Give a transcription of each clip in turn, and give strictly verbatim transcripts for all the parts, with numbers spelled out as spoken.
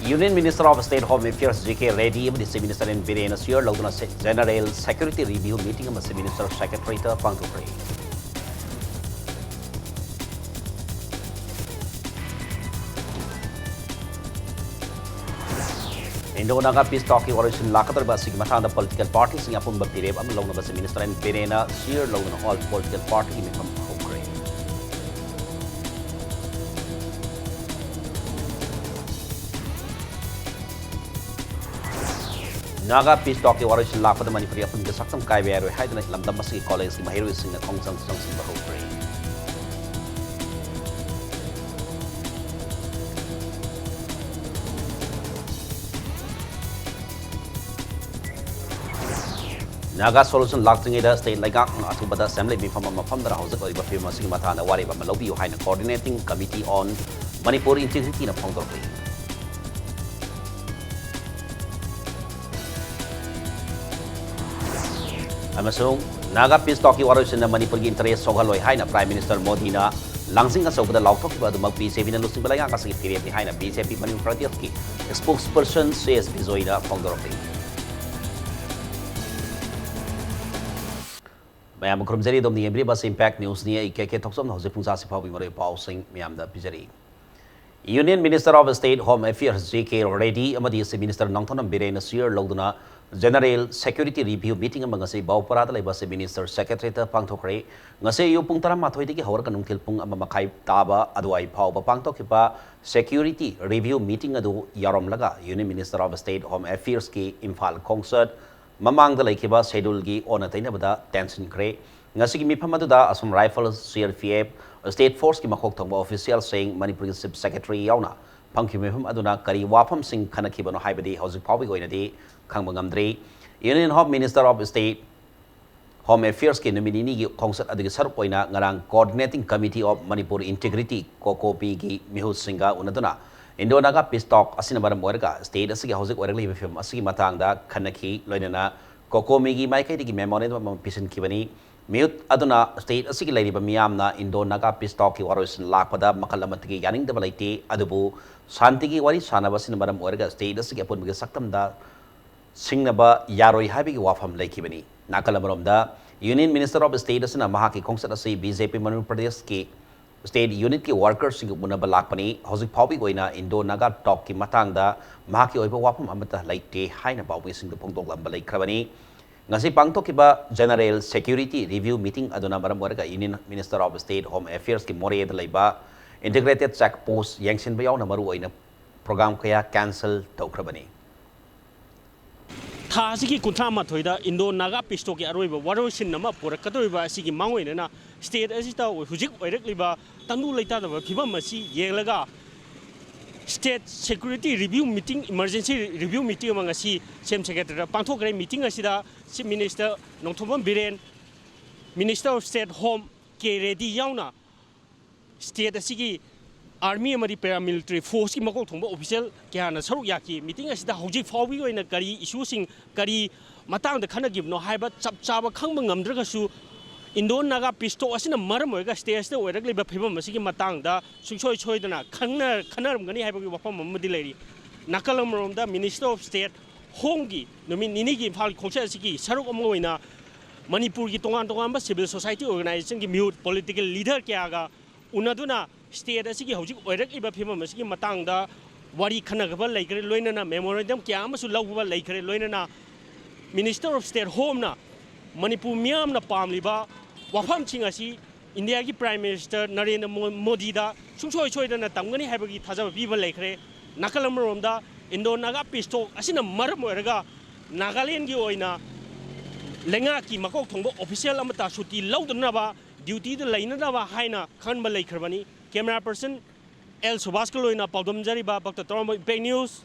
Union Minister of State Home Affairs G K Reddy ꯑꯃꯗꯤ Chief Minister N Biren ꯁꯤꯌꯔ ꯂꯧꯗꯨꯅ ꯁꯦ-, General Security Review Meeting ꯑꯃ Chief Minister Secretariat ꯇ ꯄꯥꯡꯊꯣꯛꯈ꯭ꯔꯦ꯫ Indo Naga Peace Talk ꯀꯤ ꯋꯥꯔꯣꯏꯁꯤꯟ ꯂꯥꯛꯀꯗꯧꯔꯤꯕ ꯑꯁꯤꯒꯤ ꯃꯇꯥꯡꯗ political party ꯁꯤꯡ ꯑꯄꯨꯟꯕ ꯐꯤꯔꯦꯞ ꯑꯃ ꯂꯧꯅꯕ Chief Minister N Biren ꯁꯤꯌꯔ ꯂꯧꯗꯨꯅ all political party ꯒꯤ ꯃꯤꯐꯝ ꯍꯧꯈ꯭ꯔꯦ꯫ Naga Peace Talk ꯀꯤ ꯋꯥꯔꯣꯏꯁꯤꯟ ꯂꯥꯛꯄꯗ ꯃꯅꯤꯄꯨꯔꯤ ꯑꯄꯨꯟꯕ ꯁꯛꯇꯝ ꯀꯥꯏꯕ ꯌꯥꯔꯣꯏ ꯍꯥꯏꯗꯨꯅ ꯂꯝꯗꯝ ꯑꯁꯤꯒꯤ college ꯀꯤ ꯃꯍꯩꯔꯣꯏꯁꯤꯡꯅ ꯈꯣꯡꯖꯪ ꯆꯪꯁꯤꯟꯕ ꯍꯧꯈ꯭ꯔꯦ꯫ Naga Solution ꯂꯥꯛꯇ꯭ꯔꯤꯉꯩꯗ state ꯂꯩꯉꯥꯛꯅ ꯑꯊꯨꯕꯗ assembly ꯃꯤꯐꯝ ꯑꯃ ꯐꯝꯗꯨꯅ ꯍꯧꯖꯤꯛ ꯑꯣꯏꯔꯤꯕ ꯐꯤꯕꯝ ꯑꯁꯤꯒꯤ ꯃꯇꯥꯡꯗ ꯋꯥꯔꯦꯞ ꯑꯃ ꯂꯧꯕꯤꯌꯨ ꯍꯥꯏꯅ Coordinating Committee on Manipur Integrity ꯅ ꯐꯣꯡꯗꯣꯔꯛꯂꯤ꯫ ꯑꯃꯁꯨꯡ Naga Peace Talk ꯀꯤ ꯋꯥꯔꯣꯏꯁꯤꯟꯅ ꯃꯅꯤꯄꯨꯔꯒꯤ interest ꯁꯣꯛꯍꯜꯂꯣꯏ ꯍꯥꯏꯅ Prime Minister ꯃꯣꯗꯤꯅ ꯂꯥꯡꯖꯤꯡ ꯑꯆꯧꯕꯗ ꯂꯥꯎꯊꯣꯛꯈꯤꯕ ꯑꯗꯨꯃꯛ BJP ꯅ ꯂꯨꯆꯤꯡꯕ ꯂꯩꯉꯥꯛ ꯑꯁꯤꯒꯤ ꯐꯤꯔꯦꯞꯅꯤ ꯍꯥꯏꯅ BJP ꯃꯅꯤꯄꯨꯔ ꯄ꯭ꯔꯗꯦꯁꯀꯤ spokesperson ꯁꯤ ꯑꯦꯁ ꯕꯤꯖꯣꯏꯅ ꯐꯣꯡꯗꯣꯔꯛꯂꯤ꯫ ꯃꯌꯥꯝꯕꯨ ꯈꯨꯔꯨꯝꯖꯔꯤ, ꯑꯗꯣꯝꯅ ꯌꯦꯡꯕꯤꯔꯤꯕ ꯑꯁꯤ Impact News ꯅꯤ꯫ ꯑꯩ ꯀꯦ ꯀꯦ ꯊꯣꯛꯆꯣꯝꯅ ꯍꯧꯖꯤꯛ ꯄꯨꯡ ꯆꯥꯁꯤ ꯐꯥꯎꯕꯒꯤ ꯃꯔꯨꯑꯣꯏꯕ ꯄꯥꯎꯁꯤꯡ ꯃꯌꯥꯝꯗ ꯄꯤꯖꯔꯤ꯫ Union Minister of State Home Affairs G K Reddy ꯑꯃꯗꯤ Chief Minister ꯅꯣꯡꯊꯣꯝꯕꯝ ꯕꯤꯔꯦꯟꯅ ꯁꯤꯌꯔ ꯂꯧꯗꯨꯅ General Security Review Meeting ꯑꯃ ꯉꯁꯤ ꯕꯥꯎꯄꯔꯥꯗ ꯂꯩꯕ Chief Minister Secretariat ꯇ ꯄꯥꯡꯊꯣꯛꯈ꯭ꯔꯦ꯫ ꯉꯁꯤ ꯑꯌꯨꯛ ꯄꯨꯡ ꯇꯔꯥꯃꯥꯊꯣꯏꯗꯒꯤ ꯍꯧꯔꯒ ꯅꯨꯡꯊꯤꯜ ꯄꯨꯡ ꯑꯃ ꯃꯈꯥꯏ ꯇꯥꯕ ꯑꯗꯨꯋꯥꯏ ꯐꯥꯎꯕ ꯄꯥꯡꯊꯣꯛꯈꯤꯕ Security Review Meeting ꯑꯗꯨ ꯌꯥꯎꯔꯝꯂꯒ Union Minister of State Home Affairs ꯀꯤ ꯏꯝꯐꯥꯜ ꯈꯣꯡꯆꯠ, ꯃꯃꯥꯡꯗ ꯂꯩꯈꯤꯕ schedule ꯒꯤ ꯑꯣꯟꯅ ꯇꯩꯅꯕꯗ ꯇꯦꯟꯁꯤꯟꯈ꯭ꯔꯦ꯫ ꯉꯁꯤꯒꯤ ꯃꯤꯐꯝ ꯑꯗꯨꯗ Assam Rifles, C R P F, State Force ꯀꯤ ꯃꯀꯣꯛ ꯊꯣꯡꯕ official ꯁꯤꯡ, ꯃꯅꯤꯄꯨꯔꯒꯤ Chief Secretary ꯌꯥꯎꯅ ꯐꯝꯈꯤꯕ ꯃꯤꯐꯝ ꯑꯗꯨꯅ ꯀꯔꯤ ꯋꯥꯐꯝꯁꯤꯡ ꯈꯟꯅꯈꯤꯕꯅꯣ ꯍꯥꯏꯕꯗꯤ ꯍꯧꯖꯤꯛ ꯐꯥꯎꯕꯒꯤ ꯑꯣꯏꯅꯗꯤ ꯈꯪꯕ ꯉꯝꯗ꯭ꯔꯤ꯫ Union Home Minister of State Home Affairs ꯀꯤ ꯅꯨꯃꯤꯠ ꯅꯤꯅꯤꯒꯤ ꯈꯣꯡꯆꯠ ꯑꯗꯨꯒꯤ ꯁꯔꯨꯛ ꯑꯣꯏꯅ ꯉꯔꯥꯡ Coordinating Committee of Manipur Integrity, COCOMI ꯒꯤ ꯃꯤꯍꯨꯠꯁꯤꯡꯒ ꯎꯅꯗꯨꯅ Indo Naga Peace Talk ꯑꯁꯤꯅ ꯃꯔꯝ ꯑꯣꯏꯔꯒ state ꯑꯁꯤꯒꯤ ꯍꯧꯖꯤꯛ ꯑꯣꯏꯔꯛꯂꯤꯕ ꯐꯤꯕꯝ ꯑꯁꯤꯒꯤ ꯃꯇꯥꯡꯗ ꯈꯟꯅꯈꯤ꯫ ꯂꯣꯏꯅꯅ COCOMI ꯒꯤ ꯃꯥꯏꯀꯩꯗꯒꯤ memorandum ꯑꯃ ꯄꯤꯁꯤꯟꯈꯤꯕꯅꯤ꯫ ꯃꯤꯍꯨꯠ ꯑꯗꯨꯅ ꯁ꯭ꯇꯦꯠ ꯑꯁꯤꯒꯤ ꯂꯩꯔꯤꯕ ꯃꯤꯌꯥꯝꯅ ꯏꯟꯗꯣ ꯅꯥꯒꯥ ꯄꯤꯁ ꯇꯣꯛꯀꯤ ꯋꯥꯔꯣꯏꯁꯤꯟ ꯂꯥꯛꯄꯗ ꯃꯈꯜ ꯑꯃꯠꯇꯒꯤ ꯌꯥꯅꯤꯡꯗꯕ ꯂꯩꯇꯦ, ꯑꯗꯨꯕꯨ ꯁꯥꯟꯇꯤꯒꯤ ꯋꯥꯔꯤ ꯁꯥꯟꯅꯕ ꯑꯁꯤꯅ ꯃꯔꯝ ꯑꯣꯏꯔꯒ ꯁ꯭ꯇꯦꯠ ꯑꯁꯤꯒꯤ ꯑꯄꯨꯟꯕꯒꯤ ꯁꯛꯇꯝꯗ ꯁꯤꯡꯅꯕ ꯌꯥꯔꯣꯏ ꯍꯥꯏꯕꯒꯤ ꯋꯥꯐꯝ ꯂꯩꯈꯤꯕꯅꯤ꯫ ꯅꯥꯀꯜ ꯑꯃꯔꯣꯝꯗ, ꯌꯨꯅꯤꯌꯟ ꯃꯤꯅꯤꯁꯇꯔ ꯑꯣꯐ ꯁ꯭ꯇꯦꯠ ꯑꯁꯤꯅ ꯃꯍꯥꯛꯀꯤ ꯈꯣꯡꯆꯠ ꯑꯁꯤ ꯕꯤ ꯖꯦ ꯄꯤ ꯃꯅꯤꯄꯨꯔ ꯄ꯭ꯔꯗꯦꯁꯀꯤ ꯁ꯭ꯇꯦꯠ ꯌꯨꯅꯤꯠꯀꯤ ꯋꯥꯔꯀꯔꯁꯤꯡꯒ ꯎꯅꯕ ꯂꯥꯛꯄꯅꯤ꯫ ꯍꯧꯖꯤꯛ ꯐꯥꯎꯕꯒꯤ ꯑꯣꯏꯅ ꯏꯟꯗꯣ ꯅꯥꯒꯥ ꯇꯣꯛꯀꯤ ꯃꯇꯥꯡꯗ ꯃꯍꯥꯛꯀꯤ ꯑꯣꯏꯕ ꯋꯥꯐꯝ ꯑꯃꯠꯇ ꯂꯩꯇꯦ ꯍꯥꯏꯅ ꯄꯥꯎꯃꯤꯁꯤꯡꯗ ꯐꯣꯡꯗꯣꯛꯂꯝꯕ ꯂꯩꯈ꯭ꯔꯕꯅꯤ꯫ ꯉꯁꯤ ꯄꯥꯡꯊꯣꯛꯈꯤꯕ ꯖꯦꯅꯔꯦꯜ ꯁꯦꯀ꯭ꯌꯨꯔꯤꯇꯤ ꯔꯤꯚ꯭ꯌꯨ ꯃꯤꯇꯤꯡ ꯑꯗꯨꯅ ꯃꯔꯝ ꯑꯣꯏꯔꯒ union minister of state home ꯑꯦꯐꯤꯌꯔꯁꯀꯤ ꯃꯣꯔꯦꯗ ꯂꯩꯕ ꯏꯟꯇꯤꯒ꯭ꯔꯦꯇꯦꯗ ꯆꯦꯛ ꯄꯣꯁ ꯌꯦꯡꯁꯤꯟꯕ ꯌꯥꯎꯅ ꯃꯔꯨꯑꯣꯏꯅ ꯄ꯭ꯔꯣꯒ꯭ꯔꯥꯝ ꯀꯌꯥ ꯀꯦꯟꯁꯦꯜ ꯇꯧꯈ꯭ꯔꯕꯅꯤ꯫ ꯊꯥ ꯑꯁꯤꯒꯤ ꯀꯨꯟꯊ꯭ꯔꯥ ꯃꯥꯊꯣꯏꯗ ꯏꯟꯗꯣ ꯅꯥꯒꯥ ꯄꯤꯁ ꯇꯣꯛꯀꯤ ꯑꯔꯣꯏꯕ ꯋꯥꯔꯣꯏꯁꯤꯟ ꯑꯃ ꯄꯨꯔꯛꯀꯗꯧꯔꯤꯕ ꯑꯁꯤꯒꯤ ꯃꯥꯡꯑꯣꯏꯅꯅ ꯁ꯭ꯇꯦꯠ ꯑꯁꯤꯗ ꯍꯧꯖꯤꯛ ꯑꯣꯏꯔꯛꯂꯤꯕ ꯇꯪꯗꯨ ꯂꯩꯇꯥꯗꯕ ꯐꯤꯕꯝ ꯑꯁꯤ ꯌꯦꯡꯂꯒ state security review meeting, emergency review meeting ꯑꯃ ꯉꯁꯤ ꯁꯤ ꯑꯦꯝ ꯁꯦꯀ꯭ꯔꯦꯇꯔꯤꯌꯦꯠꯇ ꯄꯥꯡꯊꯣꯛꯈ꯭ꯔꯦ꯫ ꯃꯤꯇꯤꯡ ꯑꯁꯤꯗ chief minister Nongthombam Biren, minister of state home K ready ꯌꯥꯎꯅ ꯁ꯭ꯇꯦꯠ ꯑꯁꯤꯒꯤ ꯑꯥꯔꯃꯤ ꯑꯃꯗꯤ ꯄꯦꯔꯥꯃꯤꯂꯤꯇꯔꯤ ꯐꯣꯔꯁꯀꯤ ꯃꯀꯣꯛ ꯊꯣꯡꯕ ꯑꯣꯐꯤꯁꯤꯌꯦꯜ ꯀꯌꯥꯅ ꯁꯔꯨꯛ ꯌꯥꯈꯤ꯫ ꯃꯤꯇꯤꯡ ꯑꯁꯤꯗ ꯍꯧꯖꯤꯛ ꯐꯥꯎꯕꯒꯤ ꯑꯣꯏꯅ ꯀꯔꯤ ꯏꯁꯨꯁꯤꯡ, ꯀꯔꯤ ꯃꯇꯥꯡꯗ ꯈꯟꯅꯈꯤꯕꯅꯣ ꯍꯥꯏꯕ ꯆꯞ ꯆꯥꯕ ꯈꯪꯕ ꯉꯝꯗ꯭ꯔꯒꯁꯨ, ꯏꯟꯗꯣ ꯅꯥꯒꯥ ꯄꯤꯁ ꯇꯣꯛ ꯑꯁꯤꯅ ꯃꯔꯝ ꯑꯣꯏꯔꯒ ꯁ꯭ꯇꯦꯠ ꯑꯁꯤꯗ ꯑꯣꯏꯔꯛꯂꯤꯕ ꯐꯤꯕꯝ ꯑꯁꯤꯒꯤ ꯃꯇꯥꯡꯗ ꯁꯨꯡꯁꯣꯏ ꯁꯣꯏꯗꯅ ꯈꯪꯅ-, ꯈꯟꯅꯔꯝꯒꯅꯤ ꯍꯥꯏꯕꯒꯤ ꯋꯥꯐꯝ ꯑꯃꯗꯤ ꯂꯩꯔꯤ꯫ ꯅꯥꯀꯜ ꯑꯃꯔꯣꯝꯗ ꯃꯤꯅꯤꯁꯇꯔ ꯑꯣꯐ ꯁ꯭ꯇꯦꯠ ꯍꯣꯝꯒꯤ ꯅꯨꯃꯤꯠ ꯅꯤꯅꯤꯒꯤ ꯏꯝꯐꯥꯜ ꯈꯣꯡꯆꯠ ꯑꯁꯤꯒꯤ ꯁꯔꯨꯛ ꯑꯃ ꯑꯣꯏꯅ ꯃꯅꯤꯄꯨꯔꯒꯤ ꯇꯣꯉꯥꯟ ꯇꯣꯉꯥꯟꯕ ꯁꯤꯚꯤꯜ ꯁꯣꯁꯥꯏꯇꯤ ꯑꯣꯔꯒꯅꯥꯏꯖꯦꯁꯟꯒꯤ ꯃꯤꯍꯨꯠ, ꯄꯣꯂꯤꯇꯤꯀꯦꯜ ꯂꯤꯗꯔ ꯀꯌꯥꯒ ꯎꯅꯗꯨꯅ ꯁ꯭ꯇꯦꯠ ꯑꯁꯤꯒꯤ ꯍꯧꯖꯤꯛ ꯑꯣꯏꯔꯛꯂꯤꯕ ꯐꯤꯕꯝ ꯑꯁꯤꯒꯤ ꯃꯇꯥꯡꯗ ꯋꯥꯔꯤ ꯈꯟꯅꯈꯤꯕ ꯂꯩꯈ꯭ꯔꯦ, ꯂꯣꯏꯅꯅ ꯃꯦꯃꯣꯔꯦꯟꯗꯝ ꯀꯌꯥ ꯑꯃꯁꯨ ꯂꯧꯕ ꯂꯩꯈ꯭ꯔꯦ, ꯂꯣꯏꯅꯅ ꯃꯤꯅꯤꯁꯇꯔ ꯑꯣꯐ ꯁ꯭ꯇꯦꯠ ꯍꯣꯝꯅ ꯃꯅꯤꯄꯨꯔ ꯃꯤꯌꯥꯝꯅ ꯄꯥꯝꯂꯤꯕ ꯋꯥꯐꯝꯁꯤꯡ ꯑꯁꯤ ꯏꯟꯗꯤꯌꯥꯒꯤ ꯄ꯭ꯔꯥꯏꯝ ꯃꯤꯅꯤꯁꯇꯔ ꯅꯔꯦꯟꯗ꯭ꯔ ꯃꯣ-, ꯃꯣꯗꯤꯗ ꯁꯨꯡꯁꯣꯏ ꯁꯣꯏꯗꯅ ꯇꯝꯒꯅꯤ ꯍꯥꯏꯕꯒꯤ ꯊꯥꯖꯕ ꯄꯤꯕ ꯂꯩꯈ꯭ꯔꯦ꯫ ꯅꯥꯀꯜ ꯑꯃꯔꯣꯝꯗ ꯏꯟꯗꯣ ꯅꯥꯒꯥ ꯄꯤꯁ ꯇꯣꯛ ꯑꯁꯤꯅ ꯃꯔꯝ ꯑꯣꯏꯔꯒ ꯅꯥꯒꯥꯂꯦꯟꯒꯤ ꯑꯣꯏꯅ ꯂꯩꯉꯥꯛꯀꯤ ꯃꯀꯣꯛ ꯊꯣꯡꯕ ꯑꯣꯐꯤꯁꯤꯌꯦꯜ ꯑꯃꯠꯇ ꯁꯨꯇꯤ ꯂꯧꯗꯅꯕ, ꯗ꯭ꯌꯨꯇꯤꯗ ꯂꯩꯅꯅꯕ ꯍꯥꯏꯅ ꯈꯟꯕ ꯂꯩꯈ꯭ꯔꯕꯅꯤ꯫ ꯀꯦꯃꯦꯔꯥ ꯄꯔꯁꯟ ꯑꯦꯜ ꯁꯨꯕꯥꯁꯀ ꯂꯣꯏꯅ ꯄꯥꯎꯗꯝꯖꯔꯤꯕ ꯚꯛꯇ ꯇꯔꯥꯝꯕ, ꯏꯝꯄꯦꯛ ꯅ꯭ꯌꯨꯁ,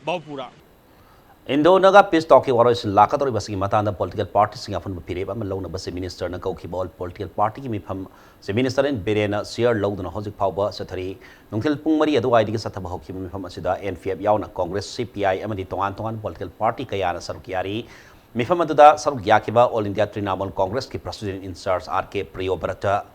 ꯕꯥꯎꯄꯨꯔꯥ꯫ ꯏꯟꯗꯣ ꯅꯥꯒꯥ ꯄꯤꯁ ꯇꯣꯛꯀꯤ ꯋꯥꯔꯣꯏꯁꯤꯟ ꯂꯥꯛꯀꯗꯧꯔꯤꯕ ꯑꯁꯤꯒꯤ ꯃꯇꯥꯡꯗ ꯄꯣꯂꯤꯇꯤꯀꯦꯜ ꯄꯥꯔꯇꯤꯁꯤꯡ ꯑꯐꯟꯕ ꯐꯤꯔꯦꯞ ꯑꯃ ꯂꯧꯅꯕ ꯆꯤꯐ ꯃꯤꯅꯤꯁꯇꯔꯅ ꯀꯧꯈꯤꯕ ꯑꯣꯜ ꯄꯣꯂꯤꯇꯤꯀꯦꯜ ꯄꯥꯔꯇꯤꯒꯤ ꯃꯤꯐꯝ ꯆꯤꯐ ꯃꯤꯅꯤꯁꯇꯔ ꯑꯦꯟ ꯕꯤꯔꯦꯟꯅ ꯆꯤꯌꯔ ꯂꯧꯗꯨꯅ ꯍꯧꯖꯤꯛ ꯐꯥꯎꯕ ꯆꯠꯊꯔꯤ꯫ ꯅꯨꯡꯊꯤꯜ ꯄꯨꯡ ꯃꯔꯤ ꯑꯗꯨꯋꯥꯏꯗꯒꯤ ꯆꯠꯊꯕ ꯍꯧꯈꯤꯕ ꯃꯤꯐꯝ ꯑꯁꯤꯗ ꯑꯦꯟ ꯄꯤ ꯑꯦꯐ ꯌꯥꯎꯅ ꯀꯣꯡꯒ꯭ꯔꯦꯁ, ꯁꯤ ꯄꯤ ꯑꯥꯏ ꯑꯃꯗꯤ ꯇꯣꯉꯥꯟ ꯇꯣꯉꯥꯟꯕ ꯄꯣꯂꯤꯇꯤꯀꯦꯜ ꯄꯥꯔꯇꯤ ꯀꯌꯥꯅ ꯁꯔꯨꯛ ꯌꯥꯔꯤ꯫ ꯃꯤꯐꯝ ꯑꯗꯨꯗ ꯁꯔꯨꯛ ꯌꯥꯈꯤꯕ All India Trinamool Congressꯀꯤ President in Charge R K Priyobrata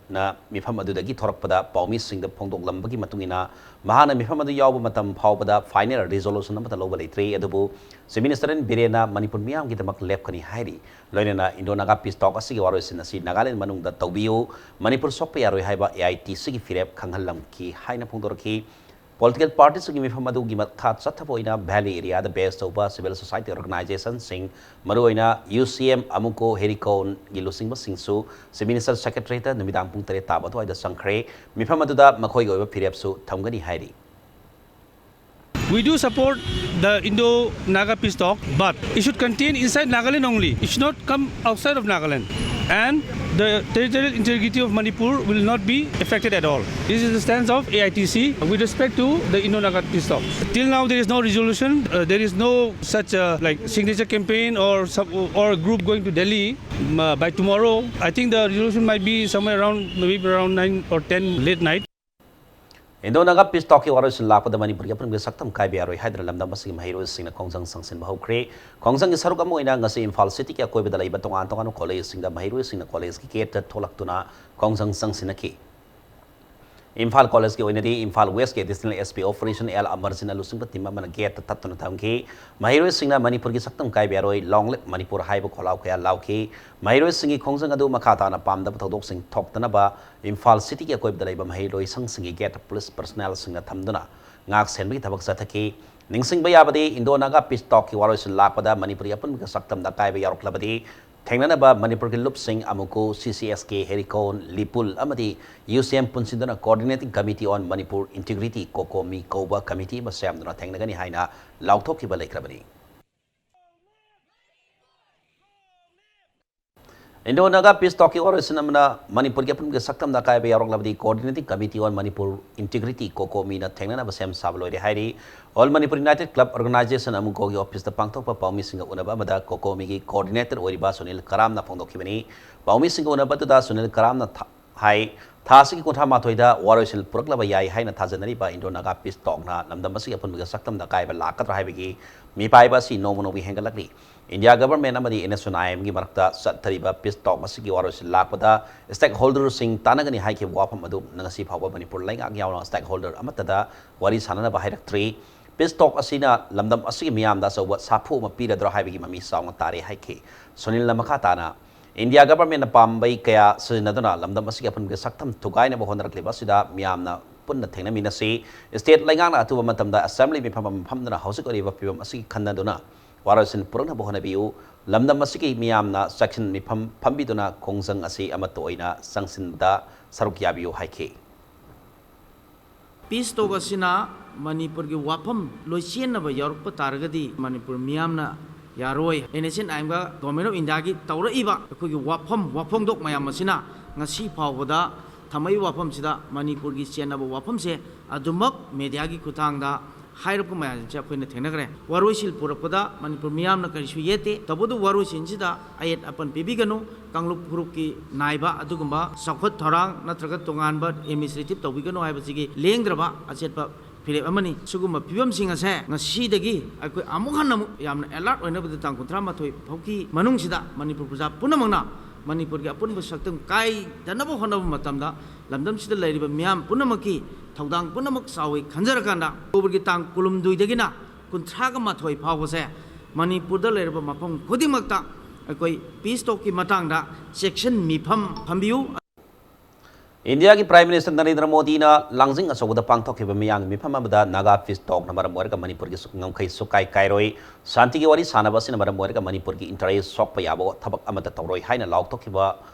ꯅ ꯃꯤꯐꯝ ꯑꯗꯨꯗꯒꯤ ꯊꯣꯔꯛꯄꯗ ꯄꯥꯎꯃꯤꯁꯤꯡꯗ ꯐꯣꯡꯗꯣꯛꯂꯝꯕꯒꯤ ꯃꯇꯨꯡ ꯏꯟꯅ, ꯃꯍꯥꯛꯅ ꯃꯤꯐꯝ ꯑꯗꯨ ꯌꯥꯎꯕ ꯃꯇꯝ ꯐꯥꯎꯕꯗ final resolution ꯑꯃꯠꯇ ꯂꯧꯕ ꯂꯩꯇ꯭ꯔꯤ꯫ ꯑꯗꯨꯕꯨ Chief Minister N ꯕꯤꯔꯦꯟꯅ ꯃꯅꯤꯄꯨꯔ ꯃꯤꯌꯥꯝꯒꯤꯗꯃꯛ ꯂꯦꯞꯀꯅꯤ ꯍꯥꯏꯔꯤ꯫ ꯂꯣꯏꯅꯅ Indo-Naga Peace Talk ꯑꯁꯤꯒꯤ ꯋꯥꯔꯣꯏꯁꯤꯟ ꯑꯁꯤ ꯅꯥꯒꯥꯂꯦꯟ ꯃꯅꯨꯡꯗ ꯇꯧꯕꯤꯌꯨ, ꯃꯅꯤꯄꯨꯔ ꯁꯣꯛꯄ ꯌꯥꯔꯣꯏ ꯍꯥꯏꯕ A I T Cꯒꯤ ꯐꯤꯔꯦꯞ ꯈꯪꯍꯜꯂꯝꯈꯤ ꯍꯥꯏꯅ ꯐꯣꯡꯗꯣꯔꯛꯈꯤ꯫ Political partyꯁꯤꯡꯒꯤ ꯃꯤꯐꯝ ꯑꯗꯨꯒꯤ ꯃꯈꯥ ꯆꯠꯊꯕ ꯑꯣꯏꯅ Valley areaꯗ base ꯇꯧꯕ civil society organizationꯁꯤꯡ, ꯃꯔꯨꯑꯣꯏꯅ U C M, AMUCO, HERICONꯒꯤ ꯂꯨꯆꯤꯡꯕꯁꯤꯡꯁꯨ Chief Minister Secretariatꯇ ꯅꯨꯃꯤꯗꯥꯡ ꯄꯨꯡ ꯇꯔꯦꯠ ꯇꯥꯕ ꯑꯗꯨꯋꯥꯏꯗ ꯆꯪꯈ꯭ꯔꯦ꯫ ꯃꯤꯐꯝ ꯑꯗꯨꯗ ꯃꯈꯣꯏꯒꯤ ꯑꯣꯏꯕ ꯐꯤꯔꯦꯞꯁꯨ ꯊꯝꯒꯅꯤ ꯍꯥꯏꯔꯤ꯫ We do support the Indo-Naga peace talk, but it should contain inside Nagaland only. It should not come outside of Nagaland. And the territorial integrity of Manipur will not be affected at all. This is the stance of A I T C with respect to the Indo-Naga peace talk. Till now, there is no resolution. Uh, there is no such uh, like signature campaign or some, or a group going to Delhi. Um, uh, by tomorrow, I think the resolution might be somewhere around maybe around nine or ten late night. Indo-Naga Peace Talkꯀꯤ ꯋꯥꯔꯣꯏꯁꯤꯟ ꯂꯥꯛꯄꯗ ꯃꯅꯤꯄꯨꯔꯒꯤ ꯑꯄꯨꯟꯕꯒꯤ ꯁꯛꯇꯝ ꯀꯥꯏꯕ ꯌꯥꯔꯣꯏ ꯍꯥꯏꯗꯨꯅ ꯂꯝꯗꯝ ꯑꯁꯤꯒꯤ ꯃꯍꯩꯔꯣꯏꯁꯤꯡꯅ ꯈꯣꯡꯖꯪ ꯆꯪꯁꯤꯟꯕ ꯍꯧꯈ꯭ꯔꯦ꯫ ꯈꯣꯡꯖꯪꯒꯤ ꯁꯔꯨꯛ ꯑꯃ ꯑꯣꯏꯅ ꯉꯁꯤ ꯏꯝꯐꯥꯜ cityꯒꯤ ꯑꯀꯣꯏꯕꯗ ꯂꯩꯕ ꯇꯣꯉꯥꯟ ꯇꯣꯉꯥꯟꯕ collegeꯁꯤꯡꯗ ꯃꯍꯩꯔꯣꯏꯁꯤꯡꯅ collegeꯀꯤ gateꯇ ꯊꯣꯛꯂꯛꯇꯨꯅ ꯈꯣꯡꯖꯪ ꯆꯪꯁꯤꯟꯅꯈꯤ꯫ ꯏꯝꯐꯥꯜ collegeꯀꯤ ꯑꯣꯏꯅꯗꯤ Imphal Westꯀꯤ Additional S P Operation L Amarjitꯅ ꯂꯨꯆꯤꯡꯕ team ꯑꯃꯅ gateꯇ ꯇꯠꯇꯨꯅ ꯊꯝꯈꯤ꯫ ꯃꯍꯩꯔꯣꯏꯁꯤꯡꯅ ꯃꯅꯤꯄꯨꯔꯒꯤ ꯁꯛꯇꯝ ꯀꯥꯏꯕ ꯌꯥꯔꯣꯏ, Long live Manipur ꯍꯥꯏꯕ ꯈꯣꯜꯂꯥꯎ ꯀꯌꯥ ꯂꯥꯎꯈꯤ꯫ ꯃꯍꯩꯔꯣꯏꯁꯤꯡꯒꯤ ꯈꯣꯡꯖꯪ ꯑꯗꯨ ꯃꯈꯥ ꯇꯥꯅ ꯄꯥꯝꯗꯕ ꯊꯧꯗꯣꯛꯁꯤꯡ ꯊꯣꯛꯇꯅꯕ ꯏꯝꯐꯥꯜ cityꯒꯤ ꯑꯀꯣꯏꯕꯗ ꯂꯩꯕ ꯃꯍꯩꯔꯣꯏꯁꯪꯁꯤꯡꯒꯤ gateꯇ police personnelꯁꯤꯡꯅ ꯊꯝꯗꯨꯅ ꯉꯥꯛ ꯁꯦꯟꯕꯒꯤ ꯊꯕꯛ ꯆꯠꯊꯈꯤ꯫ ꯅꯤꯡꯁꯤꯡꯕ ꯌꯥꯕꯗꯤ, Indo-Naga Peace Talkꯀꯤ ꯋꯥꯔꯣꯏꯁꯤꯟ ꯂꯥꯛꯄꯗ ꯃꯅꯤꯄꯨꯔꯒꯤ ꯑꯄꯨꯟꯕꯒꯤ ꯁꯛꯇꯝꯗ ꯑꯀꯥꯏꯕ ꯌꯥꯎꯔꯛꯂꯕꯗꯤ, ꯊꯦꯡꯅꯅꯕ ꯃꯅꯤꯄꯨꯔꯒꯤ ꯂꯨꯞꯁꯤꯡ AMUCO, C C S K, HERICON, LIPUL ꯑꯃꯗꯤ U C M ꯄꯨꯟꯁꯤꯟꯗꯨꯅ Coordinating Committee on Manipur Integrity, COCOMI ꯀꯧꯕ committee ꯑꯃ ꯁꯦꯝꯗꯨꯅ ꯊꯦꯡꯅꯒꯅꯤ ꯍꯥꯏꯅ ꯂꯥꯎꯊꯣꯛꯈꯤꯕ ꯂꯩꯈ꯭ꯔꯕꯅꯤ꯫ Indo-Naga Peace Talkꯀꯤ ꯋꯥꯔꯣꯏꯁꯤꯟ ꯑꯃꯅ ꯃꯅꯤꯄꯨꯔꯒꯤ ꯑꯄꯨꯟꯕꯒꯤ ꯁꯛꯇꯝꯗ ꯑꯀꯥꯏꯕ ꯌꯥꯎꯔꯛꯂꯕꯗꯤ Coordinating Committee on Manipur Integrity, COCOMIꯅ ꯊꯦꯡꯅꯅꯕ ꯁꯦꯝ ꯁꯥꯕ ꯂꯣꯏꯔꯦ ꯍꯥꯏꯔꯤ꯫ All Manipur United Club Organization, AMUCOꯒꯤ officeꯇ ꯄꯥꯡꯊꯣꯛꯄ ꯄꯥꯎꯃꯤꯁꯤꯡꯒ ꯎꯅꯕ ꯑꯃꯗ COCOMIꯒꯤ coordinator ꯑꯣꯏꯔꯤꯕ ꯁꯨꯅꯤꯜ ꯀꯔꯥꯝꯅ ꯐꯣꯡꯗꯣꯛꯈꯤꯕꯅꯤ꯫ ꯄꯥꯎꯃꯤꯁꯤꯡꯒ ꯎꯅꯕ ꯑꯗꯨꯗ ꯁꯨꯅꯤꯜ ꯀꯔꯥꯝꯅ ꯊ-, ꯍꯥꯏ, ꯊꯥ ꯑꯁꯤꯒꯤ ꯀꯨꯟꯊ꯭ꯔꯥ ꯃꯥꯊꯣꯏꯗ ꯋꯥꯔꯣꯏꯁꯤꯟ ꯄꯨꯔꯛꯂꯕ ꯌꯥꯏ ꯍꯥꯏꯅ ꯊꯥꯖꯅꯔꯤꯕ Indo-Naga Peace Talkꯅ ꯂꯝꯗꯝ ꯑꯁꯤꯒꯤ ꯑꯄꯨꯟꯕꯒꯤ ꯁꯛꯇꯝꯗ ꯑꯀꯥꯏꯕ ꯂꯥꯛꯀꯗ꯭ꯔꯥ ꯍꯥꯏꯕꯒꯤ ꯃꯤꯄꯥꯏꯕ ꯑꯁꯤ ꯅꯣꯡꯃ ꯅꯣꯡꯃꯒꯤ ꯍꯦꯟꯒꯠꯂꯛꯂꯤ꯫ ꯏꯟꯗꯤꯌꯥ ꯒꯚꯔꯟꯃꯦꯟꯠ ꯑꯃꯗꯤ ꯑꯦꯟ ꯑꯦꯁ ꯌꯨ ꯑꯥꯏ ꯑꯦꯝꯒꯤ ꯃꯔꯛꯇ ꯆꯠꯊꯔꯤꯕ ꯄꯤꯁ ꯇꯣꯛ ꯑꯁꯤꯒꯤ ꯋꯥꯔꯣꯏꯁꯤꯟ ꯂꯥꯛꯄꯗ ꯁ꯭ꯇꯦꯛ ꯍꯣꯜꯗꯔꯁꯤꯡ ꯇꯥꯟꯅꯒꯅꯤ ꯍꯥꯏꯈꯤꯕ ꯋꯥꯐꯝ ꯑꯗꯨ ꯉꯁꯤ ꯐꯥꯎꯕ ꯃꯅꯤꯄꯨꯔ ꯂꯩꯉꯥꯛ ꯌꯥꯎꯅ ꯁ꯭ꯇꯦꯛ ꯍꯣꯜꯗꯔ ꯑꯃꯠꯇꯗ ꯋꯥꯔꯤ ꯁꯥꯟꯅꯅꯕ ꯍꯥꯏꯔꯛꯇ꯭ꯔꯤ꯫ ꯄꯤꯁ ꯇꯣꯛ ꯑꯁꯤꯅ ꯂꯝꯗꯝ ꯑꯁꯤꯒꯤ ꯃꯤꯌꯥꯝꯗ ꯑꯆꯧꯕ ꯁꯥꯐꯨ ꯑꯃ ꯄꯤꯔꯗ꯭ꯔꯥ ꯍꯥꯏꯕꯒꯤ ꯃꯃꯤ ꯆꯥꯎꯅ ꯇꯥꯔꯦ ꯍꯥꯏꯈꯤ꯫ ꯁꯨꯅꯤꯜꯅ ꯃꯈꯥ ꯇꯥꯅ, ꯏꯟꯗꯤꯌꯥ ꯒꯚꯔꯟꯃꯦꯟꯠꯅ ꯄꯥꯝꯕꯩ ꯀꯌꯥ ꯁꯤꯖꯤꯟꯅꯗꯨꯅ ꯂꯝꯗꯝ ꯑꯁꯤꯒꯤ ꯑꯄꯨꯟꯕꯒꯤ ꯁꯛꯇꯝ ꯊꯨꯒꯥꯏꯅꯕ ꯍꯣꯠꯅꯔꯛꯂꯤꯕ ꯑꯁꯤꯗ ꯃꯤꯌꯥꯝꯅ ꯄꯨꯟꯅ ꯊꯦꯡꯅꯃꯤꯟꯅꯁꯤ꯫ ꯁ꯭ꯇꯦꯠ ꯂꯩꯉꯥꯛꯅ ꯑꯊꯨꯕ ꯃꯇꯝꯗ ꯑꯦꯁꯦꯝꯕ꯭ꯂꯤ ꯃꯤꯐꯝ ꯑꯃ ꯐꯝꯗꯨꯅ ꯍꯧꯖꯤꯛ ꯑꯣꯏꯔꯤꯕ ꯐꯤꯕꯝ ꯑꯁꯤꯒꯤ ꯈꯟꯅꯗꯨꯅ ꯋꯥꯔꯣꯏꯁꯤꯟ ꯄꯨꯔꯛꯅꯕ ꯍꯣꯠꯅꯕꯤꯌꯨ꯫ ꯂꯝꯗꯝ ꯑꯁꯤꯒꯤ ꯃꯤꯌꯥꯝꯅ ꯆꯦꯛꯁꯤꯟ ꯃꯤꯐꯝ ꯐꯝꯕꯤꯗꯨꯅ ꯈꯣꯡꯖꯪ ꯑꯁꯤ ꯑꯃꯠꯇ ꯑꯣꯏꯅ ꯆꯪꯁꯤꯟꯕꯗ ꯁꯔꯨꯛ ꯌꯥꯕꯤꯌꯨ ꯍꯥꯏꯈꯤ꯫ ꯄꯤꯁ ꯇꯣꯛ ꯑꯁꯤꯅ ꯃꯅꯤꯄꯨꯔꯒꯤ ꯋꯥꯐꯝ ꯂꯣꯏ ꯆꯦꯟꯅꯕ ꯌꯥꯎꯔꯛꯄ ꯇꯥꯔꯒꯗꯤ ꯃꯅꯤꯄꯨꯔ ꯃꯤꯌꯥꯝꯅ ꯌꯥꯔꯣꯏ꯫ ꯑꯦꯟ ꯑꯦꯁ ꯌꯨ ꯑꯥꯏ ꯑꯦꯝꯒ ꯒꯣꯔꯃꯦꯟ ꯑꯣꯐ ꯏꯟꯗꯤꯌꯥꯒꯤ ꯇꯧꯔꯛꯏꯕ ꯑꯩꯈꯣꯏꯒꯤ ꯋꯥꯐꯝ ꯋꯥꯐꯣꯡꯗꯣꯛ ꯃꯌꯥꯝ ꯑꯁꯤꯅ ꯉꯁꯤ ꯐꯥꯎꯕꯗ ꯊꯝꯃꯛꯏꯕ ꯋꯥꯐꯝꯁꯤꯗ ꯃꯅꯤꯄꯨꯔꯒꯤ ꯆꯦꯟꯅꯕ ꯋꯥꯐꯝꯁꯦ ꯑꯗꯨꯃꯛ ꯃꯦꯗꯤꯌꯥꯒꯤ ꯈꯨꯠꯊꯥꯡꯗ ꯍꯥꯏꯔꯛꯄ ꯃꯌꯥꯝꯁꯦ ꯑꯩꯈꯣꯏꯅ ꯊꯦꯡꯅꯈ꯭ꯔꯦ꯫ ꯋꯥꯔꯣꯏꯁꯤꯜ ꯄꯨꯔꯛꯄꯗ ꯃꯅꯤꯄꯨꯔ ꯃꯤꯌꯥꯝꯅ ꯀꯔꯤꯁꯨ ꯌꯦꯠꯇꯦ꯫ ꯇꯧꯕꯇꯕꯨ ꯋꯥꯔꯣꯏꯁꯤꯟꯁꯤꯗ ꯑꯌꯦꯠ ꯑꯄꯟ ꯄꯤꯕꯤꯒꯅꯨ, ꯀꯥꯡꯂꯨꯞ ꯐꯨꯔꯨꯞꯀꯤ ꯅꯥꯏꯕ ꯑꯗꯨꯒꯨꯝꯕ ꯆꯥꯎꯈꯠ ꯊꯧꯔꯥꯡ ꯅꯠꯇ꯭ꯔꯒ ꯇꯣꯉꯥꯟꯕ ꯑꯦꯗꯃꯤꯅꯤꯁꯇ꯭ꯔꯦꯇꯤꯚ ꯇꯧꯕꯤꯒꯅꯨ ꯍꯥꯏꯕꯁꯤꯒꯤ ꯂꯦꯡꯗ꯭ꯔꯕ ꯑꯆꯦꯠꯄ ꯐꯤꯔꯦꯞ ꯑꯃꯅꯤ꯫ ꯁꯤꯒꯨꯝꯕ ꯐꯤꯕꯝꯁꯤꯡ ꯑꯁꯦ ꯉꯁꯤꯗꯒꯤ ꯑꯩꯈꯣꯏ ꯑꯃꯨꯛ ꯍꯟꯅ ꯑꯃꯨꯛ ꯌꯥꯝꯅ ꯑꯦꯂꯔꯠ ꯑꯣꯏꯅꯕꯗ ꯇꯥꯡ ꯀꯨꯟꯊ꯭ꯔꯥ ꯃꯥꯊꯣꯏ ꯐꯥꯎꯒꯤ ꯃꯅꯨꯡꯁꯤꯗ ꯃꯅꯤꯄꯨꯔ ꯄ꯭ꯔꯖꯥ ꯄꯨꯝꯅꯃꯛꯅ ꯃꯅꯤꯄꯨꯔꯒꯤ ꯑꯄꯨꯟꯕ ꯁꯛꯇꯝ ꯀꯥꯏꯗꯅꯕ ꯍꯣꯠꯅꯕ ꯃꯇꯝꯗ ꯂꯝꯗꯝꯁꯤꯗ ꯂꯩꯔꯤꯕ ꯃꯤꯌꯥꯝ ꯄꯨꯝꯅꯃꯛꯀꯤ ꯊꯧꯗꯥꯡ ꯄꯨꯝꯅꯃꯛ ꯆꯥꯎꯏ ꯈꯟꯖꯔꯀꯥꯟꯗ ꯑꯣꯛꯇꯣꯕꯔꯒꯤ ꯇꯥꯡ ꯀꯨꯟꯍꯨꯝꯗꯣꯏꯗꯒꯤꯅ ꯀꯨꯟꯊ꯭ꯔꯥꯒ ꯃꯥꯊꯣꯏ ꯐꯥꯎꯕꯁꯦ ꯃꯅꯤꯄꯨꯔꯗ ꯂꯩꯔꯤꯕ ꯃꯐꯝ ꯈꯨꯗꯤꯡꯃꯛꯇ ꯑꯩꯈꯣꯏ ꯄꯤꯁ ꯇꯣꯛꯀꯤ ꯃꯇꯥꯡꯗ ꯆꯦꯛꯁꯤꯟ ꯃꯤꯐꯝ ꯐꯝꯕꯤꯌꯨ꯫ ꯏꯟꯗꯤꯌꯥꯒꯤ ꯄ꯭ꯔꯥꯏꯝ ꯃꯤꯅꯤꯁꯇꯔ ꯅꯔꯦꯟꯗ꯭ꯔ ꯃꯣꯗꯤꯅ ꯂꯥꯡꯖꯤꯡ ꯑꯆꯧꯕꯗ ꯄꯥꯡꯊꯣꯛꯈꯤꯕ ꯃꯤꯌꯥꯝꯒꯤ ꯃꯤꯐꯝ ꯑꯃꯗ ꯅꯥꯒꯥ ꯄꯤꯁ ꯇꯣꯛꯅ ꯃꯔꯝ ꯑꯣꯏꯔꯒ ꯃꯅꯤꯄꯨꯔꯒꯤ ꯉꯝꯈꯩ ꯁꯨꯛꯀꯥꯏ ꯀꯥꯏꯔꯣꯏ, ꯁꯥꯟꯇꯤꯒꯤ ꯋꯥꯔꯤ ꯁꯥꯟꯅꯕ ꯑꯁꯤꯅ ꯃꯔꯝ ꯑꯣꯏꯔꯒ ꯃꯅꯤꯄꯨꯔꯒꯤ ꯏꯟꯇꯔꯦꯁ ꯁꯣꯛꯄ ꯌꯥꯕ ꯊꯕꯛ ꯑꯃꯠꯇ ꯇꯧꯔꯣꯏ ꯍꯥꯏꯅ ꯂꯥꯎꯊꯣꯛꯈꯤꯕ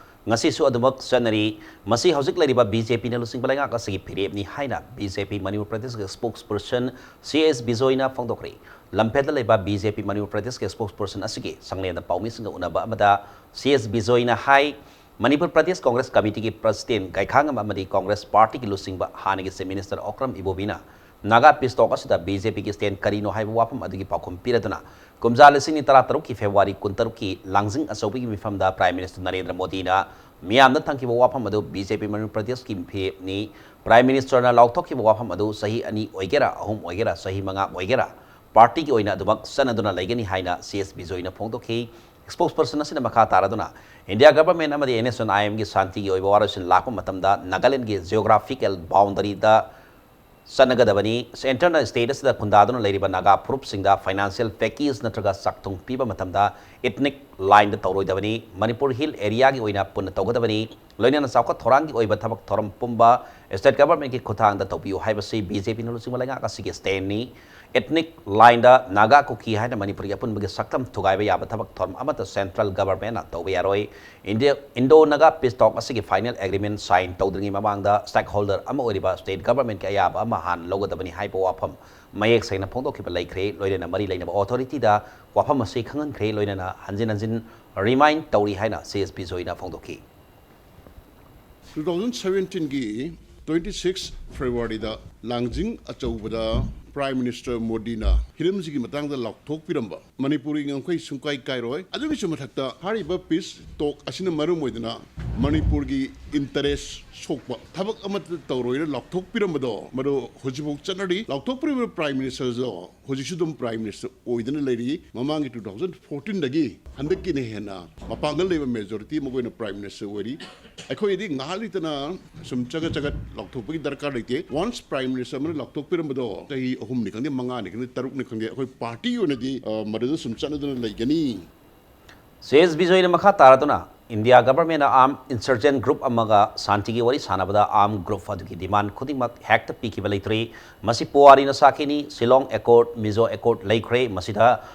ꯉꯁꯤꯁꯨ ꯑꯗꯨꯃꯛ ꯆꯠꯅꯔꯤ꯫ ꯃꯁꯤ ꯍꯧꯖꯤꯛ ꯂꯩꯔꯤꯕ ꯕꯤ ꯖꯦ ꯄꯤꯅ ꯂꯨꯆꯤꯡꯕ ꯂꯩꯉꯥꯛ ꯑꯁꯤꯒꯤ ꯐꯤꯔꯦꯞꯅꯤ ꯍꯥꯏꯅ ꯕꯤ ꯖꯦ ꯄꯤ ꯃꯅꯤꯄꯨꯔ ꯄ꯭ꯔꯗꯦꯁꯀꯤ ꯁ꯭ꯄꯣꯛꯁ ꯄꯔꯁꯟ ꯁꯤ ꯑꯦꯁ ꯕꯤꯖꯣꯏꯅ ꯐꯣꯡꯗꯣꯛꯈ꯭ꯔꯦ꯫ ꯂꯝꯐꯦꯜꯗ ꯂꯩꯕ ꯕꯤ ꯖꯦ ꯄꯤ ꯃꯅꯤꯄꯨꯔ ꯄ꯭ꯔꯗꯦꯁꯀꯤ ꯁ꯭ꯄꯣꯛꯁ ꯄꯔꯁꯟ ꯑꯁꯤꯒꯤ ꯁꯪꯂꯦꯟꯗ ꯄꯥꯎꯃꯤꯁꯤꯡꯒ ꯎꯅꯕ ꯑꯃꯗ ꯁꯤ ꯑꯦꯁ ꯕꯤꯖꯣꯏꯅ ꯍꯥꯏ, ꯃꯅꯤꯄꯨꯔ ꯄ꯭ꯔꯗꯦꯁ ꯀꯣꯡꯒ꯭ꯔꯦꯁ ꯀꯃꯤꯇꯤꯒꯤ ꯄ꯭ꯔꯁꯤꯗꯦꯟ ꯒꯥꯏꯈꯥꯉꯝ ꯑꯃꯗꯤ ꯀꯣꯡꯒ꯭ꯔꯦꯁ ꯄꯥꯔꯇꯤꯒꯤ ꯂꯨꯆꯤꯡꯕ ꯍꯥꯟꯅꯒꯤ ꯆꯤꯐ ꯃꯤꯅꯤꯁꯇꯔ ꯑꯣꯀ꯭ꯔꯝ ꯏꯕꯣꯕꯤꯅ ꯅꯥꯒꯥ ꯄꯤꯁ ꯇꯣꯛ ꯑꯁꯤꯗ ꯕꯤ ꯖꯦ ꯄꯤꯒꯤ ꯁ꯭ꯇꯦꯟ ꯀꯔꯤꯅꯣ ꯍꯥꯏꯕ ꯋꯥꯐꯝ ꯑꯗꯨꯒꯤ ꯄꯥꯎꯈꯨꯝ ꯄꯤꯔꯗꯨꯅ ꯀꯨꯝꯖꯥ ꯂꯤꯁꯤꯡ ꯑꯅꯤ ꯇꯔꯥꯇꯔꯨꯛꯀꯤ ꯐꯦꯕ꯭ꯔꯨꯋꯥꯔꯤ ꯀꯨꯟꯇꯔꯨꯛꯀꯤ ꯂꯥꯡꯖꯤꯡ ꯑꯆꯧꯕꯒꯤ ꯃꯤꯐꯝꯗ ꯄ꯭ꯔꯥꯏꯝ ꯃꯤꯅꯤꯁꯇꯔ ꯅꯔꯦꯟꯗ꯭ꯔ ꯃꯣꯗꯤꯅ ꯃꯤꯌꯥꯝꯗ ꯊꯝꯈꯤꯕ ꯋꯥꯐꯝ ꯑꯗꯨ ꯕꯤ ꯖꯦ ꯄꯤ ꯃꯅꯤꯄꯨꯔ ꯄ꯭ꯔꯗꯦꯁꯀꯤ ꯐꯤꯔꯦꯞꯅꯤ꯫ ꯄ꯭ꯔꯥꯏꯝ ꯃꯤꯅꯤꯁꯇꯔꯅ ꯂꯥꯎꯊꯣꯛꯈꯤꯕ ꯋꯥꯐꯝ ꯑꯗꯨ ꯆꯍꯤ ꯑꯅꯤ ꯑꯣꯏꯒꯦꯔꯥ, ꯑꯍꯨꯝ ꯑꯣꯏꯒꯦꯔꯥ, ꯆꯍꯤ ꯃꯉꯥ ꯑꯣꯏꯒꯦꯔꯥ, ꯄꯥꯔꯇꯤꯒꯤ ꯑꯣꯏꯅ ꯑꯗꯨꯃꯛ ꯆꯠꯅꯗꯨꯅ ꯂꯩꯒꯅꯤ ꯍꯥꯏꯅ ꯁꯤ ꯑꯦꯁ ꯕꯤꯖꯣꯏꯅ ꯐꯣꯡꯗꯣꯛꯈꯤ꯫ Spokesperson ꯑꯁꯤꯅ ꯃꯈꯥ ꯇꯥꯔꯗꯨꯅ, ꯏꯟꯗꯤꯌꯥ ꯒꯚꯔꯟꯃꯦꯟꯠ ꯑꯃꯗꯤ ꯑꯦꯟ ꯑꯦꯁ ꯑꯦꯟ ꯑꯥꯏ ꯑꯦꯝꯒꯤ ꯁꯥꯟꯇꯤꯒꯤ ꯑꯣꯏꯕ ꯋꯥꯔꯣꯏꯁꯤꯟ ꯂꯥꯛꯄ ꯃꯇꯝꯗ ꯅꯥꯒꯥꯂꯦꯟꯗꯒꯤ geographical boundaryꯗ ꯆꯠꯅꯒꯗꯕꯅꯤ꯫ ꯁꯦꯟꯇꯔꯅ ꯁ꯭ꯇꯦꯠ ꯑꯁꯤꯗ ꯈꯨꯟꯗꯥꯗꯨꯅ ꯂꯩꯔꯤꯕ ꯅꯥꯒꯥ ꯐꯨꯔꯨꯞꯁꯤꯡꯗ financial package ꯅꯠꯇ꯭ꯔꯒ ꯆꯥꯛꯊꯨꯡ ꯄꯤꯕ ꯃꯇꯝꯗ ethnic lineꯗ ꯇꯧꯔꯣꯏꯗꯕꯅꯤ꯫ ꯃꯅꯤꯄꯨꯔ ꯍꯤꯜ ꯑꯦꯔꯤꯌꯥꯒꯤ ꯑꯣꯏꯅ ꯄꯨꯟꯅ ꯇꯧꯒꯗꯕꯅꯤ꯫ ꯂꯣꯏꯅꯅ ꯆꯥꯎꯈꯠ ꯊꯧꯔꯥꯡꯒꯤ ꯑꯣꯏꯕ ꯊꯕꯛ ꯊꯧꯔꯝ ꯄꯨꯝꯕ ꯁ꯭ꯇꯦꯠ ꯒꯚꯔꯟꯃꯦꯟꯠꯀꯤ ꯈꯨꯠꯊꯥꯡꯗ ꯇꯧꯕꯤꯌꯨ ꯍꯥꯏꯕꯁꯤ ꯕꯤ ꯖꯦ ꯄꯤꯅ ꯂꯨꯆꯤꯡꯕ ꯂꯩꯉꯥꯛ ꯑꯁꯤꯒꯤ ꯁ꯭ꯇꯦꯟꯅꯤ꯫ Ethnic lineꯗ ꯅꯥꯒꯥ ꯀꯨꯀꯤ ꯍꯥꯏꯅ ꯃꯅꯤꯄꯨꯔꯒꯤ ꯑꯄꯨꯟꯕꯒꯤ ꯁꯛꯇꯝ ꯊꯨꯒꯥꯏꯕ ꯌꯥꯕ ꯊꯕꯛ ꯊꯧꯔꯝ ꯑꯃꯠꯇ ꯁꯦꯟꯇ꯭ꯔꯦꯜ ꯒꯚꯔꯟꯃꯦꯟꯠꯅ ꯇꯧꯕ ꯌꯥꯔꯣꯏ꯫ India, Indo Naga peace talk ꯑꯁꯤꯒꯤ final agreement sign ꯇꯧꯗ꯭ꯔꯤꯉꯩ ꯃꯃꯥꯡꯗ stakeholder ꯑꯃ ꯑꯣꯏꯔꯤꯕ ꯁ꯭ꯇꯦꯠ ꯒꯚꯔꯟꯃꯦꯟꯠꯀꯤ ꯑꯌꯥꯕ ꯑꯃ ꯍꯥꯟꯅ ꯂꯧꯒꯗꯕꯅꯤ ꯍꯥꯏꯕ ꯋꯥꯐꯝ ꯃꯌꯦꯛ ꯁꯦꯡꯅ ꯐꯣꯡꯗꯣꯛꯈꯤꯕ ꯂꯩꯈ꯭ꯔꯦ꯫ ꯂꯣꯏꯅꯅ ꯃꯔꯤ ꯂꯩꯅꯕ ꯑꯣꯊꯣꯔꯤꯇꯤꯗ ꯋꯥꯐꯝ ꯑꯁꯤ ꯈꯪꯍꯟꯈ꯭ꯔꯦ꯫ ꯂꯣꯏꯅꯅ ꯍꯟꯖꯤꯟ ꯍꯟꯖꯤꯟ remind ꯇꯧꯔꯤ ꯍꯥꯏꯅ ꯁꯤ ꯑꯦꯁ ꯕꯤꯖꯣꯏꯅ ꯐꯣꯡꯗꯣꯛꯈꯤ꯫ Two thousand seventeenꯒꯤ twenty six Februaryꯗ ꯂꯥꯡꯖꯤꯡ ꯑꯆꯧꯕꯗ Prime Minister ꯃꯣꯗꯤꯅ ꯍꯤꯔꯝꯁꯤꯒꯤ ꯃꯇꯥꯡꯗ ꯂꯥꯎꯊꯣꯛꯄꯤꯔꯝꯕ, ꯃꯅꯤꯄꯨꯔꯒꯤ ꯉꯝꯈꯩ ꯁꯨꯡꯀꯥꯏ ꯀꯥꯏꯔꯣꯏ꯫ ꯑꯗꯨꯒꯤꯁꯨ ꯃꯊꯛꯇ ꯍꯥꯏꯔꯤꯕ peace talk ꯑꯁꯤꯅ ꯃꯔꯝ ꯑꯣꯏꯗꯨꯅ ꯃꯅꯤꯄꯨꯔꯒꯤ interest ꯁꯣꯛꯄ ꯊꯕꯛ ꯑꯃꯠꯇ ꯇꯧꯔꯣꯏꯅ ꯂꯥꯎꯊꯣꯛꯄꯤꯔꯝꯕꯗꯣ, ꯃꯗꯨ ꯍꯧꯖꯤꯛꯐꯥꯎ ꯆꯠꯅꯔꯤ꯫ ꯂꯥꯎꯊꯣꯛꯄꯤꯔꯤꯕ Prime Ministerꯗꯣ ꯍꯧꯖꯤꯛꯁꯨ ꯑꯗꯨꯝ Prime Minister ꯑꯣꯏꯗꯨꯅ ꯂꯩꯔꯤ꯫ ꯃꯃꯥꯡꯒꯤ two thousand fourteenꯗꯒꯤ ꯍꯟꯗꯛꯀꯤꯅ ꯍꯦꯟꯅ ꯃꯄꯥꯡꯒꯜ ꯂꯩꯕ majority ꯑꯃ ꯑꯣꯏꯅ Prime Minister ꯑꯣꯏꯔꯤ꯫ ꯑꯩꯈꯣꯏꯗꯤ ꯉꯥꯏꯍꯥꯛ ꯂꯩꯇꯅ ꯁꯨꯝ ꯆꯒꯠ ꯆꯒꯠ ꯂꯥꯎꯊꯣꯛꯄꯒꯤ ꯗꯔꯀꯥꯔ ꯂꯩꯇꯦ꯫ Once Prime Minister ꯑꯃꯅ ꯂꯥꯎꯊꯣꯛꯄꯤꯔꯝꯕꯗꯣ, ꯆꯍꯤ ꯑꯍꯨꯝꯅꯤ ꯈꯪꯗꯦ, ꯃꯉꯥꯅꯤ ꯈꯪꯗꯦ, ꯇꯔꯨꯛꯅꯤ ꯈꯪꯗꯦ, ꯑꯩꯈꯣꯏ party ꯑꯣꯏꯅꯗꯤ, ꯑ, ꯃꯗꯨꯗ ꯁꯨꯝ ꯆꯠꯅꯗꯨꯅ ꯂꯩꯒꯅꯤ꯫ ꯁꯤ ꯑꯦꯁ ꯕꯤꯖꯣꯏꯅ ꯃꯈꯥ ꯇꯥꯔꯗꯨꯅ, ꯏꯟꯗꯤꯌꯥ ꯒꯚꯔꯟꯃꯦꯟꯠꯅ armed insurgent group ꯑꯃꯒ ꯁꯥꯟꯇꯤꯒꯤ ꯋꯥꯔꯤ ꯁꯥꯟꯅꯕꯗ armed group ꯑꯗꯨꯒꯤ demand ꯈꯨꯗꯤꯡꯃꯛ ꯍꯦꯛꯇ ꯄꯤꯈꯤꯕ ꯂꯩꯇ꯭ꯔꯤ꯫ ꯃꯁꯤ ꯄꯨꯋꯥꯔꯤꯅ ꯁꯥꯈꯤꯅꯤ꯫ ꯁꯤꯂꯣꯡ accord, ꯃꯤꯖꯣ accord ꯂꯩꯈ꯭ꯔꯦ꯫ ꯃꯁꯤꯗ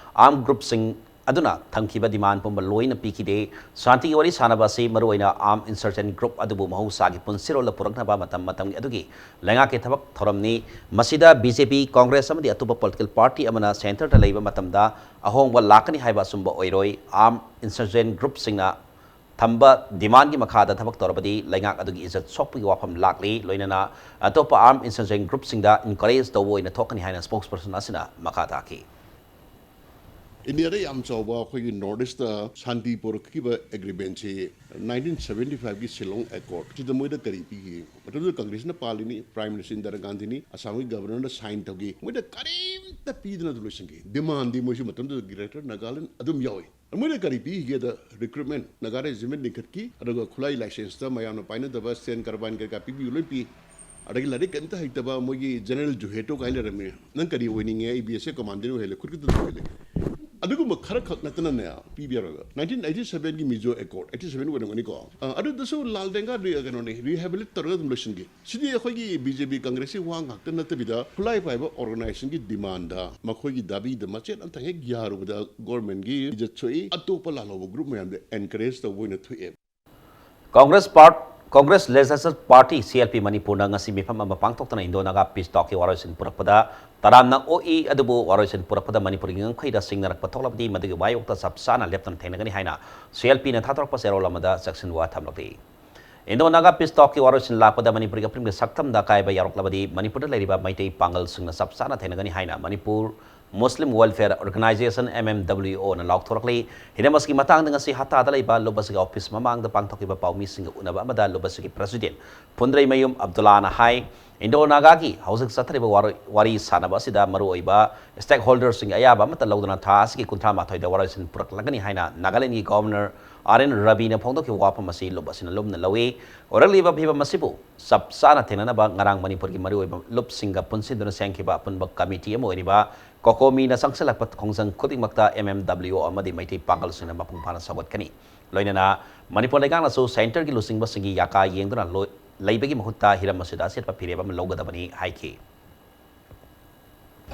armed groupꯁꯤꯡ ꯑꯗꯨꯅ ꯊꯝꯈꯤꯕ demand ꯄꯨꯝꯕ ꯂꯣꯏꯅ ꯄꯤꯈꯤꯗꯦ꯫ ꯁꯥꯟꯇꯤꯒꯤ ꯋꯥꯔꯤ ꯁꯥꯟꯅꯕ ꯑꯁꯤ ꯃꯔꯨꯑꯣꯏꯅ armed insurgent group ꯑꯗꯨꯕꯨ ꯃꯍꯧꯁꯥꯒꯤ ꯄꯨꯟꯁꯤꯔꯣꯜꯗ ꯄꯨꯔꯛꯅꯕ ꯃꯇꯝ ꯃꯇꯝꯒꯤ ꯑꯗꯨꯒꯤ ꯂꯩꯉꯥꯛꯀꯤ ꯊꯕꯛ ꯊꯧꯔꯝꯅꯤ꯫ ꯃꯁꯤꯗ ꯕꯤ ꯖꯦ ꯄꯤ, ꯀꯣꯡꯒ꯭ꯔꯦꯁ ꯑꯃꯗꯤ ꯑꯇꯣꯞꯄ political party ꯑꯃꯅ centreꯗ ꯂꯩꯕ ꯃꯇꯝꯗ ꯑꯍꯣꯡꯕ ꯂꯥꯛꯀꯅꯤ ꯍꯥꯏꯕ ꯑꯆꯨꯝꯕ ꯑꯣꯏꯔꯣꯏ꯫ Armed insurgent groupꯁꯤꯡꯅ ꯊꯝꯕ demandꯒꯤ ꯃꯈꯥꯗ ꯊꯕꯛ ꯇꯧꯔꯕꯗꯤ ꯂꯩꯉꯥꯛ ꯑꯗꯨꯒꯤ ꯏꯖꯠ ꯁꯣꯛꯄꯒꯤ ꯋꯥꯐꯝ ꯂꯥꯛꯂꯤ꯫ ꯂꯣꯏꯅꯅ ꯑꯇꯣꯞꯄ armed insurgent groupꯁꯤꯡꯗ encourage ꯇꯧꯕ ꯑꯣꯏꯅ ꯊꯣꯛꯀꯅꯤ ꯍꯥꯏꯅ spokesperson ꯑꯁꯤꯅ ꯃꯈꯥ ꯇꯥꯈꯤ꯫ ꯏꯟꯗꯤꯌꯥꯗ ꯌꯥꯝ ꯆꯥꯎꯕ ꯑꯩꯈꯣꯏꯒꯤ ꯅꯣꯔꯠ ꯏꯁꯇ ꯁꯥꯟꯇꯤ ꯄꯨꯔꯛꯈꯤꯕ ꯑꯦꯒ꯭ꯔꯤꯃꯦꯟꯁꯤ ꯅꯥꯏꯟꯇꯤꯟ ꯁꯚꯦꯟꯇꯤ ꯐꯥꯏꯚꯀꯤ ꯁꯤꯂꯣꯡ ꯑꯦꯀꯣꯔꯗ ꯁꯤꯗ ꯃꯣꯏꯗ ꯀꯔꯤ ꯄꯤꯈꯤ? ꯃꯇꯝꯗꯨꯗ ꯀꯪꯒ꯭ꯔꯦꯁꯅ ꯄꯥꯜꯂꯤꯅꯤ, ꯄ꯭ꯔꯥꯏꯝ ꯃꯤꯅꯤꯁꯇꯔ ꯏꯟꯗꯤꯔꯥ ꯒꯥꯟꯙꯤꯅꯤ, ꯑꯁꯥꯝꯒꯤ ꯒꯕꯔꯅꯔꯅ ꯁꯥꯏꯟ ꯇꯧꯈꯤ꯫ ꯃꯣꯏꯗ ꯀꯔꯤꯝꯇ ꯄꯤꯗꯅ ꯑꯗꯨꯝ ꯂꯣꯏꯁꯤꯟꯈꯤ꯫ ꯗꯤꯃꯥꯟꯗꯤ ꯃꯣꯏꯁꯨ ꯃꯇꯝꯗꯨꯗ ꯒ꯭ꯔꯦꯇꯔ ꯅꯥꯒꯥꯂꯦꯟ ꯑꯗꯨꯝ ꯌꯥꯎꯏ꯫ ꯃꯣꯏꯅ ꯀꯔꯤ ꯄꯤꯈꯤꯒꯦꯗ, ꯔꯤꯀ꯭ꯔꯨꯠꯃꯦꯟ, ꯅꯥꯒꯥ ꯔꯦꯖꯤꯃꯦꯟ ꯂꯤꯡꯈꯠꯈꯤ, ꯑꯗꯨꯒ ꯈꯨꯠꯂꯥꯏ ꯂꯥꯏꯁꯦꯟꯁꯇ ꯃꯌꯥꯝꯅ ꯄꯥꯏꯅꯗꯕ ꯁ꯭ꯇꯦꯟ ꯀꯔꯕꯥꯏꯟ ꯀꯩꯀꯥ ꯄꯤꯕꯤꯌꯨ ꯂꯣꯏ ꯄꯤ꯫ ꯑꯗꯒꯤ ꯂꯥꯏꯔꯤꯛ ꯀꯩꯝꯇ ꯍꯩꯇꯕ ꯃꯣꯏꯒꯤ ꯖꯦꯅꯔꯦꯜ ꯖꯨꯍꯦꯇꯣ ꯀꯥꯏꯅ ꯂꯩꯔꯝꯃꯤ꯫ "ꯅꯪ ꯀꯔꯤ ꯑꯣꯏꯅꯤꯡꯉꯦ?" "ꯑꯩ ꯕꯤ ꯑꯦꯁ ꯑꯦꯐ ꯀꯃꯥꯟꯗꯦꯟ ꯑꯣꯏꯍꯜꯂꯦ, ꯈꯨꯠꯀ ꯇꯨꯝꯊꯣꯛꯍꯜꯂꯦ"꯫ ꯑꯗꯨꯒꯨꯝꯕ ꯈꯔ ꯈꯛ ꯅꯠꯇꯅꯅꯦ, ꯄꯤꯕꯤꯔꯒ ꯅꯥꯏꯟꯇꯤꯟ ꯑꯩꯠꯇꯤ ꯁꯚꯦꯟꯒꯤ ꯃꯤꯖꯣ ꯑꯦꯀꯣꯔꯗ, ꯑꯩꯠꯇꯤ ꯁꯚꯦꯟ ꯑꯣꯏꯔꯝꯒꯅꯤꯀꯣ, ꯑ, ꯑꯗꯨꯗꯁꯨ ꯂꯥꯜ ꯗꯦꯡꯒꯥ ꯔꯤ-, ꯀꯩꯅꯣꯅꯤ, ꯔꯤꯍꯦꯕꯤꯂꯤꯠ ꯇꯧꯔꯒ ꯑꯗꯨꯝ ꯂꯣꯏꯁꯤꯟꯈꯤ꯫ ꯁꯤꯗꯤ ꯑꯩꯈꯣꯏꯒꯤ ꯕꯤ ꯖꯦ ꯄꯤ ꯀꯪꯒ꯭ꯔꯦꯁꯀꯤ ꯋꯥ ꯉꯥꯛꯇ ꯅꯠꯇꯕꯤꯗ, ꯈꯨꯠꯂꯥꯏ ꯄꯥꯏꯕ ꯑꯣꯔꯒꯅꯥꯏꯖꯦꯁꯟꯒꯤ ꯗꯤꯃꯥꯟꯗ, ꯃꯈꯣꯏꯒꯤ ꯗꯥꯕꯤꯗ ꯃꯆꯦꯠ ꯑꯝꯇꯪ ꯍꯦꯛ ꯌꯥꯔꯨꯕꯗ ꯒꯣꯔꯃꯦꯟꯒꯤ ꯏꯖꯠ ꯁꯣꯛꯏ, ꯑꯇꯣꯞꯄ ꯂꯥꯜꯍꯧꯕ ꯒ꯭ꯔꯨꯞ ꯃꯌꯥꯝꯗ ꯑꯦꯟꯀꯔꯦꯖ ꯇꯧꯕ ꯑꯣꯏꯅ ꯊꯣꯛꯑꯦ꯫ Congress part-, Congress legislative party, C L P, ꯃꯅꯤꯄꯨꯔꯅ ꯉꯁꯤ ꯃꯤꯐꯝ ꯑꯃ ꯄꯥꯡꯊꯣꯛꯇꯨꯅ ꯏꯟꯗꯣ ꯅꯥꯒꯥ ꯄꯤꯁ ꯇꯣꯛꯀꯤ ꯋꯥꯔꯣꯏꯁꯤꯟ ꯄꯨꯔꯛꯄꯗ ꯇꯔꯥꯝꯅ ꯑꯣꯛꯏ, ꯑꯗꯨꯕꯨ ꯋꯥꯔꯣꯏꯁꯤꯟ ꯄꯨꯔꯛꯄꯗ ꯃꯅꯤꯄꯨꯔꯒꯤ ꯉꯝꯈꯩꯗ ꯁꯤꯡꯅꯔꯛꯄ ꯊꯣꯛꯂꯕꯗꯤ ꯃꯗꯨꯒꯤ ꯃꯥꯌꯣꯛꯇ ꯆꯞ ꯆꯥꯅ ꯂꯦꯞꯇꯅ ꯊꯦꯡꯅꯒꯅꯤ ꯍꯥꯏꯅ ꯁꯤ ꯑꯦꯜ ꯄꯤꯅ ꯊꯥꯗꯣꯔꯛꯄ ꯆꯦꯔꯣꯜ ꯑꯃꯗ ꯆꯦꯛꯁꯤꯟꯋꯥ ꯊꯝꯂꯛꯂꯤ꯫ ꯏꯟꯗꯣ ꯅꯥꯒꯥ ꯄꯤꯁ ꯇꯣꯛꯀꯤ ꯋꯥꯔꯣꯏꯁꯤꯟ ꯂꯥꯛꯄꯗ ꯃꯅꯤꯄꯨꯔꯒꯤ ꯑꯄꯨꯟꯕꯒꯤ ꯁꯛꯇꯝꯗ ꯑꯀꯥꯏꯕ ꯌꯥꯎꯔꯛꯂꯕꯗꯤ ꯃꯅꯤꯄꯨꯔꯗ ꯂꯩꯔꯤꯕ ꯃꯩꯇꯩ ꯄꯥꯡꯒꯜꯁꯤꯡꯅ ꯆꯞ ꯆꯥꯅ ꯊꯦꯡꯅꯒꯅꯤ ꯍꯥꯏꯅ ꯃꯅꯤꯄꯨꯔ ꯃꯨꯁꯂꯤꯝ ꯋꯦꯜꯐꯤꯌꯔ ꯑꯣꯔꯒꯅꯥꯏꯖꯦꯁꯟ, ꯑꯦꯝ ꯑꯦꯝ ꯗꯕ꯭ꯂꯤꯌꯨ ꯑꯣꯅ ꯂꯥꯎꯊꯣꯔꯛꯂꯤ꯫ ꯍꯤꯔꯝ ꯑꯁꯤꯒꯤ ꯃꯇꯥꯡꯗ ꯉꯁꯤ ꯍꯠꯇꯥꯗ ꯂꯩꯕ ꯂꯨꯞ ꯑꯁꯤꯒꯤ ꯑꯣꯐꯤꯁ ꯃꯃꯥꯡꯗ ꯄꯥꯡꯊꯣꯛꯈꯤꯕ ꯄꯥꯎꯃꯤꯁꯤꯡꯒ ꯎꯅꯕ ꯑꯃꯗ ꯂꯨꯞ ꯑꯁꯤꯒꯤ ꯄ꯭ꯔꯦꯁꯤꯗꯦꯟ ꯐꯨꯟꯗ꯭ꯔꯩꯃꯌꯨꯝ ꯑꯕꯗꯨꯜꯂꯥꯅ ꯍꯥꯏ, ꯏꯟꯗꯣ ꯅꯥꯒꯥꯒꯤ ꯍꯧꯖꯤꯛ ꯆꯠꯊꯔꯤꯕ ꯋꯥꯔꯣꯏ-, ꯋꯥꯔꯤ ꯁꯥꯅꯕ ꯑꯁꯤꯗ ꯃꯔꯨꯑꯣꯏꯕ ꯁ꯭ꯇꯦꯛꯍꯣꯜꯗꯔꯁꯤꯡꯒꯤ ꯑꯌꯥꯕ ꯑꯃꯠꯇ ꯂꯧꯗꯨꯅ ꯊꯥ ꯑꯁꯤꯒꯤ ꯀꯨꯟꯊ꯭ꯔꯥ ꯃꯥꯊꯣꯏꯗ ꯋꯥꯔꯣꯏꯁꯤꯟ ꯄꯨꯔꯛꯂꯒꯅꯤ ꯍꯥꯏꯅ ꯅꯥꯒꯥꯂꯦꯟꯒꯤ ꯒꯣꯚꯔꯅꯔ ꯑꯥꯔ ꯑꯦꯟ ꯔꯕꯤꯅ ꯐꯣꯡꯗꯣꯛꯈꯤꯕ ꯋꯥꯐꯝ ꯑꯁꯤ ꯂꯨꯞ ꯑꯁꯤꯅ ꯂꯨꯝꯅ ꯂꯧꯏ꯫ ꯑꯣꯏꯔꯛꯂꯤꯕ ꯐꯤꯕꯝ ꯑꯁꯤꯕꯨ ꯆꯞ ꯆꯥꯅ ꯊꯦꯡꯅꯅꯕ ꯉꯔꯥꯡ ꯃꯅꯤꯄꯨꯔꯒꯤ ꯃꯔꯨꯑꯣꯏꯕ ꯂꯨꯞꯁꯤꯡꯒ ꯄꯨꯟꯁꯤꯟꯗꯨꯅ ꯁꯦꯝꯈꯤꯕ ꯑꯄꯨꯟꯕ ꯀꯃꯤꯇꯤ ꯑꯃ ꯑꯣꯏꯔꯤꯕ ꯀꯣꯀꯣꯃꯤꯅ ꯆꯪꯁꯤꯜꯂꯛꯄ ꯈꯣꯡꯖꯪ ꯈꯨꯗꯤꯡꯃꯛꯇ ꯑꯦꯝ ꯑꯦꯝ ꯗꯕ꯭ꯂꯤꯌꯨ ꯑꯣ ꯑꯃꯗꯤ ꯃꯩꯇꯩ ꯄꯥꯡꯒꯜꯁꯤꯡꯅ ꯃꯄꯨꯡ ꯐꯥꯅ ꯁꯧꯒꯠꯀꯅꯤ꯫ ꯂꯣꯏꯅꯅ ꯃꯅꯤꯄꯨꯔ ꯂꯩꯉꯥꯛꯅꯁꯨ ꯁꯦꯟꯇꯔꯒꯤ ꯂꯨꯆꯤꯡꯕꯁꯤꯡꯒꯤ ꯌꯥꯀꯥ ꯌꯦꯡꯗꯨꯅ ꯂꯣꯏ-, ꯂꯩꯕꯒꯤ ꯃꯍꯨꯠꯇ ꯍꯤꯔꯝ ꯑꯁꯤꯗ ꯑꯆꯦꯠꯄ ꯐꯤꯔꯦꯞ ꯑꯃ ꯂꯧꯒꯗꯕꯅꯤ ꯍꯥꯏꯈꯤ꯫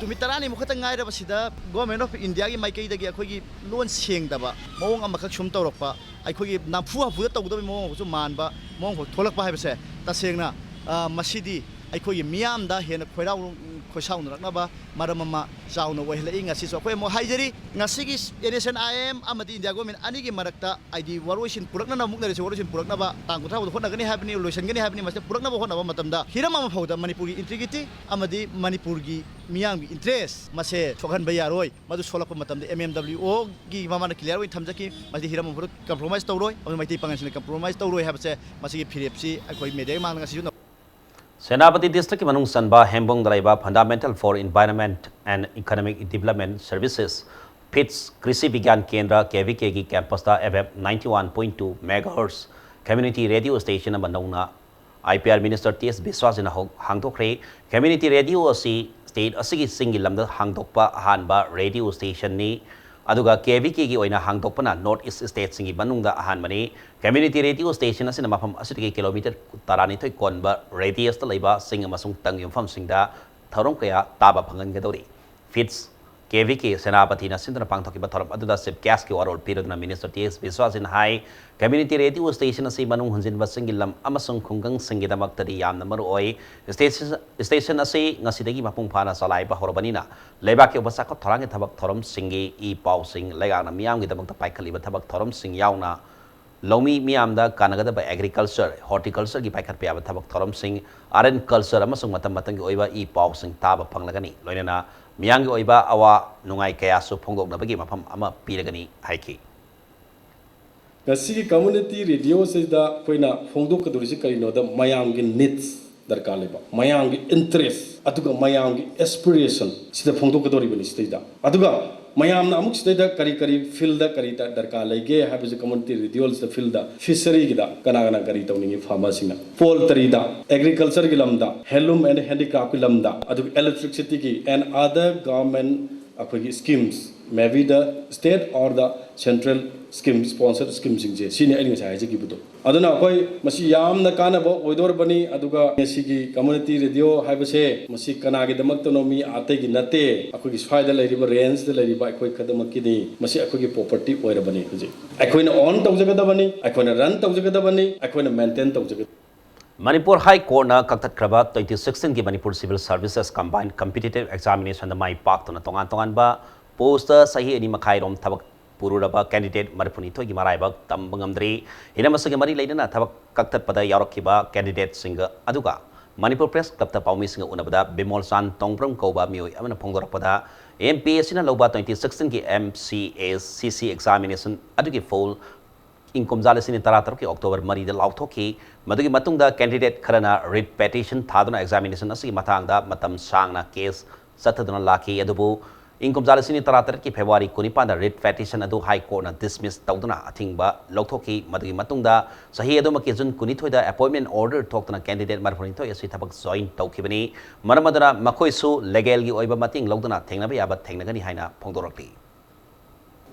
ꯅꯨꯃꯤꯠ ꯇꯔꯥꯅꯤꯃꯨꯛ ꯈꯛꯇ ꯉꯥꯏꯔꯕꯁꯤꯗ Government of Indiaꯒꯤ ꯃꯥꯏꯀꯩꯗꯒꯤ ꯑꯩꯈꯣꯏꯒꯤ ꯂꯣꯟ ꯁꯦꯡꯗꯕ ꯃꯑꯣꯡ ꯑꯃꯈꯛ ꯁꯨꯝ ꯇꯧꯔꯛꯄ, ꯑꯩꯈꯣꯏꯒꯤ ꯅꯝꯐꯨ ꯍꯥꯐꯨꯗ ꯇꯧꯒꯗꯕꯒꯤ ꯃꯑꯣꯡ ꯑꯃꯁꯨ ꯃꯥꯟꯕ ꯃꯑꯣꯡ ꯑꯃꯈꯛ ꯊꯣꯛꯂꯛꯄ ꯍꯥꯏꯕꯁꯦ ꯇꯁꯦꯡꯅ, ꯑ, ꯃꯁꯤꯗꯤ ꯑꯩꯈꯣꯏꯒꯤ ꯃꯤꯌꯥꯝꯗ ꯍꯦꯟꯅ ꯈꯣꯏꯔꯥꯎ ꯈꯣꯏꯁꯥꯎꯅꯔꯛꯅꯕ ꯃꯔꯝ ꯑꯃ ꯆꯥꯎꯅ ꯑꯣꯏꯍꯜꯂꯛꯏ꯫ ꯉꯁꯤꯁꯨ ꯑꯩꯈꯣꯏ ꯑꯃꯨꯛ ꯍꯥꯏꯖꯔꯤ, ꯉꯁꯤꯒꯤ NSCN-IM ꯑꯃꯗꯤ ꯏꯟꯗꯤꯌꯥ ꯒꯣꯔꯃꯦꯟ ꯑꯅꯤꯒꯤ ꯃꯔꯛꯇ ꯍꯥꯏꯗꯤ ꯋꯥꯔꯣꯏꯁꯤꯟ ꯄꯨꯔꯛꯅꯅꯕ, ꯃꯨꯛꯅꯔꯤꯁꯦ ꯋꯥꯔꯣꯏꯁꯤꯟ ꯄꯨꯔꯛꯅꯕ ꯇꯥꯡ ꯀꯨꯟꯊ꯭ꯔꯥ ꯐꯥꯎꯗ ꯍꯣꯠꯅꯒꯅꯤ ꯍꯥꯏꯕꯅꯤ, ꯂꯣꯏꯁꯤꯟꯒꯅꯤ ꯍꯥꯏꯕꯅꯤ꯫ ꯃꯁꯤꯗ ꯄꯨꯔꯛꯅꯕ ꯍꯣꯠꯅꯕ ꯃꯇꯝꯗ ꯍꯤꯔꯝ ꯑꯃ ꯐꯥꯎꯗ ꯃꯅꯤꯄꯨꯔꯒꯤ ꯏꯟꯇꯤꯒ꯭ꯔꯤꯇꯤ ꯑꯃꯗꯤ ꯃꯅꯤꯄꯨꯔꯒꯤ ꯃꯤꯌꯥꯝꯒꯤ ꯏꯟꯇꯔꯦꯁ ꯃꯁꯦ ꯁꯣꯛꯍꯟꯕ ꯌꯥꯔꯣꯏ꯫ ꯃꯗꯨ ꯁꯣꯛꯂꯛꯄ ꯃꯇꯝꯗ MMWO-ꯒꯤ ꯃꯃꯥꯡꯗ ꯀ꯭ꯂꯤꯌꯥꯔ ꯑꯣꯏꯅ ꯊꯝꯖꯈꯤ, ꯃꯁꯤꯗꯤ ꯍꯤꯔꯝ ꯑꯃ ꯐꯥꯎꯗ ꯀꯝꯄ꯭ꯔꯣꯃꯥꯏꯁ ꯇꯧꯔꯣꯏ, ꯑꯃꯗꯤ ꯃꯩꯇꯩ ꯄꯥꯉꯜꯁꯤꯡꯅ ꯀꯝꯄ꯭ꯔꯣꯃꯥꯏꯁ ꯇꯧꯔꯣꯏ ꯍꯥꯏꯕꯁꯦ ꯃꯁꯤꯒꯤ ꯐꯤꯔꯦꯞꯁꯤ ꯑꯩꯈꯣꯏ ꯃꯦꯗꯤꯌꯥꯒꯤ ꯃꯥꯡꯗ ꯉꯁꯤꯁꯨ ꯅ- ꯁꯦꯅꯥꯄꯇꯤ ꯗꯤꯁꯇ꯭ꯔꯤꯛꯀꯤ ꯃꯅꯨꯡ ꯆꯟꯕ ꯍꯦꯝꯕꯣꯡꯗ ꯂꯩꯕ Fundamental for Environment and Economic Development Services, ꯐꯤꯠꯁ ꯀ꯭ꯔꯤꯁꯤ ꯕꯤꯒ꯭ꯌꯥꯟ ꯀꯦꯟꯗ꯭ꯔ, KVK-ꯒꯤ ꯀꯦꯝꯄꯁꯇ FM ninety one point two megahertz community radio station ꯑꯃ ꯅꯧꯅ IPR Minister T S ꯕꯤꯁ꯭ꯋꯥꯁꯖꯤꯅ ꯍꯧ-, ꯍꯥꯡꯗꯣꯛꯈ꯭ꯔꯦ꯫ Community radio ꯑꯁꯤ state ꯑꯁꯤꯒꯤ ꯆꯤꯡꯒꯤ ꯂꯝꯗ ꯍꯥꯡꯗꯣꯛꯄ ꯑꯍꯥꯟꯕ radio station-ꯅꯤ꯫ ꯑꯗꯨꯒ KVK-ꯒꯤ ꯑꯣꯏꯅ ꯍꯥꯡꯗꯣꯛꯄꯅ North East state-ꯁꯤꯡꯒꯤ ꯃꯅꯨꯡꯗ ꯑꯍꯥꯟꯕꯅꯤ꯫ Community radio station ꯑꯁꯤꯅ ꯃꯐꯝ ꯑꯁꯤꯗꯒꯤ kilometre ꯇꯔꯥꯅꯤꯊꯣꯏ ꯀꯣꯟꯕ radius-ꯇ ꯂꯩꯕ ꯆꯤꯡ ꯑꯃꯁꯨꯡ ꯇꯪꯒꯤ ꯃꯐꯝꯁꯤꯡꯗ ꯊꯧꯔꯝ ꯀꯌꯥ ꯇꯥꯕ ꯐꯪꯍꯟꯒꯗꯧꯔꯤ꯫ ꯐꯤꯠꯁ KVK ꯁꯦꯅꯥꯄꯇꯤꯅ ꯁꯤꯟꯗꯨꯅ ꯄꯥꯡꯊꯣꯛꯈꯤꯕ ꯊꯧꯔꯝ ꯑꯗꯨꯗ Chief Guest-ꯀꯤ ꯋꯥꯔꯣꯜ ꯄꯤꯔꯗꯨꯅ Minister T S ꯕꯤꯁ꯭ꯋꯥꯁꯖꯤꯅ ꯍꯥꯏ, Community radio station-ꯑꯁꯤ ꯃꯅꯨꯡ ꯍꯟꯖꯤꯟꯕꯁꯤꯡꯒꯤ ꯂꯝ ꯑꯃꯁꯨꯡ ꯈꯨꯡꯒꯪꯁꯤꯡꯒꯤꯗꯃꯛꯇꯗꯤ ꯌꯥꯝꯅ ꯃꯔꯨꯑꯣꯏ꯫ Station, station ꯑꯁꯤ ꯉꯁꯤꯗꯒꯤ ꯃꯄꯨꯡ ꯐꯥꯅ ꯆꯂꯥꯏꯕ ꯍꯧꯔꯕꯅꯤꯅ ꯂꯩꯕꯥꯛꯀꯤ ꯑꯣꯏꯕ ꯆꯥꯎꯈꯠ ꯊꯧꯔꯥꯡꯒꯤ ꯊꯕꯛ ꯊꯧꯔꯝꯁꯤꯡꯒꯤ ꯏ ꯄꯥꯎꯁꯤꯡ ꯂꯩꯉꯥꯛꯅ ꯃꯤꯌꯥꯝꯒꯤꯗꯃꯛꯇ ꯄꯥꯏꯈꯠꯂꯤꯕ ꯊꯕꯛ ꯊꯧꯔꯝꯁꯤꯡ ꯌꯥꯎꯅ ꯂꯧꯃꯤ ꯃꯤꯌꯥꯝꯗ ꯀꯥꯟꯅꯒꯗꯕ agriculture, horticulture-ꯒꯤ ꯄꯥꯏꯈꯠꯄ ꯌꯥꯕ ꯊꯕꯛ ꯊꯧꯔꯝꯁꯤꯡ, art and culture ꯑꯃꯁꯨꯡ ꯃꯇꯝ ꯃꯇꯝꯒꯤ ꯑꯣꯏꯕ ꯏ ꯄꯥꯎꯁꯤꯡ ꯇꯥꯕ ꯐꯪꯂꯒꯅꯤ꯫ ꯂꯣꯏꯅꯅ ꯃꯤꯌꯥꯝꯒꯤ ꯑꯣꯏꯕ ꯑꯋꯥ ꯅꯨꯡꯉꯥꯏ ꯀꯌꯥꯁꯨ ꯐꯣꯡꯗꯣꯛꯅꯕꯒꯤ ꯃꯐꯝ ꯑꯃ ꯄꯤꯔꯒꯅꯤ ꯍꯥꯏꯈꯤ꯫ ꯉꯁꯤꯒꯤ community radio-ꯁꯤꯗ ꯑꯩꯈꯣꯏꯅ ꯐꯣꯡꯗꯣꯛꯀꯗꯧꯔꯤꯁꯤ ꯀꯔꯤꯅꯣꯗ, ꯃꯌꯥꯝꯒꯤ needs ꯗꯔꯀꯥꯔ ꯂꯩꯕ, ꯃꯌꯥꯝꯒꯤ interest, ꯑꯗꯨꯒ ꯃꯌꯥꯝꯒꯤ aspiration ꯁꯤꯗ ꯐꯣꯡꯗꯣꯛꯀꯗꯧꯔꯤꯕꯅꯤ ꯁꯤꯗꯩꯗ꯫ ꯑꯗꯨꯒ ꯃꯌꯥꯝꯅ ꯑꯃꯨꯛ ꯁꯤꯗꯩꯗ ꯀꯔꯤ ꯀꯔꯤ field-ꯗ ꯀꯔꯤ ꯗ-, ꯗꯔꯀꯥꯔ ꯂꯩꯒꯦ ꯍꯥꯏꯕꯁꯤ community radio-ꯁꯤꯗ field-ꯗ, fishery-ꯒꯤꯗ ꯀꯅꯥ ꯀꯅꯥ ꯀꯔꯤ ꯇꯧꯅꯤꯡꯉꯤ, farmer-ꯁꯤꯡꯅ poultry-ꯗ, agriculture-ꯒꯤ ꯂꯝꯗ, handloom and handicraft-ꯀꯤ ꯂꯝꯗ, ꯑꯗꯨꯒ electricity-ꯒꯤ and other government ꯑꯩꯈꯣꯏꯒꯤ schemes, maybe the state or the central scheme, sponsored scheme-ꯁꯤꯡꯁꯦ, ꯁꯤꯅꯤ ꯑꯩꯅ ꯉꯁꯥꯏ ꯍꯥꯏꯖꯈꯤꯕꯗꯣ꯫ ꯑꯗꯨꯅ ꯑꯩꯈꯣꯏ ꯃꯁꯤ ꯌꯥꯝꯅ ꯀꯥꯟꯅꯕ ꯑꯣꯏꯗꯧꯔꯕꯅꯤ꯫ ꯑꯗꯨꯒ ꯉꯁꯤꯒꯤ community radio ꯍꯥꯏꯕꯁꯦ ꯃꯁꯤ ꯀꯅꯥꯒꯤꯗꯃꯛꯇꯅꯣ, ꯃꯤ ꯑꯇꯩꯒꯤ ꯅꯠꯇꯦ, ꯑꯩꯈꯣꯏꯒꯤ ꯁ꯭ꯋꯥꯏꯗ ꯂꯩꯔꯤꯕ range-ꯇ ꯂꯩꯔꯤꯕ ꯑꯩꯈꯣꯏ ꯈꯛꯇꯃꯛꯀꯤꯅꯤ꯫ ꯃꯁꯤ ꯑꯩꯈꯣꯏꯒꯤ property ꯑꯣꯏꯔꯕꯅꯤ꯫ ꯍꯧꯖꯤꯛ ꯑꯩꯈꯣꯏꯅ own ꯇꯧꯖꯒꯗꯕꯅꯤ, ꯑꯩꯈꯣꯏꯅ run ꯇꯧꯖꯒꯗꯕꯅꯤ, ꯑꯩꯈꯣꯏꯅ maintain ꯇꯧꯖꯒꯗꯕꯅꯤ꯫ ꯃꯅꯤꯄꯨꯔ ꯍꯥꯏ ꯀꯣꯔꯠꯅ ꯀꯛꯊꯠꯈ꯭ꯔꯕ twenty sixteen ꯒꯤ Manipur Civil Services Combined Competitive Examination ꯗ ꯃꯥꯏ ꯄꯥꯛꯇꯨꯅ ꯇꯣꯉꯥꯟ ꯇꯣꯉꯥꯟꯕ post ꯇ ꯆꯍꯤ ꯑꯅꯤ ꯃꯈꯥꯏꯔꯣꯝ ꯊꯕꯛ ꯄꯨꯔꯨꯔꯕ candidate ꯃꯔꯤꯐꯨꯅꯤꯊꯣꯏꯒꯤ ꯃꯔꯥꯏꯕꯛ ꯇꯝꯕ ꯉꯝꯗ꯭ꯔꯤ꯫ ꯍꯤꯔꯝ ꯑꯁꯤꯒ ꯃꯔꯤ ꯂꯩꯅꯅ ꯊꯕꯛ ꯀꯛꯊꯠꯄꯗ ꯌꯥꯎꯔꯛꯈꯤꯕ candidate ꯁꯤꯡꯒ ꯑꯗꯨꯒ ꯃꯅꯤꯄꯨꯔ Press Club ꯇ ꯄꯥꯎꯃꯤꯁꯤꯡꯒ ꯎꯅꯕꯗ ꯕꯤꯃꯣꯜ ꯆꯥꯟ ꯇꯣꯡꯕ꯭ꯔꯝ ꯀꯧꯕ ꯃꯤꯑꯣꯏ ꯑꯃꯅ ꯐꯣꯡꯗꯣꯔꯛꯄꯗ, M P S C ꯅ ꯂꯧꯕ twenty sixteen ꯒꯤ M C A C C examination ꯑꯗꯨꯒꯤ full ꯏꯪ ꯀꯨꯝꯖꯥ ꯂꯤꯁꯤꯡ ꯑꯅꯤ ꯇꯔꯥꯇꯔꯨꯛꯀꯤ October ꯃꯔꯤꯗ ꯂꯥꯎꯊꯣꯛꯈꯤ꯫ ꯃꯗꯨꯒꯤ ꯃꯇꯨꯡꯗ candidate ꯈꯔꯅ writ petition ꯊꯥꯗꯨꯅ examination ꯑꯁꯤꯒꯤ ꯃꯇꯥꯡꯗ ꯃꯇꯝ ꯁꯥꯡꯅ case ꯆꯠꯊꯗꯨꯅ ꯂꯥꯛꯈꯤ꯫ ꯑꯗꯨꯕꯨ ꯏꯪ ꯀꯨꯝꯖꯥ ꯂꯤꯁꯤꯡ ꯑꯅꯤ ꯇꯔꯥꯇꯔꯦꯠꯀꯤ February ꯀꯨꯟꯅꯤꯄꯥꯟꯗ writ petition ꯑꯗꯨ High Court ꯅ dismiss ꯇꯧꯗꯨꯅ ꯑꯊꯤꯡꯕ ꯂꯧꯊꯣꯛꯈꯤ꯫ ꯃꯗꯨꯒꯤ ꯃꯇꯨꯡꯗ ꯆꯍꯤ ꯑꯗꯨꯃꯛꯀꯤ June ꯀꯨꯟꯅꯤꯊꯣꯏꯗ appointment order ꯊꯣꯛꯇꯨꯅ candidate ꯃꯔꯤꯐꯨꯅꯤꯊꯣꯏ ꯑꯁꯤ ꯊꯕꯛ join ꯇꯧꯈꯤꯕꯅꯤ꯫ ꯃꯔꯝ ꯑꯗꯨꯅ ꯃꯈꯣꯏꯁꯨ legal ꯒꯤ ꯑꯣꯏꯕ ꯃꯇꯦꯡ ꯂꯧꯗꯨꯅ ꯊꯦꯡꯅꯕ ꯌꯥꯕ ꯊꯦꯡꯅꯒꯅꯤ ꯍꯥꯏꯅ ꯐꯣꯡꯗꯣꯔꯛꯂꯤ꯫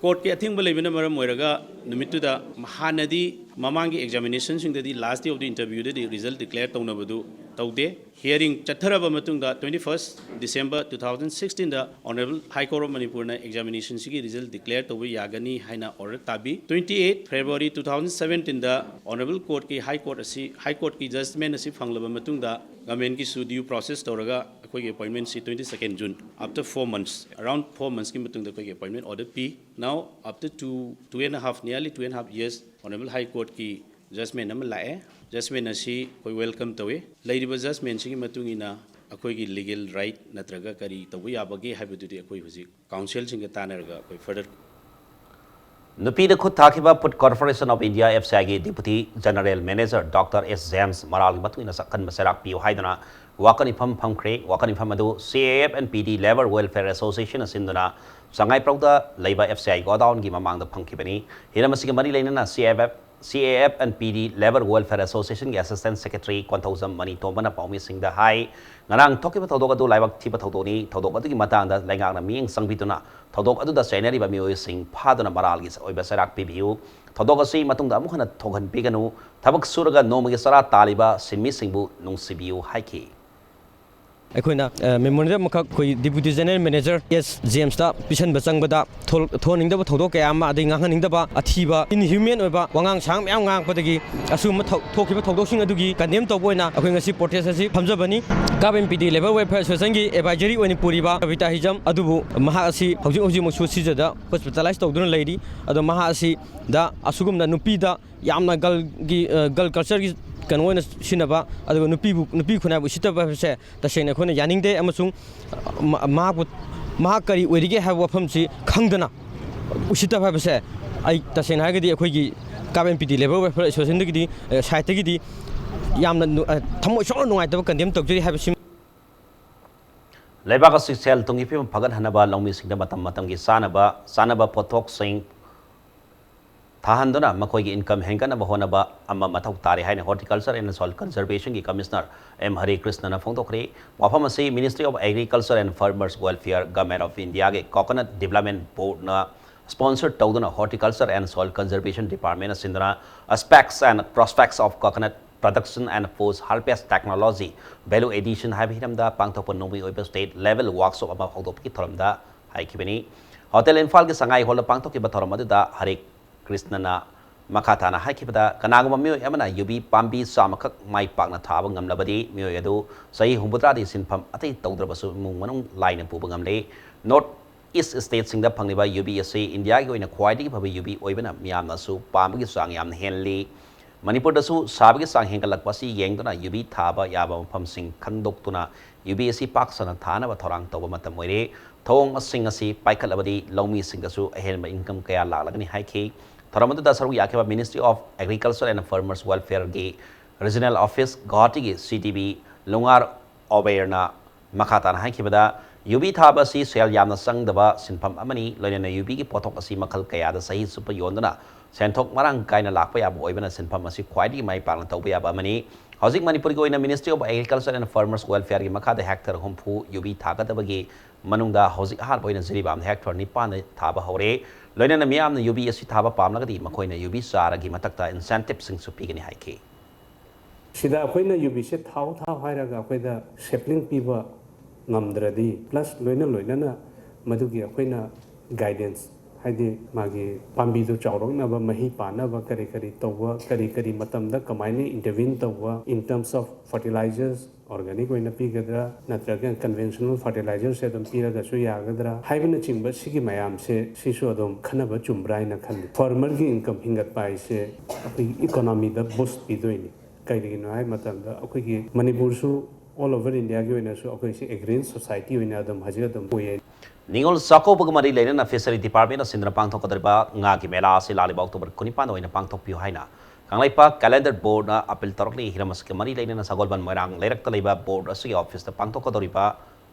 Court ꯀꯤ ꯑꯊꯤꯡꯕ ꯂꯩꯕꯅ ꯃꯔꯝ ꯑꯣꯏꯔꯒ ꯅꯨꯃꯤꯠꯇꯨꯗ ꯍꯥꯟꯅꯗꯤ ꯃꯃꯥꯡꯒꯤ examination ꯁꯤꯡꯗꯗꯤ last day of the interview ꯗꯗꯤ result declare ꯇꯧꯅꯕꯗꯨ ꯇꯧꯗꯦ꯫ Hearing ꯆꯠꯊꯔꯕ ꯃꯇꯨꯡꯗ twenty first December two thousand sixteen the Honourable High Court of Manipur ꯅ examination ꯁꯤꯒꯤ result declare ꯇꯧꯕ ꯌꯥꯒꯅꯤ ꯍꯥꯏꯅ order ꯇꯥꯕꯤ꯫ Twenty eight February two thousand seventeen ꯗ Honourable Court ꯀꯤ High Court ꯑꯁꯤ, High Court ꯀꯤ judgment ꯑꯁꯤ ꯐꯪꯂꯕ ꯃꯇꯨꯡꯗ government ꯀꯤꯁꯨ due process ꯇꯧꯔꯒ ꯑꯩꯈꯣꯏꯒꯤ appointment ꯁꯤ twenty second June, after four months, around four months ꯀꯤ ꯃꯇꯨꯡꯗ ꯑꯩꯈꯣꯏꯒꯤ appointment order P. Now, after two, two and a half, nearly two and a half years, Honourable High Court ꯀꯤ judgment ꯑꯃ ꯂꯥꯛꯑꯦ꯫ Judgment ꯑꯁꯤ ꯑꯩꯈꯣꯏ welcome ꯇꯧꯏ꯫ ꯂꯩꯔꯤꯕ judgment ꯁꯤꯒꯤ ꯃꯇꯨꯡ ꯏꯟꯅ ꯑꯩꯈꯣꯏꯒꯤ legal right ꯅꯠꯇ꯭ꯔꯒ ꯀꯔꯤ ꯇꯧꯕ ꯌꯥꯕꯒꯦ ꯍꯥꯏꯕꯗꯨꯗꯤ ꯑꯩꯈꯣꯏ ꯍꯧꯖꯤꯛ counsel ꯁꯤꯡꯒ ꯇꯥꯟꯅꯔꯒ ꯑꯩꯈꯣꯏ further ꯅꯨꯄꯤꯗ ꯈꯨꯠ ꯊꯥꯈꯤꯕ Food Corporation of India, F C I ꯒꯤ Deputy General Manager Doctor S James ꯃꯔꯥꯜꯒꯤ ꯃꯇꯨꯡ ꯏꯟꯅ ꯑꯀꯟꯕ ꯆꯩꯔꯥꯛ ꯄꯤꯌꯨ ꯍꯥꯏꯗꯨꯅ ꯋꯥꯀꯠ ꯃꯤꯐꯝ ꯐꯝꯈ꯭ꯔꯦ꯫ ꯋꯥꯀꯠ ꯃꯤꯐꯝ ꯑꯗꯨ C A F and P D Labour Welfare Association ꯅ ꯁꯤꯟꯗꯨꯅ ꯁꯉꯥꯏꯄ꯭ꯔꯧꯗ ꯂꯩꯕ F C I godown ꯒꯤ ꯃꯃꯥꯡꯗ ꯐꯝꯈꯤꯕꯅꯤ꯫ ꯍꯤꯔꯝ ꯑꯁꯤꯒ ꯃꯔꯤ ꯂꯩꯅꯅ C A F, C A F and P D Labour Welfare Association ꯒꯤ Assistant Secretary ꯀꯣꯟꯊꯧꯖꯝ ꯃꯅꯤꯇꯣꯝꯕꯅ ꯄꯥꯎꯃꯤꯁꯤꯡꯗ ꯍꯥꯏ, ꯉꯔꯥꯡ ꯊꯣꯛꯈꯤꯕ ꯊꯧꯗꯣꯛ ꯑꯗꯨ ꯂꯥꯏꯕꯛ ꯊꯤꯕ ꯊꯧꯗꯣꯛꯅꯤ꯫ ꯊꯧꯗꯣꯛ ꯑꯗꯨꯒꯤ ꯃꯇꯥꯡꯗ ꯂꯩꯉꯥꯛꯅ ꯃꯤꯠꯌꯦꯡ ꯆꯪꯕꯤꯗꯨꯅ ꯊꯧꯗꯣꯛ ꯑꯗꯨꯗ ꯆꯩꯅꯔꯤꯕ ꯃꯤꯑꯣꯏꯁꯤꯡ ꯐꯥꯗꯨꯅ ꯃꯔꯥꯜꯒꯤ ꯑꯣꯏꯕ ꯆꯩꯔꯥꯛ ꯄꯤꯕꯤꯌꯨ꯫ ꯊꯧꯗꯣꯛ ꯑꯁꯤ ꯃꯇꯨꯡꯗ ꯑꯃꯨꯛ ꯍꯟꯅ ꯊꯣꯛꯍꯟꯕꯤꯒꯅꯨ꯫ ꯊꯕꯛ ꯁꯨꯔꯒ ꯅꯣꯡꯃꯒꯤ ꯆꯔꯥ ꯇꯥꯜꯂꯤꯕ ꯁꯤꯟꯃꯤꯁꯤꯡꯕꯨ ꯅꯨꯡꯁꯤꯕꯤꯌꯨ ꯍꯥꯏꯈꯤ꯫ ꯑꯩꯈꯣꯏꯅ ꯃꯦꯃꯣꯔꯦꯟꯗꯝ ꯑꯃꯈꯛ ꯑꯩꯈꯣꯏ ꯗꯤꯄ꯭ꯌꯨꯇꯤ ꯖꯦꯅꯔꯦꯜ ꯃꯦꯅꯦꯖꯔ ꯑꯦꯁ ꯖꯦꯝꯁꯇ ꯄꯤꯁꯟꯕ ꯆꯪꯕꯗ ꯊꯣꯛꯍꯟꯅꯤꯡꯗꯕ ꯊꯧꯗꯣꯛ ꯀꯌꯥ ꯑꯃ, ꯑꯗꯩ ꯉꯥꯡꯍꯟꯅꯤꯡꯗꯕ ꯑꯊꯤꯕ, ꯏꯟꯍ꯭ꯌꯨꯃꯦꯟ ꯑꯣꯏꯕ ꯋꯥꯉꯥꯡ ꯁꯉꯥꯡ ꯃꯌꯥꯝ ꯉꯥꯡꯉꯛꯄꯗꯒꯤ ꯑꯁꯤꯒꯨꯝꯕ ꯊꯧ- ꯊꯣꯛꯈꯤꯕ ꯊꯧꯗꯣꯛꯁꯤꯡ ꯑꯗꯨꯒꯤ ꯀꯟꯗꯦꯝ ꯇꯧꯕ ꯑꯣꯏꯅ ꯑꯩꯈꯣꯏ ꯉꯁꯤ ꯄ꯭ꯔꯣꯇꯦꯁ ꯑꯁꯤ ꯐꯝꯖꯕꯅꯤ꯫ ꯀꯥꯞ N P T labour welfare ꯑꯦꯁꯣꯁꯤꯌꯦꯁꯟꯒꯤ ꯑꯦꯗꯚꯥꯏꯖꯔꯤ ꯑꯣꯏꯅ ꯄꯨꯔꯤꯕ ꯀꯕꯤꯇꯥ ꯍꯤꯖꯝ ꯑꯗꯨꯕꯨ ꯃꯍꯥꯛ ꯑꯁꯤ ꯍꯧꯖꯤꯛ ꯍꯧꯖꯤꯛꯃꯛꯁꯨ ꯁꯤꯖꯗ ꯍꯣꯁꯄꯤꯇꯥꯂꯥꯏꯁ ꯇꯧꯗꯨꯅ ꯂꯩꯔꯤ꯫ ꯑꯗꯣ ꯃꯍꯥꯛ ꯑꯁꯤꯗ ꯑꯁꯤꯒꯨꯝꯅ ꯅꯨꯄꯤꯗ ꯌꯥꯝꯅ ꯒꯜꯒꯤ, ꯑ, ꯒꯜ ꯀꯜꯆꯔꯒꯤ ꯀꯩꯅꯣ ꯑꯣꯏꯅ ꯁꯤꯖꯤꯟꯅꯕ, ꯑꯗꯨꯒ ꯅꯨꯄꯤꯕꯨ, ꯅꯨꯄꯤ ꯈꯨꯟꯅꯥꯏꯕꯨ ꯎꯁꯤꯠꯇꯕ ꯍꯥꯏꯕꯁꯦ ꯇꯁꯦꯡꯅ ꯑꯩꯈꯣꯏꯅ ꯌꯥꯅꯤꯡꯗꯦ꯫ ꯑꯃꯁꯨꯡ ꯃ-, ꯃꯍꯥꯛꯄꯨ, ꯃꯍꯥꯛ ꯀꯔꯤ ꯑꯣꯏꯔꯤꯒꯦ ꯍꯥꯏꯕ ꯋꯥꯐꯝꯁꯤ ꯈꯪꯗꯅ ꯎꯁꯤꯠꯇꯕ ꯍꯥꯏꯕꯁꯦ ꯑꯩ ꯇꯁꯦꯡꯅ ꯍꯥꯏꯔꯒꯗꯤ ꯑꯩꯈꯣꯏꯒꯤ ꯀꯥꯞ N P T labour welfare ꯑꯦꯁꯣꯁꯤꯌꯦꯁꯟꯗꯒꯤꯗꯤ, ꯑ, ꯁꯥꯏꯠꯇꯒꯤꯗꯤ ꯌꯥꯝꯅ ꯅꯨ-, ꯑ, ꯊꯃꯣꯏ ꯁꯣꯛꯅ ꯅꯨꯡꯉꯥꯏꯇꯕ ꯀꯟꯗꯦꯝ ꯇꯧꯖꯔꯤ ꯍꯥꯏꯕꯁꯤ꯫ ꯂꯩꯕꯥꯛ ꯑꯁꯤ ꯁꯦꯜ ꯊꯨꯝꯒꯤ ꯐꯤꯕꯝ ꯐꯒꯠꯍꯟꯅꯕ ꯂꯧꯃꯤꯁꯤꯡꯗ ꯃꯇꯝ ꯃꯇꯝꯒꯤ ꯆꯥꯅꯕ, ꯆꯥꯅꯕ ꯄꯣꯠꯊꯣꯛꯁꯤꯡ ꯊꯥꯍꯟꯗꯨꯅ ꯃꯈꯣꯏꯒꯤ ꯏꯟꯀꯝ ꯍꯦꯟꯒꯠꯅꯕ ꯍꯣꯠꯅꯕ ꯑꯃ ꯃꯊꯧ ꯇꯥꯔꯦ ꯍꯥꯏꯅ ꯍꯣꯔꯇꯤꯀꯜꯆꯔ ꯑꯦꯟ ꯁꯣꯏꯜ ꯀꯟꯖꯔꯕꯦꯁꯟꯒꯤ ꯀꯃꯤꯁꯅꯔ ꯑꯦꯝ ꯍꯔꯦ ꯀ꯭ꯔꯤꯁꯅꯅ ꯐꯣꯡꯗꯣꯛꯈ꯭ꯔꯦ꯫ ꯋꯥꯐꯝ ꯑꯁꯤ Ministry of Agriculture and Farmers Welfare, Government of Indiaꯒꯤ Coconut Development Boardꯅ sponsor ꯇꯧꯗꯨꯅ Horticulture and Soil Conservation Departmentꯅ ꯁꯤꯟꯗꯨꯅ Aspects and Prospects of Coconut Production and Post Harvest Technology Value Addition ꯍꯥꯏꯕ ꯍꯤꯔꯝꯗ ꯄꯥꯡꯊꯣꯛꯄ ꯅꯣꯡꯃꯒꯤ ꯑꯣꯏꯕ state level workshop ꯑꯃ ꯍꯧꯗꯣꯛꯄꯒꯤ ꯊꯧꯔꯝꯗ ꯍꯥꯏꯈꯤꯕꯅꯤ꯫ ꯍꯣꯇꯦꯜ ꯏꯝꯐꯥꯜꯒꯤ ꯁꯉꯥꯏ ꯍꯣꯜꯗ ꯄꯥꯡꯊꯣꯛꯈꯤꯕ ꯊꯧꯔꯝ ꯑꯗꯨꯗ ꯍꯔꯦ ꯀ꯭ꯔꯤꯁꯅꯅ ꯃꯈꯥ ꯇꯥꯅ ꯍꯥꯏꯈꯤꯕꯗ, ꯀꯅꯥꯒꯨꯝꯕ ꯃꯤꯑꯣꯏ ꯑꯃꯅ ꯌꯨꯕꯤ ꯄꯥꯝꯕꯤ ꯆꯥꯝꯃꯈꯛ ꯃꯥꯏ ꯄꯥꯛꯅ ꯊꯥꯕ ꯉꯝꯂꯕꯗꯤ, ꯃꯤꯑꯣꯏ ꯑꯗꯨ ꯆꯍꯤ ꯍꯨꯝꯐꯨꯇꯔꯥꯗꯤ ꯁꯤꯟꯐꯝ ꯑꯇꯩ ꯇꯧꯗ꯭ꯔꯕꯁꯨ ꯏꯃꯨꯡ ꯃꯅꯨꯡ ꯂꯥꯏꯅ ꯄꯨꯕ ꯉꯝꯂꯦ꯫ North East stateꯁꯤꯡꯗ ꯐꯪꯂꯤꯕ ꯌꯨꯕꯤ ꯑꯁꯤ ꯏꯟꯗꯤꯌꯥꯒꯤ ꯑꯣꯏꯅ ꯈ꯭ꯋꯥꯏꯗꯒꯤ ꯐꯕ ꯌꯨꯕꯤ ꯑꯣꯏꯕꯅ ꯃꯤꯌꯥꯝꯅꯁꯨ ꯄꯥꯝꯕꯒꯤ ꯆꯥꯡ ꯌꯥꯝꯅ ꯍꯦꯜꯂꯤ꯫ ꯃꯅꯤꯄꯨꯔꯗꯁꯨ ꯁꯥꯕꯒꯤ ꯆꯥꯡ ꯍꯦꯟꯒꯠꯂꯛꯄ ꯑꯁꯤ ꯌꯦꯡꯗꯨꯅ ꯌꯨꯕꯤ ꯊꯥꯕ ꯌꯥꯕ ꯃꯐꯝꯁꯤꯡ ꯈꯪꯗꯣꯛꯇꯨꯅ ꯌꯨꯕꯤ ꯑꯁꯤ ꯄꯥꯛ ꯁꯟꯅ ꯊꯥꯅꯕ ꯊꯧꯔꯥꯡ ꯇꯧꯕ ꯃꯇꯝ ꯑꯣꯏꯔꯦ꯫ ꯊꯧꯑꯣꯡꯁꯤꯡ ꯑꯁꯤ ꯄꯥꯏꯈꯠꯂꯕꯗꯤ ꯂꯧꯃꯤꯁꯤꯡꯗꯁꯨ ꯑꯍꯦꯟꯕ ꯏꯟꯀꯝ ꯀꯌꯥ ꯂꯥꯛꯂꯒꯅꯤ ꯍꯥꯏꯈꯤ꯫ ꯊꯧꯔꯝ ꯑꯗꯨꯗ ꯁꯔꯨꯛ ꯌꯥꯈꯤꯕ Ministry of Agriculture and Farmers Welfareꯒꯤ Regional Office ꯒꯨꯋꯥꯍꯥꯇꯤꯒꯤ C D B ꯂꯨꯉꯥꯔ ꯑꯣꯕꯦꯔꯅ ꯃꯈꯥ ꯇꯥꯅ ꯍꯥꯏꯈꯤꯕꯗ, ꯌꯨꯕꯤ ꯊꯥꯕ ꯑꯁꯤ ꯁꯦꯜ ꯌꯥꯝꯅ ꯆꯪꯗꯕ ꯁꯤꯟꯐꯝ ꯑꯃꯅꯤ, ꯂꯣꯏꯅꯅ ꯌꯨꯕꯤꯒꯤ ꯄꯣꯠꯊꯣꯛ ꯑꯁꯤ ꯃꯈꯜ ꯀꯌꯥꯗ ꯆꯍꯤ ꯆꯨꯞꯄ ꯌꯣꯟꯗꯨꯅ ꯁꯦꯟꯊꯣꯛ ꯃꯔꯥꯡ ꯀꯥꯏꯅ ꯂꯥꯛꯄ ꯌꯥꯕ ꯑꯣꯏꯕꯅ ꯁꯤꯟꯐꯝ ꯑꯁꯤ ꯈ꯭ꯋꯥꯏꯗꯒꯤ ꯃꯥꯏ ꯄꯥꯛꯅ ꯇꯧꯕ ꯌꯥꯕ ꯑꯃꯅꯤ꯫ ꯍꯧꯖꯤꯛ ꯃꯅꯤꯄꯨꯔꯒꯤ ꯑꯣꯏꯅ Ministry of Agriculture and Farmers Welfareꯒꯤ ꯃꯈꯥꯗ hectare ꯍꯨꯝꯐꯨ ꯌꯨꯕꯤ ꯊꯥꯒꯗꯕꯒꯤ ꯃꯅꯨꯡꯗ ꯍꯧꯖꯤꯛ ꯑꯍꯥꯟꯕ ꯑꯣꯏꯅ ꯖꯤꯔꯤꯕꯥꯝꯗ hectare ꯅꯤꯄꯥꯟꯗ ꯊꯥꯕ ꯍꯧꯔꯦ꯫ ꯂꯣꯏꯅꯅ ꯃꯤꯌꯥꯝꯅ ꯌꯨꯕꯤ ꯑꯁꯤ ꯊꯥꯕ ꯄꯥꯝꯂꯒꯗꯤ ꯃꯈꯣꯏꯅ ꯌꯨꯕꯤ ꯆꯥꯔꯒꯤ ꯃꯊꯛꯇ incentiveꯁꯤꯡꯁꯨ ꯄꯤꯒꯅꯤ ꯍꯥꯏꯈꯤ꯫ ꯁꯤꯗ ꯑꯩꯈꯣꯏꯅ ꯌꯨꯕꯤꯁꯦ ꯊꯥꯎ ꯊꯥꯎ ꯍꯥꯏꯔꯒ ꯑꯩꯈꯣꯏꯗ ꯁꯦꯄ꯭ꯂꯤꯡ ꯄꯤꯕ ꯉꯝꯗ꯭ꯔꯗꯤ, ꯄ꯭ꯂꯁ ꯂꯣꯏꯅ ꯂꯣꯏꯅꯅ ꯃꯗꯨꯒꯤ ꯑꯩꯈꯣꯏꯅ ꯒꯥꯏꯗꯦꯟꯁ, ꯍꯥꯏꯗꯤ ꯃꯥꯒꯤ ꯄꯥꯝꯕꯤꯗꯨ ꯆꯥꯎꯔꯛꯅꯕ, ꯃꯍꯩ ꯄꯥꯟꯅꯕ ꯀꯔꯤ ꯀꯔꯤ ꯇꯧꯕ, ꯀꯔꯤ ꯀꯔꯤ ꯃꯇꯝꯗ ꯀꯃꯥꯏꯅ ꯏꯟꯇꯔꯚꯤꯟ ꯇꯧꯕ, in terms of fertilizers, organic ꯑꯣꯏꯅ ꯄꯤꯒꯗ꯭ꯔꯥ ꯅꯠꯇ꯭ꯔꯒ conventional fertilizers ꯑꯗꯨꯝ ꯄꯤꯔꯒꯁꯨ ꯌꯥꯒꯗ꯭ꯔꯥ ꯍꯥꯏꯕꯅꯆꯤꯡꯕ, ꯁꯤꯒꯤ ꯃꯌꯥꯝꯁꯦ, ꯁꯤꯁꯨ ꯑꯗꯨꯝ ꯈꯟꯅꯕ ꯆꯨꯝꯕ꯭ꯔꯥ ꯍꯥꯏꯅ ꯈꯜꯂꯤ꯫ ꯐꯥꯔꯃꯔꯒꯤ ꯏꯟꯀꯝ ꯍꯦꯟꯒꯠꯄ ꯍꯥꯏꯁꯦ ꯑꯩꯈꯣꯏꯒꯤ ꯏꯀꯣꯅꯣꯃꯤꯗ ꯕꯨꯁ ꯄꯤꯗꯣꯏꯅꯤ꯫ ꯀꯩꯒꯤꯅꯣ ꯍꯥꯏꯕ ꯃꯇꯝꯗ ꯑꯩꯈꯣꯏꯒꯤ ꯃꯅꯤꯄꯨꯔꯁꯨ all over Indiaꯒꯤ ꯑꯣꯏꯅꯁꯨ ꯑꯩꯈꯣꯏꯁꯦ agrarian society ꯑꯣꯏꯅ ꯑꯗꯨꯝ ꯍꯧꯖꯤꯛ ꯑꯗꯨꯝ ꯑꯣꯏꯌꯦ꯫ ꯅꯤꯉꯣꯜ ꯆꯥꯛꯀꯧꯕꯒ ꯃꯔꯤ ꯂꯩꯅꯅ ꯐꯤꯁꯔꯤ ꯗꯤꯄꯥꯔꯠꯃꯦꯟ ꯑꯁꯤꯅ ꯄꯥꯡꯊꯣꯛꯀꯗꯧꯔꯤꯕ ꯉꯥꯒꯤ ꯃꯦꯂꯥ ꯑꯁꯤ ꯂꯥꯛꯂꯤꯕ ꯑꯣꯛꯇꯣꯕꯔ ꯀꯨꯟꯅꯤꯄꯥꯟꯗ ꯑꯣꯏꯅ ꯄꯥꯡꯊꯣꯛꯄꯤꯌꯨ ꯍꯥꯏꯅ ꯀꯪꯂꯩꯄꯥꯛ ꯀꯦꯂꯦꯟꯗꯔ ꯕꯣꯔꯗꯅ ꯑꯄꯤꯜ ꯇꯧꯔꯛꯂꯤ꯫ ꯍꯤꯔꯝ ꯑꯁꯤꯒ ꯃꯔꯤ ꯂꯩꯅꯅ ꯁꯒꯣꯜꯕꯟ ꯃꯣꯏꯔꯥꯡ ꯂꯩꯔꯛꯇ ꯂꯩꯕ ꯕꯣꯔꯗ ꯑꯁꯤꯒꯤ ꯑꯣꯐꯤꯁꯇ ꯄꯥꯡꯊꯣꯛꯀꯗꯧꯔꯤꯕ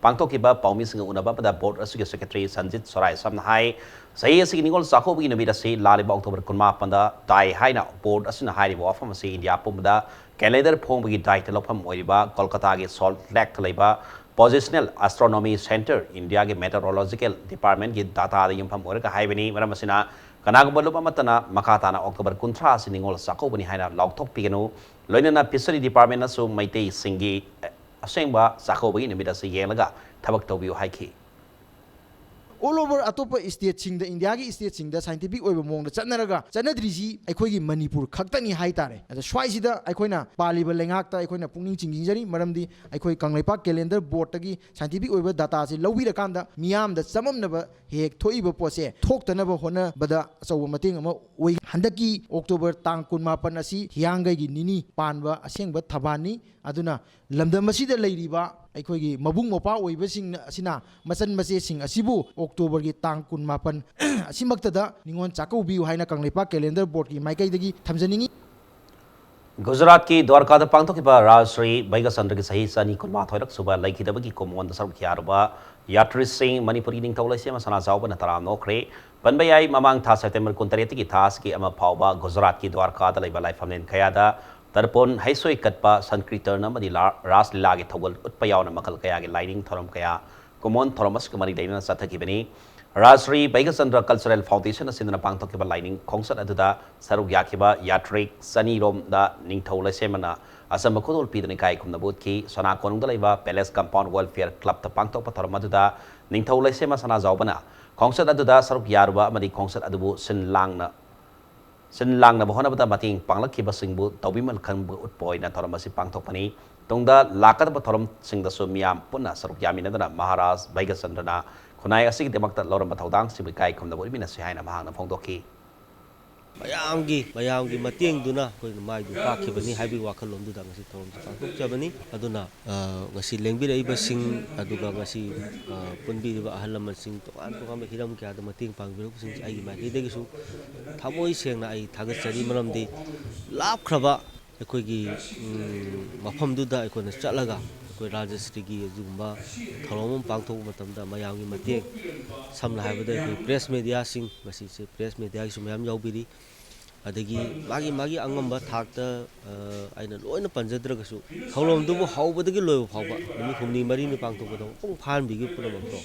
ꯄꯥꯡꯊꯣꯛꯈꯤꯕ ꯄꯥꯎꯃꯤꯁꯤꯡꯒ ꯎꯅꯕ ꯑꯃꯗ ꯕꯣꯔꯗ ꯑꯁꯤꯒꯤ ꯁꯦꯀ꯭ꯔꯦꯇꯔꯤ ꯁꯟꯖꯤꯠ ꯁꯣꯔꯥꯏꯁꯝꯅ ꯍꯥꯏ, ꯆꯍꯤ ꯑꯁꯤꯒꯤ ꯅꯤꯉꯣꯜ ꯆꯥꯛꯀꯧꯕꯒꯤ ꯅꯨꯃꯤꯠ ꯑꯁꯤ ꯂꯥꯛꯂꯤꯕ ꯑꯣꯛꯇꯣꯕꯔ ꯀꯨꯟꯃꯥꯄꯟꯗ ꯇꯥꯏ ꯍꯥꯏꯅ ꯕꯣꯔꯗ ꯑꯁꯤꯅ ꯍꯥꯏꯔꯤꯕ ꯋꯥꯐꯝ ꯑꯁꯤ ꯏꯟꯗꯤꯌꯥ ꯄꯨꯝꯕꯗ ꯀꯦꯂꯦꯟꯗꯔ ꯐꯣꯡꯕꯒꯤ ꯗꯥꯏꯇ ꯂꯧꯐꯝ ꯑꯣꯏꯔꯤꯕ ꯀꯣꯜꯀꯇꯥꯒꯤ ꯁꯣꯜꯠ ꯂꯦꯛꯇ ꯂꯩꯕ Positional Astronomy Centre, ꯏꯟꯗꯤꯌꯥꯒꯤ ꯃꯦꯇꯔꯣꯂꯣꯖꯤꯀꯦꯜ ꯗꯤꯄꯥꯔꯠꯃꯦꯟꯒꯤ ꯗꯥꯇꯥꯗ ꯌꯨꯝꯐꯝ ꯑꯣꯏꯔꯒ ꯍꯥꯏꯕꯅꯤ꯫ ꯃꯔꯝ ꯑꯁꯤꯅ, ꯀꯅꯥꯒꯨꯝꯕ ꯂꯨꯞ ꯑꯃꯠꯇꯅ ꯃꯈꯥ ꯇꯥꯅ ꯑꯣꯛꯇꯣꯕꯔ ꯀꯨꯟꯊ꯭ꯔꯥ ꯑꯁꯤ ꯅꯤꯉꯣꯜ ꯆꯥꯛꯀꯧꯕꯅꯤ ꯍꯥꯏꯅ ꯂꯥꯎꯊꯣꯛꯄꯤꯒꯅꯨ꯫ ꯂꯣꯏꯅꯅ ꯐꯤꯁꯔꯤ ꯗꯤꯄꯥꯔꯠꯃꯦꯟꯅꯁꯨ ꯃꯩꯇꯩꯁꯤꯡꯒꯤ ꯑꯁꯦꯡꯕ ꯆꯥꯛꯀꯧꯕꯒꯤ ꯅꯨꯃꯤꯠ ꯑꯁꯤ ꯌꯦꯡꯂꯒ ꯊꯕꯛ ꯇꯧꯕꯤꯌꯨ ꯍꯥꯏꯈꯤ꯫ All over ꯑꯇꯣꯞꯄ ꯏꯁꯇꯦꯠꯁꯤꯡꯗ, ꯏꯟꯗꯤꯌꯥꯒꯤ ꯏꯁꯇꯦꯠꯁꯤꯡꯗ ꯁꯥꯏꯟꯇꯤꯐꯤꯛ ꯑꯣꯏꯕ ꯃꯑꯣꯡꯗ ꯆꯠꯅꯔꯒ ꯆꯠꯅꯗ꯭ꯔꯤꯁꯤ ꯑꯩꯈꯣꯏꯒꯤ ꯃꯅꯤꯄꯨꯔ ꯈꯛꯇꯅꯤ ꯍꯥꯏꯇꯥꯔꯦ꯫ ꯑꯗ ꯁ꯭ꯋꯥꯏꯁꯤꯗ ꯑꯩꯈꯣꯏꯅ ꯄꯥꯜꯂꯤꯕ ꯂꯩꯉꯥꯛꯇ ꯑꯩꯈꯣꯏꯅ ꯄꯨꯛꯅꯤꯡ ꯆꯤꯡꯁꯤꯟꯖꯔꯤ, ꯃꯔꯝꯗꯤ ꯑꯩꯈꯣꯏ ꯀꯪꯂꯩꯄꯥꯛ ꯀꯦꯂꯦꯟꯗꯔ ꯕꯣꯔꯗꯇꯒꯤ ꯁꯥꯏꯟꯇꯤꯐꯤꯛ ꯑꯣꯏꯕ ꯗꯥꯇꯥꯁꯤ ꯂꯧꯕꯤꯔꯀꯥꯟꯗ ꯃꯤꯌꯥꯝꯗ ꯆꯃꯝꯅꯕ ꯍꯦꯛ ꯊꯣꯛꯏꯕ ꯄꯣꯠꯁꯦ ꯊꯣꯛꯇꯅꯕ ꯍꯣꯠꯅꯕꯗ ꯑꯆꯧꯕ ꯃꯇꯦꯡ ꯑꯃ ꯑꯣꯏ꯫ ꯍꯟꯗꯛꯀꯤ ꯑꯣꯛꯇꯣꯕꯔ ꯇꯥꯡ ꯀꯨꯟꯃꯥꯄꯟ ꯑꯁꯤ ꯍꯤꯌꯥꯡꯒꯩꯒꯤ ꯅꯤꯅꯤ ꯄꯥꯟꯕ ꯑꯁꯦꯡꯕ ꯊꯕꯥꯟꯅꯤ꯫ ꯑꯗꯨꯅ ꯂꯝꯗꯝ ꯑꯁꯤꯗ ꯂꯩꯔꯤꯕ ꯑꯩꯈꯣꯏꯒꯤ ꯃꯕꯨꯡ ꯃꯧꯄ꯭ꯋꯥ ꯑꯣꯏꯕꯁꯤꯡ ꯑꯁꯤꯅ ꯃꯆꯟ ꯃꯆꯦꯁꯤꯡ ꯑꯁꯤꯕꯨ ꯑꯣꯛꯇꯣꯕꯔꯒꯤ ꯇꯥꯡ ꯀꯨꯟꯃꯥꯄꯟ ꯑꯁꯤꯃꯛꯇꯗ ꯅꯤꯉꯣꯜ ꯆꯥꯛꯀꯧꯕꯤꯌꯨ ꯍꯥꯏꯅ ꯀꯪꯂꯩꯄꯥꯛ ꯀꯦꯂꯦꯟꯗꯔ ꯕꯣꯔꯗꯀꯤ ꯃꯥꯏꯀꯩꯗꯒꯤ ꯊꯝꯖꯅꯤꯡꯏ꯫ ꯒꯨꯖꯔꯥꯠꯀꯤ ꯗ꯭ꯋꯥꯔꯀꯥꯗ ꯄꯥꯡꯊꯣꯛꯈꯤꯕ ꯔꯥꯖ ꯁ꯭ꯔꯤ ꯕꯩꯒꯆꯟꯗ꯭ꯔꯒꯤ ꯆꯍꯤ ꯆꯅꯤ ꯀꯨꯟꯃꯥꯊꯣꯏꯔꯛ ꯁꯨꯕ ꯂꯩꯈꯤꯗꯕꯒꯤ ꯀꯨꯝꯑꯣꯟꯗ ꯁꯔꯨꯛ ꯌꯥꯔꯨꯕ ꯌꯥꯇ꯭ꯔꯤꯁꯤꯡ ꯃꯅꯤꯄꯨꯔꯒꯤ ꯅꯤꯡꯊꯧ ꯂꯩꯁꯦꯝꯕ ꯁꯅꯥꯖꯥꯎꯕꯅ ꯇꯔꯥꯝꯅ ꯑꯣꯛꯈ꯭ꯔꯦ꯫ ꯄꯟꯕ ꯌꯥꯏ, ꯃꯃꯥꯡ ꯊꯥ ꯁꯦꯞꯇꯦꯝꯕꯔ ꯀꯨꯟꯇꯔꯦꯠꯇꯒꯤ ꯊꯥ ꯑꯁꯤꯒꯤ ꯑꯃ ꯐꯥꯎꯕ ꯒꯨꯖꯔꯥꯠꯀꯤ ꯗ꯭ꯋꯥꯔꯀꯥꯗ ꯂꯩꯕ ꯂꯥꯏꯐꯝꯂꯦꯟ ꯀꯌꯥꯗ ꯇꯔꯄꯣꯟ, ꯍꯩꯁꯣꯏ ꯀꯠꯄ, ꯁꯟꯀ꯭ꯔꯤꯇꯔꯟ ꯑꯃꯗꯤ ꯂꯥ-, ꯔꯥꯁ ꯂꯤꯂꯥꯒꯤ ꯊꯧꯒꯜ ꯎꯠꯄ ꯌꯥꯎꯅ ꯃꯈꯜ ꯀꯌꯥꯒꯤ ꯂꯥꯏꯅꯤꯡ ꯊꯧꯔꯝ ꯀꯌꯥ, ꯀꯨꯝꯑꯣꯟ ꯊꯧꯔꯝ ꯑꯁꯤꯒ ꯃꯔꯤ ꯂꯩꯅꯅ ꯆꯠꯊꯈꯤꯕꯅꯤ꯫ ꯔꯥꯖꯁ꯭ꯔꯤ ꯕꯩꯒꯆꯟꯗ꯭ꯔ ꯀꯜꯆꯔꯦꯜ ꯐꯥꯎꯟꯗꯦꯁꯟꯅ ꯁꯤꯟꯗꯨꯅ ꯄꯥꯡꯊꯣꯛꯈꯤꯕ ꯂꯥꯏꯅꯤꯡ ꯈꯣꯡꯆꯠ ꯑꯗꯨꯗ ꯁꯔꯨꯛ ꯌꯥꯈꯤꯕ ꯌꯥꯇ꯭ꯔꯤꯛ ꯆꯅꯤꯔꯣꯝꯗ ꯅꯤꯡꯊꯧ ꯂꯩꯁꯦꯝꯕꯅ ꯑꯆꯝꯕ ꯈꯨꯗꯣꯜ ꯄꯤꯗꯨꯅ ꯏꯀꯥꯏ ꯈꯨꯝꯅꯕ ꯎꯠꯈꯤ꯫ ꯁꯣꯅꯥ ꯀꯣꯅꯨꯡꯗ ꯂꯩꯕ ꯄꯦꯂꯦꯁ ꯀꯝꯄꯥꯎꯟ ꯋꯦꯜꯐꯤꯌꯔ ꯀ꯭ꯂꯕꯇ ꯄꯥꯡꯊꯣꯛꯄ ꯊꯧꯔꯝ ꯑꯗꯨꯗ ꯅꯤꯡꯊꯧ ꯂꯩꯁꯦꯝꯕ ꯁꯅꯥꯖꯥꯎꯕꯅ ꯈꯣꯡꯆꯠ ꯑꯗꯨꯗ ꯁꯔꯨꯛ ꯌꯥꯔꯨꯕ ꯑꯃꯗꯤ ꯈꯣꯡꯆꯠ ꯑꯗꯨꯕꯨ ꯁꯤꯟ ꯂꯥꯡꯅ ꯁꯤꯟ ꯂꯥꯡꯅꯕ ꯍꯣꯠꯅꯕꯗ ꯃꯇꯦꯡ ꯄꯥꯡꯂꯛꯈꯤꯕꯁꯤꯡꯕꯨ ꯇꯧꯕꯤꯃꯜ ꯈꯪꯕ ꯎꯠꯄ ꯑꯣꯏꯅ ꯊꯧꯔꯝ ꯑꯁꯤ ꯄꯥꯡꯊꯣꯛꯄꯅꯤ꯫ ꯇꯨꯡꯗ ꯂꯥꯛꯀꯗꯕ ꯊꯧꯔꯝꯁꯤꯡꯗꯁꯨ ꯃꯤꯌꯥꯝ ꯄꯨꯟꯅ ꯁꯔꯨꯛ ꯌꯥꯃꯤꯟꯅꯗꯨꯅ ꯃꯍꯥꯔꯥꯖ ꯚꯩꯒꯆꯟꯗ꯭ꯔꯅ ꯈꯨꯟꯅꯥꯏ ꯑꯁꯤꯒꯤꯗꯃꯛꯇ ꯂꯧꯔꯝꯕ ꯊꯧꯗꯥꯡꯁꯤꯡꯕꯨ ꯏꯀꯥꯏ ꯈꯨꯝꯅꯕ ꯎꯠꯃꯤꯟꯅꯁꯤ ꯍꯥꯏꯅ ꯃꯍꯥꯛꯅ ꯐꯣꯡꯗꯣꯛꯈꯤ꯫ ꯃꯌꯥꯝꯒꯤ ꯃꯌꯥꯝꯒꯤ ꯃꯇꯦꯡꯗꯨꯅ ꯑꯩꯈꯣꯏꯅ ꯃꯥꯏꯗꯨ ꯄꯥꯛꯈꯤꯕꯅꯤ ꯍꯥꯏꯕꯒꯤ ꯋꯥꯈꯜꯂꯣꯟꯗꯨꯗ ꯉꯁꯤ ꯊꯧꯔꯝꯁꯤ ꯄꯥꯡꯊꯣꯛꯆꯕꯅꯤ꯫ ꯑꯗꯨꯅ ꯉꯁꯤ ꯂꯦꯡꯕꯤꯔꯛꯏꯕꯁꯤꯡ, ꯑꯗꯨꯒ ꯉꯁꯤ ꯄꯨꯟꯕꯤꯔꯤꯕ ꯑꯍꯜ ꯂꯃꯟꯁꯤꯡ, ꯇꯣꯉꯥꯟ ꯇꯣꯉꯥꯟꯕ ꯍꯤꯔꯝ ꯀꯌꯥꯗ ꯃꯇꯦꯡ ꯄꯥꯡꯕꯤꯔꯛꯄꯁꯤꯡꯁꯦ ꯑꯩꯒꯤ ꯃꯥꯏꯀꯩꯗꯒꯤꯁꯨ ꯊꯃꯣꯏ ꯁꯦꯡꯅ ꯑꯩ ꯊꯥꯒꯠꯆꯔꯤ꯫ ꯃꯔꯝꯗꯤ ꯂꯥꯞꯈ꯭ꯔꯕ ꯑꯩꯈꯣꯏꯒꯤ ꯃꯐꯝꯗꯨꯗ ꯑꯩꯈꯣꯏꯅ ꯆꯠꯂꯒ ꯑꯩꯈꯣꯏ ꯔꯥꯖꯁ꯭ꯔꯤꯒꯤ ꯑꯗꯨꯒꯨꯝꯕ ꯊꯧꯔꯝ ꯑꯃ ꯄꯥꯡꯊꯣꯛꯄ ꯃꯇꯝꯗ ꯃꯌꯥꯝꯒꯤ ꯃꯇꯦꯡ, ꯁꯝꯅ ꯍꯥꯏꯔꯕꯗ ꯑꯩꯈꯣꯏ ꯄ꯭ꯔꯦꯁ ꯃꯦꯗꯤꯌꯥꯁꯤꯡ, ꯉꯁꯤꯁꯦ ꯄ꯭ꯔꯦꯁ ꯃꯦꯗꯤꯌꯥꯒꯤꯁꯨ ꯃꯌꯥꯝ ꯌꯥꯎꯕꯤꯔꯤ꯫ ꯑꯗꯒꯤ ꯃꯥꯒꯤ ꯃꯥꯒꯤ ꯑꯉꯝꯕ ꯊꯥꯛꯇ ꯑꯩꯅ ꯂꯣꯏꯅ ꯄꯟꯖꯗ꯭ꯔꯒꯁꯨ ꯊꯧꯔꯝꯗꯨꯕꯨ ꯍꯧꯕꯗꯒꯤ ꯂꯣꯏꯕ ꯐꯥꯎꯕ ꯅꯨꯃꯤꯠ ꯍꯨꯝꯅꯤ ꯃꯔꯤꯅꯤ ꯄꯥꯡꯊꯣꯛꯄꯗ ꯃꯄꯨꯡ ꯐꯥꯍꯟꯕꯤꯈꯤꯕ ꯄꯨꯝꯅꯃꯛꯇꯣ,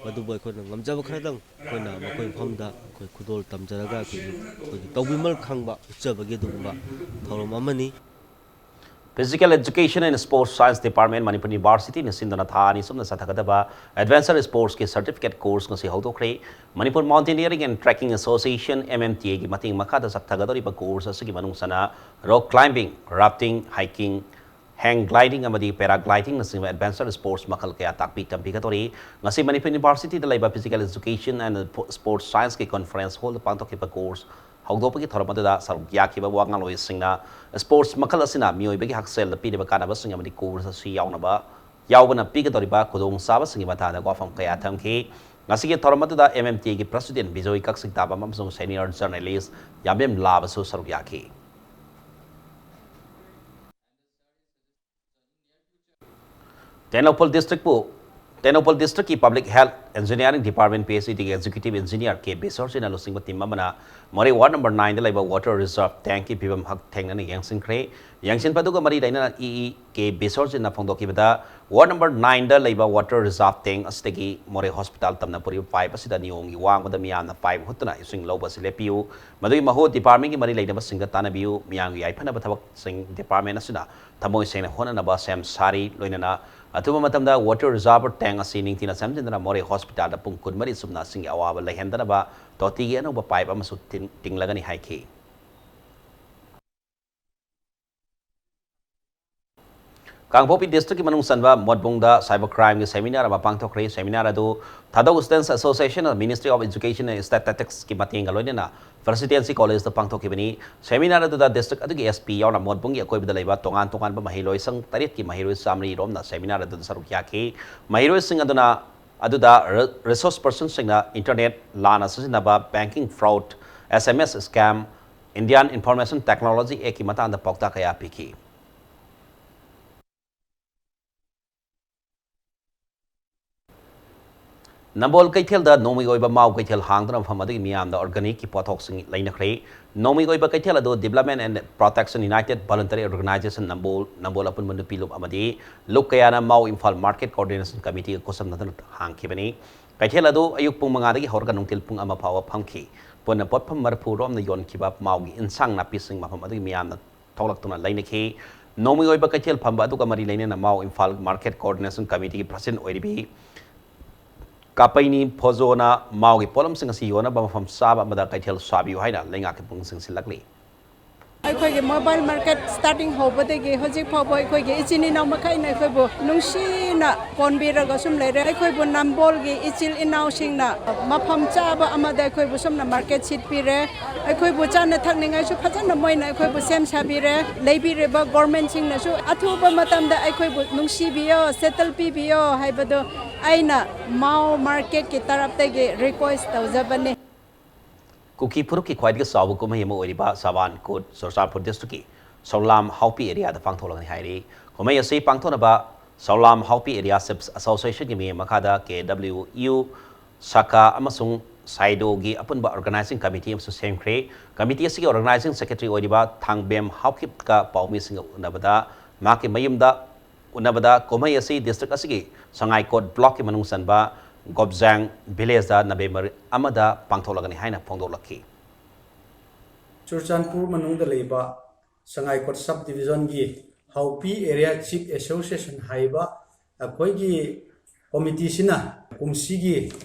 ꯃꯗꯨꯕꯨ ꯑꯩꯈꯣꯏꯅ ꯉꯝꯖꯕ ꯈꯔꯗꯪ ꯑꯩꯈꯣꯏꯅ ꯃꯈꯣꯏ ꯃꯐꯝꯗ ꯑꯩꯈꯣꯏ ꯈꯨꯗꯣꯜ ꯇꯝꯖꯔꯒ ꯑꯩꯈꯣꯏꯒꯤ ꯑꯩꯈꯣꯏꯒꯤ ꯇꯧꯕꯤꯃꯜ ꯈꯪꯕ ꯎꯠꯆꯕꯒꯤ ꯑꯗꯨꯒꯨꯝꯕ ꯊꯧꯔꯝ ꯑꯃꯅꯤ꯫ Physical Education and Sports Science Department, Manipur ꯌꯨꯅꯤꯚꯔꯁꯤꯇꯤꯅ ꯁꯤꯟꯗꯨꯅ ꯊꯥ ꯑꯅꯤ ꯆꯨꯞꯅ ꯆꯠꯊꯒꯗꯕ ꯑꯦꯗꯚꯦꯟꯁꯔ ꯁ꯭ꯄꯣꯔꯠꯁꯀꯤ ꯁꯔꯇꯤꯐꯤꯀꯦꯠ ꯀꯣꯔꯁ ꯉꯁꯤ ꯍꯧꯗꯣꯛꯈ꯭ꯔꯦ꯫ Manipur mountaineering and trekking association, M M T ꯑꯦꯒꯤ ꯃꯇꯦꯡ ꯃꯈꯥꯗ ꯆꯠꯊꯒꯗꯧꯔꯤꯕ ꯀꯣꯔꯁ ꯑꯁꯤꯒꯤ ꯃꯅꯨꯡ ꯆꯟꯅ rock climbing, rafting, hiking, hang gliding ꯑꯃꯗꯤ ꯄꯦꯔꯥꯒ꯭ꯂꯥꯏꯗꯤꯡꯅꯆꯤꯡꯕ ꯑꯦꯗꯚꯦꯟꯁꯔ ꯁ꯭ꯄꯣꯔꯠꯁ ꯃꯈꯜ ꯀꯌꯥ ꯇꯥꯛꯄꯤ ꯇꯝꯕꯤꯒꯗꯧꯔꯤ꯫ ꯉꯁꯤ ꯃꯅꯤꯄꯨꯔ ꯌꯨꯅꯤꯚꯔꯁꯤꯇꯤꯗ ꯂꯩꯕ ꯐꯤꯖꯤꯀꯦꯜ ꯑꯦꯖꯨꯀꯦꯁꯟ ꯑꯦꯟ ꯁ꯭ꯄꯣꯔꯠꯁ ꯁꯥꯏꯟꯁꯀꯤ ꯀꯣꯟꯐꯔꯦꯟꯁ ꯍꯣꯜꯗ ꯄꯥꯡꯊꯣꯛꯈꯤꯕ ꯀꯣꯔꯁ ꯍꯧꯗꯣꯛꯄꯒꯤ ꯊꯧꯔꯝ ꯑꯗꯨꯗ ꯁꯔꯨꯛ ꯌꯥꯈꯤꯕ ꯋꯥ ꯉꯥꯡꯂꯣꯏꯁꯤꯡꯅ ꯁ꯭ꯄꯣꯔꯠꯁ ꯃꯈꯜ ꯑꯁꯤꯅ ꯃꯤꯑꯣꯏꯕꯒꯤ ꯍꯛꯁꯦꯜꯗ ꯄꯤꯔꯤꯕ ꯀꯥꯟꯅꯕꯁꯤꯡ ꯑꯃꯗꯤ ꯀꯣꯔꯁ ꯑꯁꯤ ꯌꯥꯎꯅꯕ, ꯌꯥꯎꯕꯅ ꯄꯤꯒꯗꯧꯔꯤꯕ ꯈꯨꯗꯣꯡꯆꯥꯕꯁꯤꯡꯒꯤ ꯃꯇꯥꯡꯗ ꯋꯥꯐꯝ ꯀꯌꯥ ꯊꯝꯈꯤ꯫ ꯉꯁꯤꯒꯤ ꯊꯧꯔꯝ ꯑꯗꯨꯗ ꯑꯦꯝ ꯑꯦꯝ ꯇꯤ ꯑꯦꯒꯤ ꯄ꯭ꯔꯁꯤꯗꯦꯟ ꯕꯤꯖꯣꯏ ꯀꯛꯆꯤꯡ ꯇꯥꯕꯝ ꯑꯃꯁꯨꯡ ꯁꯦꯅꯤꯌꯔ ꯖꯔꯅꯦꯂꯤꯁ ꯌꯥꯝꯕꯦꯝ ꯂꯥꯕꯁꯨ ꯁꯔꯨꯛ ꯌꯥꯈꯤ꯫ ꯇꯦꯡꯅꯧꯄꯜ ꯗꯤꯁꯇ꯭ꯔꯤꯛꯄꯨ ꯇꯦꯡꯅꯧꯄꯜ ꯗꯤꯁꯇ꯭ꯔꯤꯛꯀꯤ public health engineering department, P H E ꯗꯤꯒꯤ ꯑꯦꯛꯖꯤꯀ꯭ꯌꯨꯇꯤꯚ ꯏꯟꯖꯤꯅꯤꯌꯥꯔ ꯀꯦ ꯕꯤꯁ꯭ꯋꯔꯖꯤꯠꯅ ꯂꯨꯆꯤꯡꯕ ꯇꯤꯝ ꯑꯃꯅ ꯃꯣꯔꯦ ꯋꯥꯔꯗ ꯅꯝꯕꯔ ꯅꯥꯏꯟꯗ ꯂꯩꯕ ꯋꯥꯇꯔ ꯔꯤꯖꯔꯚ ꯇꯦꯡꯀꯤ ꯐꯤꯕꯝ ꯍꯛꯊꯦꯡꯅꯅ ꯌꯦꯡꯁꯤꯟꯈ꯭ꯔꯦ꯫ ꯌꯦꯡꯁꯤꯟꯕꯗꯨꯒ ꯃꯔꯤ ꯂꯩꯅꯅ ꯏ ꯏ ꯀꯦ ꯕꯤꯁ꯭ꯋꯔꯖꯤꯠꯅ ꯐꯣꯡꯗꯣꯛꯈꯤꯕꯗ, ꯋꯥꯔꯗ ꯅꯝꯕꯔ ꯅꯥꯏꯟꯗ ꯂꯩꯕ ꯋꯥꯇꯔ ꯔꯤꯖꯔꯚ ꯇꯦꯡ ꯑꯁꯤꯗꯒꯤ ꯃꯣꯔꯦ ꯍꯣꯁꯄꯤꯇꯥꯜ ꯇꯝꯅ ꯄꯨꯔꯤꯕ ꯄꯥꯏꯞ ꯑꯁꯤꯗ ꯅꯤꯌꯣꯝꯒꯤ ꯋꯥꯡꯃꯗ ꯃꯤꯌꯥꯝꯅ ꯄꯥꯏꯞ ꯍꯨꯠꯇꯨꯅ ꯏꯁꯤꯡ ꯂꯧꯕ ꯑꯁꯤ ꯂꯦꯞꯄꯤꯌꯨ꯫ ꯃꯗꯨꯒꯤ ꯃꯍꯨꯠ ꯗꯤꯄꯥꯔꯠꯃꯦꯟꯒꯤ ꯃꯔꯤ ꯂꯩꯅꯕꯁꯤꯡꯗ ꯇꯥꯟꯅꯕꯤꯌꯨ꯫ ꯃꯤꯌꯥꯝꯒꯤ ꯌꯥꯏꯐꯅꯕ ꯊꯕꯛꯁꯤꯡ ꯗꯤꯄꯥꯔꯠꯃꯦꯟ ꯑꯁꯤꯅ ꯊꯃꯣꯏ ꯁꯦꯡꯅ ꯍꯣꯠꯅꯅꯕ ꯁꯦꯝ ꯁꯥꯔꯤ꯫ ꯂꯣꯏꯅꯅ ꯑꯊꯨꯕ ꯃꯇꯝꯗ ꯋꯥꯇꯔ ꯔꯤꯖꯔꯚ ꯇꯦꯡ ꯑꯁꯤ ꯅꯤꯡꯊꯤꯅ ꯁꯦꯝꯖꯤꯟꯗꯨꯅ ꯃꯣꯔꯦ ꯍꯣꯁꯄꯤꯇꯥꯜꯗ ꯄꯨꯡ ꯀꯨꯟꯃꯔꯤ ꯆꯨꯞꯅ ꯏꯁꯤꯡꯒꯤ ꯑꯋꯥꯕ ꯂꯩꯍꯟꯗꯅꯕ ꯇꯣꯇꯤꯒꯤ ꯑꯅꯧꯕ ꯄꯥꯏꯞ ꯑꯃꯁꯨ ꯇꯤꯡ-, ꯇꯤꯡꯂꯒꯅꯤ ꯍꯥꯏꯈꯤ꯫ ꯀꯥꯡꯄꯣꯛꯄꯤ ꯗꯤꯁꯇ꯭ꯔꯤꯛꯀꯤ ꯃꯅꯨꯡ ꯆꯟꯕ ꯃꯣꯠꯕꯨꯡꯗ ꯁꯥꯏꯕꯔ ꯀ꯭ꯔꯥꯏꯝꯒꯤ ꯁꯦꯃꯤꯅꯥꯔ ꯑꯃ ꯄꯥꯡꯊꯣꯛꯈ꯭ꯔꯦ꯫ ꯁꯦꯃꯤꯅꯥꯔ ꯑꯗꯨ ꯊꯥꯗꯧ Students Association, Ministry of Education and Statisticsꯀꯤ ꯃꯇꯦꯡꯒ ꯂꯣꯏꯅꯅ ꯄ꯭ꯔꯦꯁꯤꯗꯦꯟꯁꯤ ꯀꯣꯂꯦꯖꯇ ꯄꯥꯡꯊꯣꯛꯈꯤꯕꯅꯤ꯫ ꯁꯦꯃꯤꯅꯥꯔ ꯑꯗꯨꯗ ꯗꯤꯁꯇ꯭ꯔꯤꯛ ꯑꯗꯨꯒꯤ ꯑꯦꯁ ꯄꯤ ꯌꯥꯎꯅ ꯃꯣꯠꯕꯨꯡꯒꯤ ꯑꯀꯣꯏꯕꯗ ꯂꯩꯕ ꯇꯣꯉꯥꯟ ꯇꯣꯉꯥꯟꯕ ꯃꯍꯩꯔꯣꯏꯁꯪ ꯇꯔꯦꯠꯀꯤ ꯃꯍꯩꯔꯣꯏ ꯆꯥꯃꯔꯤ ꯔꯣꯝꯅ ꯁꯦꯃꯤꯅꯥꯔ ꯑꯗꯨꯗ ꯁꯔꯨꯛ ꯌꯥꯈꯤ꯫ ꯃꯍꯩꯔꯣꯏꯁꯤꯡ ꯑꯗꯨꯅ, ꯑꯗꯨꯗ ꯔꯤ-, ꯔꯤꯁꯣꯔꯁ ꯄꯔꯁꯟꯁꯤꯡꯅ ꯏꯟꯇꯔꯅꯦꯠ ꯂꯥꯟꯅ ꯁꯤꯖꯤꯟꯅꯕ, ꯕꯦꯡꯀꯤꯡ ꯐ꯭ꯔꯣꯗ, ꯑꯦꯁ ꯑꯦꯝ ꯑꯦꯁ ꯁ꯭ꯀꯦꯝ, ꯏꯟꯗꯤꯌꯥꯟ ꯏꯟꯐꯣꯔꯃꯦꯁꯟ ꯇꯦꯛꯅꯣꯂꯣꯖꯤ ꯑꯦꯛꯀꯤ ꯃꯇꯥꯡꯗ ꯄꯥꯎꯇꯥꯛ ꯀꯌꯥ ꯄꯤꯈꯤ꯫ ꯅꯝꯕꯣꯜ ꯀꯩꯊꯦꯜꯗ ꯅꯣꯡꯃꯒꯤ ꯑꯣꯏꯕ ꯃꯥꯎ ꯀꯩꯊꯦꯜ ꯍꯥꯡꯗꯨꯅ ꯃꯐꯝ ꯑꯗꯨꯒꯤ ꯃꯤꯌꯥꯝꯗ ꯑꯣꯔꯒꯥꯅꯤꯛꯀꯤ ꯄꯣꯠꯊꯣꯛꯁꯤꯡ ꯂꯩꯅꯈ꯭ꯔꯦ꯫ ꯅꯣꯡꯃꯒꯤ ꯑꯣꯏꯕ ꯀꯩꯊꯦꯜ ꯑꯗꯨ Development and Protection United Voluntary Organization ꯅꯝꯕꯣꯜ, ꯅꯝꯕꯣꯜ ꯑꯄꯨꯟꯕ ꯅꯨꯄꯤ ꯂꯨꯞ ꯑꯃꯗꯤ ꯂꯨꯞ ꯀꯌꯥꯅ ꯃꯥꯎ ꯏꯝꯐꯥꯜ ꯃꯥꯔꯀꯦꯠ ꯀꯣꯑꯣꯔꯗꯤꯅꯦꯁꯟ ꯀꯃꯤꯇꯤꯒ ꯈꯨꯠꯁꯝꯅꯗꯨꯅ ꯍꯥꯡꯈꯤꯕꯅꯤ꯫ ꯀꯩꯊꯦꯜ ꯑꯗꯨ ꯑꯌꯨꯛ ꯄꯨꯡ ꯃꯉꯥꯗꯒꯤ ꯍꯧꯔꯒ ꯅꯨꯡꯊꯤꯜ ꯄꯨꯡ ꯑꯃ ꯐꯥꯎꯕ ꯐꯝꯈꯤ꯫ ꯄꯨꯟꯅ ꯄꯣꯠꯐꯝ ꯃꯔꯤꯐꯨ ꯔꯣꯝꯅ ꯌꯣꯟꯈꯤꯕ ꯃꯥꯎꯒꯤ ꯏꯟꯁꯥꯡ ꯅꯥꯄꯤꯁꯤꯡ ꯃꯐꯝ ꯑꯗꯨꯒꯤ ꯃꯤꯌꯥꯝꯅ ꯊꯣꯛꯂꯛꯇꯨꯅ ꯂꯩꯅꯈꯤ꯫ ꯅꯣꯡꯃꯒꯤ ꯑꯣꯏꯕ ꯀꯩꯊꯦꯜ ꯐꯝꯕ ꯑꯗꯨꯒ ꯃꯔꯤ ꯂꯩꯅꯅ ꯃꯥꯎ ꯏꯝꯐꯥꯜ ꯃꯥꯔꯀꯦꯠ ꯀꯣꯑꯣꯔꯗꯤꯅꯦꯁꯟ ꯀꯃꯤꯇꯤꯒꯤ ꯄ꯭ꯔꯁꯤꯗꯦꯟꯠ ꯑꯣꯏꯔꯤꯕꯤ ꯀꯥꯄꯩꯅꯤ ꯐꯣꯖꯣꯅ ꯃꯥꯎꯒꯤ ꯄꯣꯠꯂꯝꯁꯤꯡ ꯑꯁꯤ ꯌꯣꯟꯅꯕ ꯃꯐꯝ ꯆꯥꯕ ꯑꯃꯗ ꯀꯩꯊꯦꯜ ꯁꯥꯕꯤꯌꯨ ꯍꯥꯏꯅ ꯂꯩꯉꯥꯛꯀꯤ ꯄꯨꯛꯅꯤꯡ ꯆꯤꯡꯁꯤꯜꯂꯛꯂꯤ꯫ ꯑꯩꯈꯣꯏꯒꯤ ꯃꯣꯕꯥꯏꯜ ꯃꯥꯔꯀꯦꯠ ꯁ꯭ꯇꯥꯔꯇꯤꯡ ꯍꯧꯕꯗꯒꯤ ꯍꯧꯖꯤꯛ ꯐꯥꯎꯕ ꯑꯩꯈꯣꯏꯒꯤ ꯏꯆꯤꯟ ꯏꯅꯥꯎ ꯃꯈꯩꯅ ꯑꯩꯈꯣꯏꯕꯨ ꯅꯨꯡꯁꯤꯅ ꯀꯣꯟꯕꯤꯔꯒ ꯁꯨꯝ ꯂꯩꯔꯦ꯫ ꯑꯩꯈꯣꯏꯕꯨ ꯅꯝꯕꯣꯜꯒꯤ ꯏꯆꯤꯜ ꯏꯅꯥꯎꯁꯤꯡꯅ ꯃꯐꯝ ꯆꯥꯕ ꯑꯃꯗ ꯑꯩꯈꯣꯏꯕꯨ ꯁꯨꯝꯅ ꯃꯥꯔꯀꯦꯠ ꯁꯤꯠꯄꯤꯔꯦ꯫ ꯑꯩꯈꯣꯏꯕꯨ ꯆꯥꯅ ꯊꯛꯅꯤꯡꯉꯥꯏꯁꯨ ꯐꯖꯅ ꯃꯣꯏꯅ ꯑꯩꯈꯣꯏꯕꯨ ꯁꯦꯝ ꯁꯥꯕꯤꯔꯦ꯫ ꯂꯩꯕꯤꯔꯤꯕ ꯒꯣꯔꯃꯦꯟꯁꯤꯡꯅꯁꯨ ꯑꯊꯨꯕ ꯃꯇꯝꯗ ꯑꯩꯈꯣꯏꯕꯨ ꯅꯨꯡꯁꯤꯕꯤꯌꯣ, ꯁꯦꯇꯜ ꯄꯤꯕꯤꯌꯣ ꯍꯥꯏꯕꯗꯨ ꯑꯩꯅ ꯃꯥꯎ ꯃꯥꯔꯀꯦꯠꯀꯤ ꯇꯔꯞꯇꯒꯤ ꯔꯤꯀ꯭ꯋꯦꯁ ꯇꯧꯖꯕꯅꯤ꯫ ꯀꯨꯀꯤ ꯐꯨꯔꯨꯞꯀꯤ ꯈ꯭ꯋꯥꯏꯗꯒꯤ ꯆꯥꯎꯕ ꯀꯨꯝꯍꯩ ꯑꯃ ꯑꯣꯏꯔꯤꯕ ꯁꯥꯕꯥꯟ ꯀꯨꯠ ꯆꯨꯔꯆꯥꯟꯄꯨꯔ ꯗꯤꯁꯇ꯭ꯔꯤꯛꯀꯤ ꯁꯧꯂꯥꯝ ꯍꯥꯎꯄꯤ ꯑꯦꯔꯤꯌꯥꯗ ꯄꯥꯡꯊꯣꯛꯂꯒꯅꯤ ꯍꯥꯏꯔꯤ꯫ ꯀꯨꯝꯍꯩ ꯑꯁꯤ ꯄꯥꯡꯊꯣꯛꯅꯕ ꯆꯧꯂꯥꯝ ꯍꯥꯎꯄꯤ ꯑꯦꯔꯤꯌꯥ ꯁꯤꯞꯁ ꯑꯦꯁꯣꯁꯤꯌꯦꯁꯟꯒꯤ ꯃꯤ ꯃꯈꯥꯗ ꯀꯦ ꯗꯕ꯭ꯂꯤꯎ ꯌꯨ ꯁꯥꯈꯥ ꯑꯃꯁꯨꯡ ꯁꯥꯏꯗꯣꯒꯤ ꯑꯄꯨꯟꯕ ꯑꯣꯔꯒꯅꯥꯏꯖꯤꯡ ꯀꯃꯤꯇꯤ ꯑꯃꯁꯨ ꯁꯦꯝꯈ꯭ꯔꯦ꯫ ꯀꯃꯤꯇꯤ ꯑꯁꯤꯒꯤ ꯑꯣꯔꯒꯅꯥꯏꯖꯤꯡ ꯁꯦꯀ꯭ꯔꯦꯇꯔꯤ ꯑꯣꯏꯔꯤꯕ ꯊꯥꯡꯕꯦꯝ ꯍꯥꯎꯀꯤꯞꯀ ꯄꯥꯎꯃꯤꯁꯤꯡꯒ ꯎꯅꯕꯗ ꯃꯍꯥꯛꯀꯤ ꯃꯌꯨꯝꯗ ꯎꯅꯕꯗ ꯀꯨꯝꯍꯩ ꯑꯁꯤ ꯗꯤꯁꯇ꯭ꯔꯤꯛ ꯑꯁꯤꯒꯤ ꯁꯉꯥꯏꯀꯣꯠ ꯕ꯭ꯂꯣꯛꯀꯤ ꯃꯅꯨꯡ ꯆꯟꯕ ꯒꯣꯞꯖꯥꯡ ꯚꯤꯂꯦꯖꯇ ꯅꯕꯦꯝꯕꯔ ꯑꯃꯗ ꯄꯥꯡꯊꯣꯛꯂꯒꯅꯤ ꯍꯥꯏꯅ ꯐꯣꯡꯗꯣꯛꯂꯛꯈꯤ꯫ ꯆꯨꯔꯆꯥꯟꯄꯨꯔ ꯃꯅꯨꯡꯗ ꯂꯩꯕ ꯁꯉꯥꯏꯀꯣꯠ ꯁꯕ ꯗꯤꯕꯤꯖꯟꯒꯤ ꯍꯥꯎꯄꯤ ꯑꯦꯔꯤꯌꯥ ꯆꯤꯐ ꯑꯦꯁꯣꯁꯤꯌꯦꯁꯟ ꯍꯥꯏꯕ ꯑꯩꯈꯣꯏꯒꯤ ꯀꯣꯃꯤꯇꯤꯁꯤꯅ ꯀꯨꯝꯁꯤꯒꯤ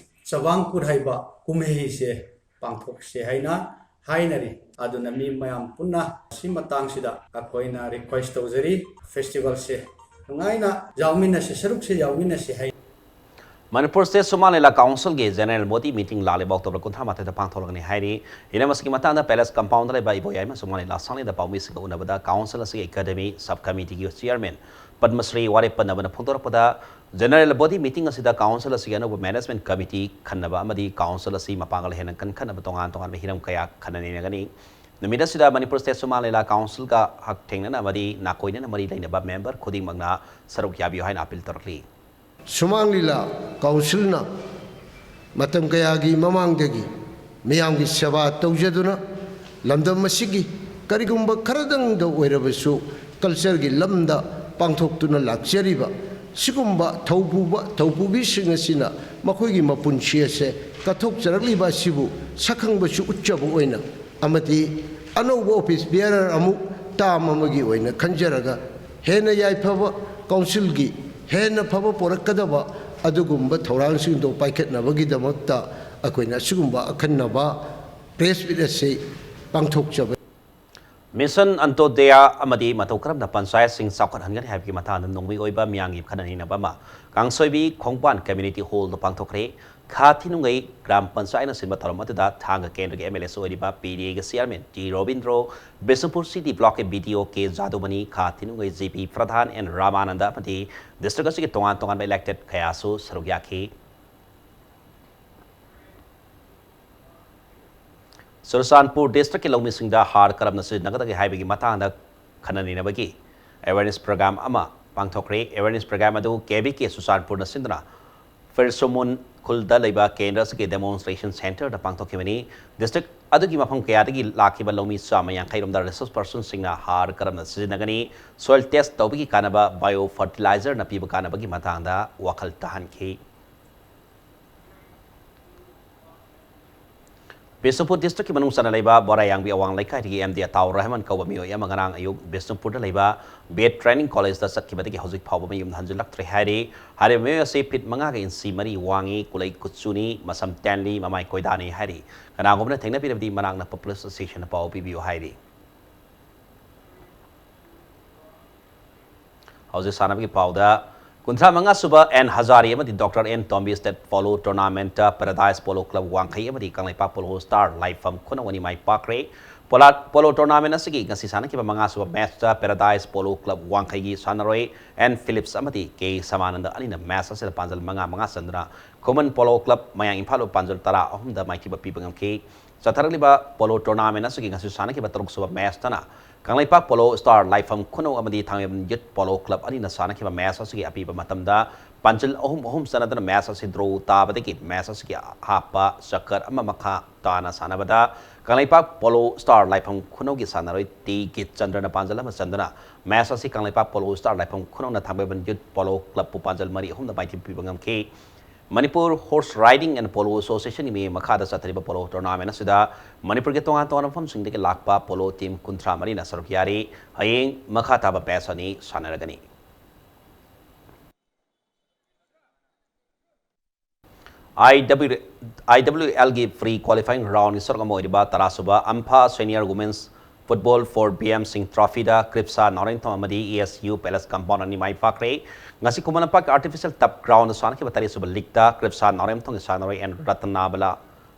ꯆꯕꯥꯡꯀꯨꯠ ꯍꯥꯏꯕ ꯀꯨꯝꯍꯩꯁꯦ ꯄꯥꯡꯊꯣꯛꯁꯦ ꯍꯥꯏꯅ ꯍꯥꯏꯅꯔꯤ꯫ ꯑꯗꯨꯅ ꯃꯤ ꯃꯌꯥꯝ ꯄꯨꯟꯅ ꯁꯤ ꯃꯇꯥꯡꯁꯤꯗ ꯑꯩꯈꯣꯏꯅ ꯔꯤꯀ꯭ꯋꯦꯁ ꯇꯧꯖꯔꯤ, ꯐꯦꯁꯇꯤꯚꯦꯜꯁꯦ ꯅꯨꯡꯉꯥꯏꯅ ꯌꯥꯎꯃꯤꯟꯅꯁꯦ, ꯁꯔꯨꯛꯁꯦ ꯌꯥꯎꯃꯤꯟꯅꯁꯦ ꯍꯥꯏ꯫ ꯃꯅꯤꯄꯨꯔ ꯁ꯭ꯇꯦꯠ ꯁꯨꯃꯥꯡ ꯂꯤꯂꯥ ꯀꯥꯎꯟꯁꯤꯜꯒꯤ ꯖꯦꯅꯔꯦꯜ ꯕꯣꯗꯤ ꯃꯤꯇꯤꯡ ꯂꯥꯛꯂꯤꯕ ꯑꯣꯛꯇꯣꯕꯔ ꯀꯨꯟꯊ꯭ꯔꯥ ꯃꯥꯊꯣꯏꯗ ꯄꯥꯡꯊꯣꯛꯂꯒꯅꯤ ꯍꯥꯏꯔꯤ꯫ ꯍꯤꯔꯝ ꯑꯁꯤꯒꯤ ꯃꯇꯥꯡꯗ ꯄꯦꯂꯦꯁ ꯀꯝꯄꯥꯎꯟꯗ ꯂꯩꯕ ꯏꯕꯣꯌꯥꯏꯃ ꯁꯨꯃꯥꯡ ꯂꯤꯂꯥ ꯁꯪꯂꯦꯟꯗ ꯄꯥꯎꯃꯤꯁꯤꯡꯒ ꯎꯅꯕꯗ ꯀꯥꯎꯟꯁꯤꯜ ꯑꯁꯤꯒꯤ ꯑꯦꯀꯥꯗꯃꯤ ꯁꯕ ꯀꯃꯤꯇꯤꯒꯤ ꯆꯤꯌꯔꯃꯦꯟ ꯄꯗꯃꯁ꯭ꯔꯤ ꯋꯥꯔꯦꯞ ꯄꯟꯅꯕꯅ ꯐꯣꯡꯗꯣꯔꯛꯄꯗ, ꯖꯦꯅꯔꯦꯜ ꯕꯣꯗꯤ ꯃꯤꯇꯤꯡ ꯑꯁꯤꯗ ꯀꯥꯎꯟꯁꯤꯜ ꯑꯁꯤꯒꯤ ꯑꯅꯧꯕ ꯃꯦꯅꯦꯖꯃꯦꯟꯠ ꯀꯃꯤꯇꯤ ꯈꯟꯅꯕ ꯑꯃꯗꯤ ꯀꯥꯎꯟꯁꯤꯜ ꯑꯁꯤ ꯃꯄꯥꯡꯒꯜ ꯍꯦꯟꯅ ꯀꯟꯈꯠꯅꯕ ꯇꯣꯉꯥꯟ ꯇꯣꯉꯥꯟꯕ ꯍꯤꯔꯝ ꯀꯌꯥ ꯈꯟꯅ ꯅꯩꯅꯒꯅꯤ꯫ ꯅꯨꯃꯤꯠ ꯑꯁꯤꯗ ꯃꯅꯤꯄꯨꯔ ꯁ꯭ꯇꯦꯠ ꯁꯨꯃꯥꯡ ꯂꯤꯂꯥ ꯀꯥꯎꯟꯁꯤꯜꯒ ꯍꯛꯊꯦꯡꯅꯅ ꯑꯃꯗꯤ ꯅꯥꯀꯣꯏꯅꯅ ꯃꯔꯤ ꯂꯩꯅꯕ ꯃꯦꯝꯕꯔ ꯈꯨꯗꯤꯡꯃꯛꯅ ꯁꯔꯨꯛ ꯌꯥꯕꯤꯌꯨ ꯍꯥꯏꯅ ꯑꯄꯤꯜ ꯇꯧꯔꯛꯂꯤ꯫ ꯁꯨꯃꯥꯡ ꯂꯤꯂꯥ ꯀꯥꯎꯟꯁꯤꯜꯅ ꯃꯇꯝ ꯀꯌꯥꯒꯤ ꯃꯃꯥꯡꯗꯒꯤ ꯃꯤꯌꯥꯝꯒꯤ ꯁꯦꯕꯥ ꯇꯧꯖꯗꯨꯅ ꯂꯝꯗꯝ ꯑꯁꯤꯒꯤ ꯀꯔꯤꯒꯨꯝꯕ ꯈꯔꯗꯪꯗ ꯑꯣꯏꯔꯕꯁꯨ ꯀꯜꯆꯔꯒꯤ ꯂꯝꯗ ꯄꯥꯡꯊꯣꯛꯇꯨꯅ ꯂꯥꯛꯆꯔꯤꯕ ꯁꯤꯒꯨꯝꯕ ꯊꯧꯄꯨꯕ ꯊꯧꯄꯨꯕꯤꯁꯤꯡ ꯑꯁꯤꯅ ꯃꯈꯣꯏꯒꯤ ꯃꯄꯨꯟꯁꯤ ꯑꯁꯦ ꯀꯠꯊꯣꯛꯆꯔꯛꯂꯤꯕ ꯑꯁꯤꯕꯨ ꯁꯛꯈꯪꯕꯁꯨ ꯎꯠꯆꯕ ꯑꯣꯏꯅ ꯑꯃꯗꯤ ꯑꯅꯧꯕ ꯑꯣꯐꯤꯁ ꯕꯤꯌꯥꯔꯔ ꯑꯃꯨꯛ ꯇꯥꯝ ꯑꯃꯒꯤ ꯑꯣꯏꯅ ꯈꯟꯖꯔꯒ ꯍꯦꯟꯅ ꯌꯥꯏꯐꯕ ꯀꯥꯎꯟꯁꯤꯜꯒꯤ ꯍꯦꯟꯅ ꯐꯕ ꯄꯣꯔꯛꯀꯗꯕ ꯑꯗꯨꯒꯨꯝꯕ ꯊꯧꯔꯥꯡꯁꯤꯡꯗꯣ ꯄꯥꯏꯈꯠꯅꯕꯒꯤꯗꯃꯛꯇ ꯑꯩꯈꯣꯏꯅ ꯑꯁꯤꯒꯨꯝꯕ ꯑꯈꯟꯅꯕ ꯄ꯭ꯔꯦꯁ ꯃꯤꯠ ꯑꯁꯤ ꯄꯥꯡꯊꯣꯛꯆꯕꯅꯤ꯫ ꯃꯤꯁꯟ ꯑꯟꯇꯣꯗꯌꯥ ꯑꯃꯗꯤ ꯃꯇꯧ ꯀꯔꯝꯅ ꯄꯟꯆꯥꯌꯠꯁꯤꯡ ꯆꯥꯎꯈꯠꯍꯟꯒꯅꯤ ꯍꯥꯏꯕꯒꯤ ꯃꯇꯥꯡꯗ ꯅꯣꯡꯃꯩ ꯑꯣꯏꯕ ꯃꯤꯌꯥꯝꯒꯤ ꯈꯟꯅ ꯅꯩꯅꯕ ꯑꯃ ꯀꯥꯡꯁꯣꯏꯕꯤ ꯈꯣꯡꯕꯥꯟ ꯀꯝꯃ꯭ꯌꯨꯅꯤꯇꯤ ꯍꯣꯜꯗ ꯄꯥꯡꯊꯣꯛꯈ꯭ꯔꯦ꯫ ꯈꯥ ꯊꯤꯅꯨꯡꯒꯩ ꯒ꯭ꯔꯥꯝ ꯄꯟꯆꯥꯌꯠꯅ ꯁꯤꯟꯕ ꯊꯧꯔꯝ ꯑꯗꯨꯗ ꯊꯥꯡꯒ ꯀꯦꯟꯗ꯭ꯔꯒꯤ ꯑꯦꯝ ꯑꯦꯜ ꯑꯦꯁꯨ ꯑꯣꯏꯔꯤꯕ ꯄꯤ ꯗꯤ ꯑꯦꯒꯤ chairman T Robindro, Bishnupur city ꯕ꯭ꯂꯣꯛꯀꯤ ꯕꯤ ꯗꯤ ꯑꯣ ꯀꯦ ꯖꯥꯗꯨꯃꯅꯤ, ꯈꯥ ꯊꯤꯅꯨꯡꯒꯩ G P Pradhan and Ramanand ꯑꯃꯗꯤ ꯗꯤꯁꯇ꯭ꯔꯤꯛ ꯑꯁꯤꯒꯤ ꯇꯣꯉꯥꯟ ꯇꯣꯉꯥꯟꯕ ꯏꯂꯦꯛꯇꯦꯗ ꯀꯌꯥꯁꯨ ꯁꯔꯨꯛ ꯌꯥꯈꯤ꯫ ꯆꯨꯔꯆꯥꯟꯄꯨꯔ ꯗꯤꯁꯇ꯭ꯔꯤꯛꯀꯤ ꯂꯧꯃꯤꯁꯤꯡꯗ ꯍꯥꯔ ꯀꯔꯝꯅ ꯁꯤꯖꯤꯟꯅꯒꯗꯒꯦ ꯍꯥꯏꯕꯒꯤ ꯃꯇꯥꯡꯗ ꯈꯟꯅ ꯅꯩꯅꯕꯒꯤ ꯑꯦꯋꯦꯔꯅꯦꯁ ꯄ꯭ꯔꯣꯒ꯭ꯔꯥꯝ ꯑꯃ ꯄꯥꯡꯊꯣꯛꯈ꯭ꯔꯦ꯫ ꯑꯦꯋꯦꯔꯅꯦꯁ ꯄ꯭ꯔꯣꯒ꯭ꯔꯥꯝ ꯑꯗꯨ ꯀꯦ ꯕꯤ ꯀꯦ ꯆꯨꯔꯆꯥꯟꯄꯨꯔꯅ ꯁꯤꯟꯗꯨꯅ ꯐꯤꯔꯁꯨꯃꯨꯟ ꯈꯨꯜꯗ ꯂꯩꯕ ꯀꯦꯟꯗ꯭ꯔ ꯑꯁꯤꯒꯤ ꯗꯦꯃꯣꯟꯁꯇ꯭ꯔꯦꯁꯟ ꯁꯦꯟꯇꯔꯗ ꯄꯥꯡꯊꯣꯛꯈꯤꯕꯅꯤ꯫ ꯗꯤꯁꯇ꯭ꯔꯤꯛ ꯑꯗꯨꯒꯤ ꯃꯐꯝ ꯀꯌꯥꯗꯒꯤ ꯂꯥꯛꯈꯤꯕ ꯂꯧꯃꯤ ꯆꯥꯝꯃ ꯌꯥꯡꯈꯩ ꯔꯣꯝꯗ ꯔꯤꯁꯣꯔꯁ ꯄꯔꯁꯟꯁꯤꯡꯅ ꯍꯥꯔ ꯀꯔꯝꯅ ꯁꯤꯖꯤꯟꯅꯒꯅꯤ, ꯁꯣꯏꯜ ꯇꯦꯁ ꯇꯧꯕꯒꯤ ꯀꯥꯟꯅꯕ, ꯕꯥꯏꯑꯣ ꯐꯔꯇꯤꯂꯥꯏꯖꯔꯅ ꯄꯤꯕ ꯀꯥꯟꯅꯕꯒꯤ ꯃꯇꯥꯡꯗ ꯋꯥꯈꯜ ꯇꯥꯍꯟꯈꯤ꯫ ꯕꯤꯁꯅꯨꯄꯨꯔ ꯗꯤꯁꯇ꯭ꯔꯤꯛꯀꯤ ꯃꯅꯨꯡ ꯆꯟꯅ ꯂꯩꯕ ꯕꯣꯔꯥꯌꯥꯡꯕꯤ ꯑꯋꯥꯡ ꯂꯩꯀꯥꯏꯗꯒꯤ ꯑꯦꯝ ꯗꯤ ꯑꯇꯥꯎ ꯔꯍꯃꯟ ꯀꯧꯕ ꯃꯤꯑꯣꯏ ꯑꯃ ꯉꯔꯥꯡ ꯑꯌꯨꯛ ꯕꯤꯁꯅꯨꯄꯨꯔꯗ ꯂꯩꯕ ꯕꯤ ꯑꯦꯠ ꯇ꯭ꯔꯦꯅꯤꯡ ꯀꯣꯂꯦꯖꯇ ꯆꯠꯈꯤꯕꯗꯒꯤ ꯍꯧꯖꯤꯛ ꯐꯥꯎꯕ ꯃꯌꯨꯝꯗ ꯍꯟꯖꯤꯜꯂꯛꯇ꯭ꯔꯦ ꯍꯥꯏꯔꯤ꯫ ꯍꯥꯏꯔꯤꯕ ꯃꯤꯑꯣꯏ ꯑꯁꯤ ꯐꯤꯠ ꯃꯉꯥꯒ ꯏꯟꯆꯤ ꯃꯔꯤ ꯋꯥꯡꯉꯤ, ꯀꯨꯂꯩ ꯀꯨꯆꯨꯅꯤ, ꯃꯁꯝ ꯇꯦꯟꯂꯤ, ꯃꯃꯥꯏ ꯀꯣꯏꯗꯥꯅꯤ ꯍꯥꯏꯔꯤ꯫ ꯀꯅꯥꯒꯨꯝꯕꯅ ꯊꯦꯡꯅꯕꯤꯔꯕꯗꯤ ꯃꯅꯥꯛ ꯅꯛꯄ ꯄꯨꯂꯤꯁ ꯁ꯭ꯇꯦꯁꯟꯗ ꯄꯥꯎ ꯄꯤꯕꯤꯌꯨ ꯍꯥꯏꯔꯤ꯫ ꯍꯧꯖꯤꯛ ꯁꯥꯟꯅꯕꯒꯤ ꯄꯥꯎꯗ, ꯀꯨꯟꯊ꯭ꯔꯥ ꯃꯉꯥ ꯁꯨꯕ ꯑꯦꯟ ꯍꯖꯥꯔꯤ ꯑꯃꯗꯤ doctor N Tombi state polo ꯇꯣꯔꯅꯥꯃꯦꯟꯠꯇ ꯄꯦꯔꯥꯗꯥꯏꯁ ꯄꯣꯂꯣ ꯀ꯭ꯂꯕ ꯋꯥꯡꯈꯩ ꯑꯃꯗꯤ ꯀꯪꯂꯩꯄꯥꯛ ꯄꯣꯂꯣ ꯁ꯭ꯇꯥꯔ ꯂꯥꯏꯐꯝ ꯈꯨꯅꯧ ꯑꯅꯤ ꯃꯥꯏ ꯄꯥꯛꯈ꯭ꯔꯦ꯫ ꯄꯣꯂꯥ-, ꯄꯣꯂꯣ ꯇꯣꯔꯅꯥꯃꯦꯟꯠ ꯑꯁꯤꯒꯤ ꯉꯁꯤ ꯁꯥꯟꯅꯈꯤꯕ ꯃꯉꯥ ꯁꯨꯕ ꯃꯦꯆꯇ ꯄꯦꯔꯥꯗꯥꯏꯁ ꯄꯣꯂꯣ ꯀ꯭ꯂꯕ ꯋꯥꯡꯈꯩꯒꯤ ꯁꯥꯟꯅꯔꯣꯏ ꯑꯦꯟ ꯐꯤꯂꯤꯞꯁ ꯑꯃꯗꯤ ꯀꯦ ꯁꯃꯥꯅꯟꯗ ꯑꯅꯤꯅ ꯃꯦꯆ ꯑꯁꯤꯗ ꯄꯥꯟꯖꯜ ꯃꯉꯥ ꯃꯉꯥ ꯆꯟꯗꯨꯅ ꯈꯨꯃꯟ ꯄꯣꯂꯣ ꯀ꯭ꯂꯕ ꯃꯌꯥꯡ ꯏꯝꯐꯥꯜꯕꯨ ꯄꯥꯟꯖꯜ ꯇꯔꯥ ꯑꯍꯨꯝꯗ ꯃꯥꯏꯊꯤꯕ ꯄꯤꯕ ꯉꯝꯈꯤ꯫ ꯆꯠꯊꯔꯛꯂꯤꯕ ꯄꯣꯂꯣ ꯇꯣꯔꯅꯥꯃꯦꯟꯠ ꯑꯁꯤꯒꯤ ꯉꯁꯤ ꯁꯥꯟꯅꯈꯤꯕ ꯇꯔꯨꯛ ꯁꯨꯕ ꯃꯦꯆꯇꯅ ꯀꯪꯂꯩꯄꯥꯛ ꯄꯣꯂꯣ ꯁ꯭ꯇꯥꯔ ꯂꯥꯏꯐꯝ ꯈꯨꯅꯧ ꯑꯃꯗꯤ ꯊꯥꯡꯃꯩꯕꯟ ꯌꯨꯠ ꯄꯣꯂꯣ ꯀ꯭ꯂꯕ ꯑꯅꯤꯅ ꯁꯥꯟꯅꯈꯤꯕ ꯃꯦꯆ ꯑꯁꯤꯒꯤ ꯑꯄꯤꯕ ꯃꯇꯝꯗ ꯄꯥꯟꯖꯜ ꯑꯍꯨꯝ ꯑꯍꯨꯝ ꯆꯟꯅꯗꯨꯅ ꯃꯦꯆ ꯑꯁꯤ ꯗ꯭ꯔꯣ ꯇꯥꯕꯗꯒꯤ ꯃꯦꯆ ꯑꯁꯤꯒꯤ ꯑꯍꯥꯞꯄ ꯆꯀꯔ ꯑꯃ ꯃꯈꯥ ꯇꯥꯅ ꯁꯥꯟꯅꯕꯗ ꯀꯪꯂꯩꯄꯥꯛ ꯄꯣꯂꯣ ꯁ꯭ꯇꯥꯔ ꯂꯥꯏꯐꯝ ꯈꯨꯅꯧꯒꯤ ꯁꯥꯟꯅꯔꯣꯏ ꯇꯤ ꯀꯤꯠꯆꯟꯗ꯭ꯔꯅ ꯄꯥꯟꯖꯜ ꯑꯃ ꯆꯟꯗꯨꯅ ꯃꯦꯆ ꯑꯁꯤ ꯀꯪꯂꯩꯄꯥꯛ ꯄꯣꯂꯣ ꯁ꯭ꯇꯥꯔ ꯂꯥꯏꯐꯝ ꯈꯨꯅꯧꯅ ꯊꯥꯡꯃꯩꯕꯟ ꯌꯨꯠ ꯄꯣꯂꯣ ꯀ꯭ꯂꯕꯄꯨ ꯄꯥꯟꯖꯜ ꯃꯔꯤ ꯑꯍꯨꯝꯗ ꯃꯥꯏꯊꯤꯕ ꯄꯤꯕ ꯉꯝꯈꯤ꯫ Manipur horse riding and polo ꯑꯦꯁꯣꯁꯤꯌꯦꯁꯟꯒꯤ ꯃꯤꯠꯌꯦꯡ ꯃꯈꯥꯗ ꯆꯠꯊꯔꯤꯕ ꯄꯣꯂꯣ ꯇꯣꯔꯅꯥꯃꯦꯟꯠ ꯑꯁꯤꯗ ꯃꯅꯤꯄꯨꯔꯒꯤ ꯇꯣꯉꯥꯟ ꯇꯣꯉꯥꯟꯕ ꯃꯐꯝꯁꯤꯡꯗꯒꯤ ꯂꯥꯛꯄ ꯄꯣꯂꯣ ꯇꯤꯝ ꯀꯨꯟꯊ꯭ꯔꯥ ꯃꯔꯤꯅ ꯁꯔꯨꯛ ꯌꯥꯔꯤ꯫ ꯍꯌꯦꯡ ꯃꯈꯥ ꯇꯥꯕ ꯃꯦꯆ ꯑꯅꯤ ꯁꯥꯟꯅꯔꯒꯅꯤ꯫ ꯑꯥꯏ ꯗꯕ꯭ꯂ꯭ꯌꯨ, ꯑꯥꯏ ꯗꯕ꯭ꯂ꯭ꯌꯨ ꯑꯦꯜꯒꯤ ꯄ꯭ꯔꯤ ꯀ꯭ꯋꯥꯂꯤꯐꯥꯏꯡ ꯔꯥꯎꯟꯒꯤ ꯁꯔꯨꯛ ꯑꯃ ꯑꯣꯏꯔꯤꯕ ꯇꯔꯥ ꯁꯨꯕ ꯑꯝꯐꯥ senior women's football for B M Singh ꯇ꯭ꯔꯣꯐꯤꯗ ꯀ꯭ꯔꯤꯞꯁꯥ ꯅꯥꯎꯔꯦꯝꯊꯣꯡ ꯑꯃꯗꯤ E S U palace compound ꯑꯅꯤ ꯃꯥꯏ ꯄꯥꯛꯈ꯭ꯔꯦ꯫ ꯉꯁꯤ ꯈꯨꯃꯟ ꯂꯝꯄꯥꯛꯀꯤ ꯑꯥꯔꯇꯤꯐꯤꯁꯤꯌꯦꯜ ꯇꯞ ꯒ꯭ꯔꯥꯎꯟꯗ ꯁꯥꯟꯅꯈꯤꯕ ꯇꯔꯦꯠ ꯁꯨꯕ ꯂꯤꯛꯇ ꯀ꯭ꯔꯤꯞꯁꯥ ꯅꯥꯎꯔꯦꯝꯊꯣꯡꯒꯤ ꯁꯥꯟꯅꯔꯣꯏ ꯑꯦꯟ ꯔꯇꯟꯕꯂꯥ,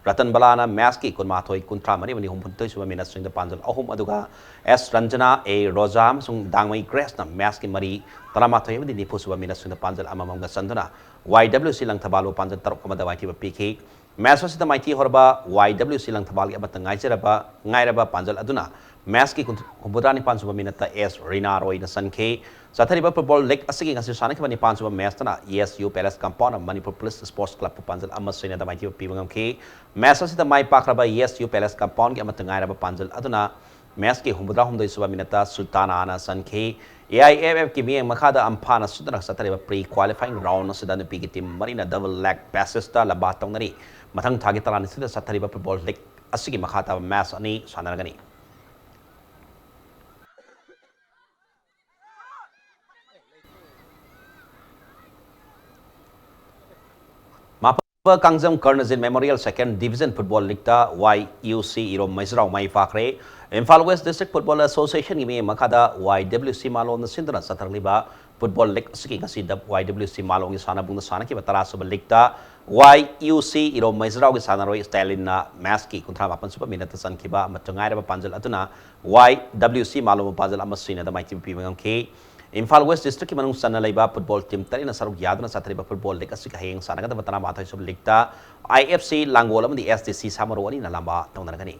ꯔꯇꯟꯕꯂꯥꯅ ꯃꯦꯆꯀꯤ ꯀꯨꯟꯃꯥꯊꯣꯏ, ꯀꯨꯟꯊ꯭ꯔꯥ ꯃꯔꯤ ꯑꯃꯗꯤ ꯍꯨꯝꯐꯨꯅꯤꯊꯣꯏ ꯁꯨꯕ ꯃꯤꯅꯠꯁꯤꯡꯗ ꯄꯥꯟꯖꯜ ꯑꯍꯨꯝ, ꯑꯗꯨꯒ ꯑꯦꯁ ꯔꯟꯖꯅꯥ, ꯑꯦ ꯔꯣꯖꯥ ꯑꯃꯁꯨꯡ ꯗꯥꯡꯃꯩ ꯒ꯭ꯔꯦꯁꯅ ꯃꯦꯆꯀꯤ ꯃꯔꯤ, ꯇꯔꯥꯃꯥꯊꯣꯏ ꯑꯃꯗꯤ ꯅꯤꯐꯨ ꯁꯨꯕ ꯃꯤꯅꯠꯁꯤꯡꯗ ꯄꯥꯟꯖꯜ ꯑꯃꯃꯝꯒ ꯆꯟꯗꯨꯅ ꯋꯥꯏ ꯗꯕ꯭ꯂ꯭ꯌꯨ ꯁꯤ ꯂꯪꯊꯕꯥꯜꯕꯨ ꯄꯥꯟꯖꯜ ꯇꯔꯨꯛ ꯑꯃꯗ ꯃꯥꯏꯊꯤꯕ ꯄꯤꯈꯤ꯫ ꯃꯦꯆ ꯑꯁꯤꯗ ꯃꯥꯏꯊꯤ ꯍꯧꯔꯕ ꯋꯥꯏ ꯗꯕ꯭ꯂꯤꯎ ꯁꯤ ꯂꯪꯊꯕꯥꯜꯒꯤ ꯑꯃꯠꯇ ꯉꯥꯏꯖꯔꯕ ꯉꯥꯏꯔꯕ ꯄꯥꯟꯖꯜ ꯑꯗꯨꯅ ꯃꯦꯆꯀꯤ ꯍꯨꯝꯐꯨꯇꯔꯥ ꯅꯤꯄꯥꯟ ꯁꯨꯕ ꯃꯤꯅꯠꯇ ꯑꯦꯁ ꯔꯤꯅꯥ ꯔꯣꯏꯅ ꯆꯟꯈꯤ꯫ ꯆꯠꯊꯔꯤꯕ ꯐꯨꯠꯕꯣꯜ ꯂꯤꯒ ꯑꯁꯤꯒꯤ ꯉꯁꯤ ꯁꯥꯟꯅꯈꯤꯕ ꯅꯤꯄꯥꯟ ꯁꯨꯕ ꯃꯦꯆꯇꯅ ꯌꯦꯁ ꯌꯨ ꯄꯦꯂꯦꯁ ꯀꯝꯄꯥꯎꯟ ꯑꯃ ꯃꯅꯤꯄꯨꯔ ꯄꯨꯂꯤꯁ ꯁ꯭ꯄꯣꯔꯠꯁ ꯀ꯭ꯂꯕꯄꯨ ꯄꯥꯟꯖꯜ ꯑꯃ ꯁꯣꯏꯅꯗ ꯃꯥꯏꯊꯤꯕ ꯄꯤꯕ ꯉꯝꯈꯤ꯫ ꯃꯦꯆ ꯑꯁꯤꯗ ꯃꯥꯏ ꯄꯥꯛꯈ꯭ꯔꯕ ꯌꯦꯁ ꯌꯨ ꯄꯦꯂꯦꯁ ꯀꯝꯄꯥꯎꯟꯒꯤ ꯑꯃꯠꯇ ꯉꯥꯏꯔꯕ ꯄꯥꯟꯖꯜ ꯑꯗꯨꯅ ꯃꯦꯆꯀꯤ ꯍꯨꯝꯐꯨꯇꯔꯥ ꯍꯨꯝꯗꯣꯏ ꯁꯨꯕ ꯃꯤꯅꯠꯇ ꯁꯨꯜꯇꯥꯅꯥꯅ ꯆꯟꯈꯤ꯫ ꯑꯦ ꯑꯥꯏ ꯑꯦꯐ ꯑꯦꯐꯀꯤ ꯃꯤꯠꯌꯦꯡ ꯃꯈꯥꯗ ꯑꯝꯐꯥꯅ ꯁꯨꯗꯅ ꯆꯠꯊꯔꯤꯕ ꯄ꯭ꯔꯤ ꯀ꯭ꯋꯥꯂꯤꯐꯥꯏꯡ ꯔꯥꯎꯟ ꯑꯁꯤꯗ ꯅꯨꯄꯤꯒꯤ ꯇꯤꯝ ꯃꯔꯤꯅ ꯗꯕꯜ ꯂꯦꯒ ꯕꯦꯁꯤꯁꯇ ꯂꯝꯕꯥ ꯇꯧꯅꯔꯤ꯫ ꯃꯊꯪ ꯊꯥꯒꯤ ꯇꯔꯥꯅꯤꯊꯣꯏꯗ ꯆꯠꯊꯔꯤꯕ ꯐꯨꯠꯕꯣꯜ ꯂꯤꯒ ꯑꯁꯤꯒꯤ ꯃꯈꯥ ꯇꯥꯕ ꯃꯦꯆ ꯑꯅꯤ ꯁꯥꯟꯅꯔꯒꯅꯤ꯫ ꯃꯥꯄ ꯀꯥꯡꯖꯝ ꯀꯔꯅꯖꯤꯠ ꯃꯦꯃꯣꯔꯤꯌꯦꯜ ꯁꯦꯀꯦꯟ ꯗꯤꯚꯤꯖꯟ ꯐꯨꯠꯕꯣꯜ ꯂꯤꯒꯇ ꯋꯥꯏ ꯌꯨ ꯁꯤ ꯏꯔꯣꯝ ꯃꯩꯖ꯭ꯔꯥꯎ ꯃꯥꯏ ꯄꯥꯛꯈ꯭ꯔꯦ꯫ ꯏꯝꯐꯥꯜ ꯋꯦꯁ ꯗꯤꯁꯇ꯭ꯔꯤꯛ ꯐꯨꯠꯕꯣꯜ ꯑꯦꯁꯣꯁꯤꯌꯦꯁꯟꯒꯤ ꯃꯤꯠꯌꯦꯡ ꯃꯈꯥꯗ ꯋꯥꯏ ꯗꯕ꯭ꯂꯤꯎ ꯁꯤ ꯃꯥꯂꯣꯝꯅ ꯁꯤꯟꯗꯨꯅ ꯆꯠꯊꯔꯛꯂꯤꯕ ꯐꯨꯠꯕꯣꯜ ꯂꯤꯒ ꯑꯁꯤꯒꯤ ꯉꯁꯤ ꯗ-, ꯋꯥꯏ ꯗꯕ꯭ꯂꯤꯎ ꯁꯤ ꯃꯥꯂꯣꯝꯒꯤ ꯁꯥꯟꯅꯕꯨꯡꯗ ꯁꯥꯟꯅꯈꯤꯕ ꯇꯔꯥ ꯁꯨꯕ ꯂꯤꯒꯇ ꯋꯥꯏ ꯌꯨ ꯁꯤ ꯏꯔꯣꯝ ꯃꯩꯖ꯭ꯔꯥꯎꯒꯤ ꯁꯥꯟꯅꯔꯣꯏ ꯁ꯭ꯇꯦꯂꯤꯟꯅ ꯃꯦꯆꯀꯤ ꯀꯨꯟꯊ꯭ꯔꯥ ꯃꯥꯄꯟ ꯁꯨꯕ ꯃꯤꯅꯠꯇ ꯆꯟꯈꯤꯕ ꯑꯃꯠꯇ ꯉꯥꯏꯔꯕ ꯄꯥꯟꯖꯜ ꯑꯗꯨꯅ ꯋꯥꯏ ꯗꯕ꯭ꯂꯤꯎ ꯁꯤ ꯃꯥꯂꯣꯝꯕꯨ ꯄꯥꯟꯖꯜ ꯑꯃ ꯁꯣꯏꯅꯗ ꯃꯥꯏꯊꯤꯕ ꯄꯤꯕ ꯉꯝꯈꯤ꯫ ꯏꯝꯐꯥꯜ ꯋꯦꯁ ꯗꯤꯁꯇ꯭ꯔꯤꯛꯀꯤ ꯃꯅꯨꯡ ꯆꯟꯅ ꯂꯩꯕ ꯐꯨꯠꯕꯣꯜ ꯇꯤꯝ ꯇꯔꯦꯠꯅ ꯁꯔꯨꯛ ꯌꯥꯗꯨꯅ ꯆꯠꯊꯔꯤꯕ ꯐꯨꯠꯕꯣꯜ ꯂꯤꯒ ꯑꯁꯤꯒꯤ ꯍꯌꯦꯡ ꯁꯥꯟꯅꯒꯗꯕ ꯇꯔꯥꯃꯥꯊꯣꯏ ꯁꯨꯕ ꯂꯤꯒꯇ ꯑꯥꯏ ꯑꯦꯐ ꯁꯤ ꯂꯥꯡꯒꯣꯜ ꯑꯃꯗꯤ ꯑꯦꯁ ꯗꯤ ꯁꯤ ꯁꯥꯃꯔꯣ ꯑꯅꯤꯅ ꯂꯝꯕꯥ ꯇꯧꯅꯔꯒꯅꯤ꯫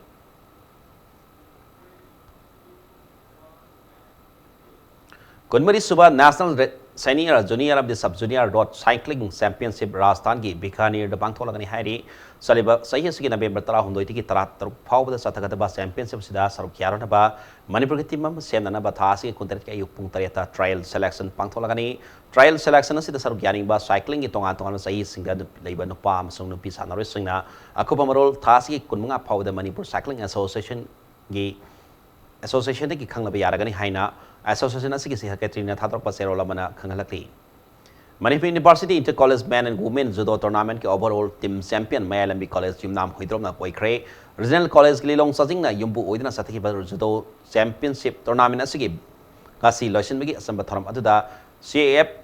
ꯀꯨꯟꯃꯔꯤ ꯁꯨꯕ ꯅꯦꯁꯅꯦꯜ ꯔꯦ-, ꯁꯦꯅꯤꯌꯔ, ꯖꯨꯅꯤꯌꯔ ꯑꯃꯗꯤ sub junior road cycling championship ꯔꯥꯖꯁꯊꯥꯟꯒꯤ ꯕꯤꯀꯥꯅꯤꯔꯗ ꯄꯥꯡꯊꯣꯛꯂꯒꯅꯤ ꯍꯥꯏꯔꯤ꯫ ꯆꯠꯂꯤꯕ ꯆꯍꯤ ꯑꯁꯤꯒꯤ ꯅꯕꯦꯝꯕꯔ ꯇꯔꯥꯍꯨꯝꯗꯣꯏꯗꯒꯤ ꯇꯔꯥꯇꯔꯨꯛ ꯐꯥꯎꯕꯗ ꯆꯠꯊꯒꯗꯕ ꯆꯦꯝꯄꯤꯌꯟꯁꯤꯞ ꯑꯁꯤꯗ ꯁꯔꯨꯛ ꯌꯥꯔꯨꯅꯕ ꯃꯅꯤꯄꯨꯔꯒꯤ ꯇꯤꯝ ꯑꯃ ꯁꯦꯝꯅꯅꯕ ꯊꯥ ꯑꯁꯤꯒꯤ ꯀꯨꯟꯇꯔꯦꯠꯀꯤ ꯑꯌꯨꯛ ꯄꯨꯡ ꯇꯔꯦꯠꯇ ꯇ꯭ꯔꯥꯌꯦꯜ ꯁꯦꯂꯦꯛꯁꯟ ꯄꯥꯡꯊꯣꯛꯂꯒꯅꯤ꯫ ꯇ꯭ꯔꯥꯌꯦꯜ ꯁꯦꯂꯦꯛꯁꯟ ꯑꯁꯤꯗ ꯁꯔꯨꯛ ꯌꯥꯅꯤꯡꯕ ꯁꯥꯏꯀ꯭ꯂꯤꯡꯒꯤ ꯇꯣꯉꯥꯟ ꯇꯣꯉꯥꯟꯕ ꯆꯍꯤꯁꯤꯡꯗ ꯅꯨ-, ꯂꯩꯕ ꯅꯨꯄꯥ ꯑꯃꯁꯨꯡ ꯅꯨꯄꯤ ꯁꯥꯟꯅꯔꯣꯏꯁꯤꯡꯅ ꯑꯀꯨꯞꯄ ꯃꯔꯣꯜ ꯊꯥ ꯑꯁꯤꯒꯤ ꯀꯨꯟꯃꯉꯥ ꯐꯥꯎꯕꯗ ꯃꯅꯤꯄꯨꯔ ꯁꯥꯏꯀ꯭ꯂꯤꯡ ꯑꯦꯁꯣꯁꯤꯌꯦꯁꯟꯒꯤ, ꯑꯦꯁꯣꯁꯤꯌꯦꯁꯟꯗꯒꯤ ꯈꯪꯅꯕ ꯌꯥꯔꯒꯅꯤ ꯍꯥꯏꯅ ꯑꯦꯁꯣꯁꯤꯌꯦꯁꯟ ꯑꯁꯤꯒꯤ ꯁꯦꯀ꯭ꯔꯦꯇꯔꯤꯅ ꯊꯥꯗꯣꯔꯛꯄ ꯆꯦꯔꯣꯜ ꯑꯃꯅ ꯈꯪꯍꯜꯂꯛꯂꯤ꯫ Manipur university inter college men and women judo ꯇꯣꯔꯅꯥꯃꯦꯟꯠꯀꯤ overall team champion Mayai Lambi college ꯌꯨꯝꯅꯥꯝ ꯍꯨꯏꯗ꯭ꯔꯣꯝꯅ ꯑꯣꯏꯈ꯭ꯔꯦ꯫ ꯔꯤꯖꯅꯦꯜ ꯀꯣꯂꯦꯖꯀꯤ ꯂꯤꯂꯣꯡ ꯆꯥꯖꯤꯡꯅ ꯌꯨꯝꯕꯨ ꯑꯣꯏꯗꯨꯅ ꯆꯠꯊꯈꯤꯕ ꯖꯨꯗꯣ ꯆꯦꯝꯄꯤꯌꯟꯁꯤꯞ ꯇꯣꯔꯅꯥꯃꯦꯟꯠ ꯑꯁꯤꯒꯤ ꯉꯁꯤ ꯂꯣꯏꯁꯤꯟꯕꯒꯤ ꯑꯆꯝꯕ ꯊꯧꯔꯝ ꯑꯗꯨꯗ ꯁꯤ A F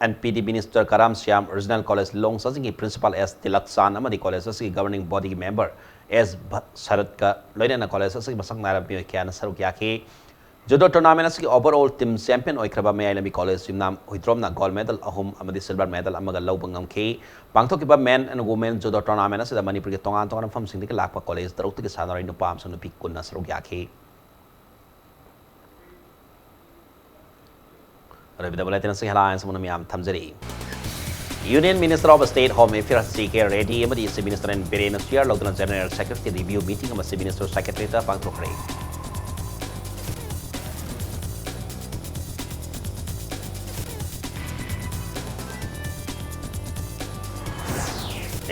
N P D minister Karam Shyam, regional college Lilong ꯆꯥꯖꯤꯡꯒꯤ principal ꯑꯦꯁ ꯇꯤꯂꯛ ꯆꯥꯟ ꯑꯃꯗꯤ ꯀꯣꯂꯦꯖ ꯑꯁꯤꯒꯤ ꯒꯕꯔꯅꯤꯡ ꯕꯣꯗꯤꯒꯤ ꯃꯦꯝꯕꯔ ꯑꯦꯁ ꯚ-, ꯁꯔꯠꯀ ꯂꯣꯏꯅꯅ ꯀꯣꯂꯦꯖ ꯑꯁꯤꯒꯤ ꯃꯁꯛ ꯅꯥꯏꯔꯕ ꯃꯤꯑꯣꯏ ꯀꯌꯥꯅ ꯁꯔꯨꯛ ꯌꯥꯈꯤ꯫ Judo tournament ꯑꯁꯤꯒꯤ overall team champion ꯑꯣꯏꯈ꯭ꯔꯕ ꯃꯌꯥꯏ ꯂꯝꯕꯤ college ꯌꯨꯝꯅꯥꯝ ꯍꯨꯏꯗ꯭ꯔꯣꯝꯅ gold medal ꯑꯍꯨꯝ ꯑꯃꯗꯤ silver medal ꯑꯃꯒ ꯂꯧꯕ ꯉꯝꯈꯤ꯫ ꯄꯥꯡꯊꯣꯛꯈꯤꯕ men and women judo tournament ꯑꯁꯤꯗ ꯃꯅꯤꯄꯨꯔꯒꯤ ꯇꯣꯉꯥꯟ ꯇꯣꯉꯥꯟꯕ ꯃꯐꯝꯁꯤꯡꯗꯒꯤ ꯂꯥꯛꯄ college ꯇꯔꯨꯛꯇꯒꯤ ꯁꯥꯟꯅꯔꯣꯏ ꯅꯨꯄꯥ ꯑꯃꯁꯨꯡ ꯅꯨꯄꯤ ꯀꯨꯟꯅ ꯁꯔꯨꯛ ꯌꯥꯈꯤ꯫ ꯑꯔꯣꯏꯕꯗ bulletin ꯑꯁꯤꯒꯤ headlines ꯑꯃꯅ ꯃꯌꯥꯝ ꯊꯝꯖꯔꯤ꯫ Union Minister of State Home Affairs G K ready ꯑꯃꯗꯤ Chief Minister N ꯕꯤꯔꯦꯟꯅ chair ꯂꯧꯗꯨꯅ General Secretary review meeting ꯑꯃ Chief Minister Secretariat ꯇ ꯄꯥꯡꯊꯣꯛꯈ꯭ꯔꯦ꯫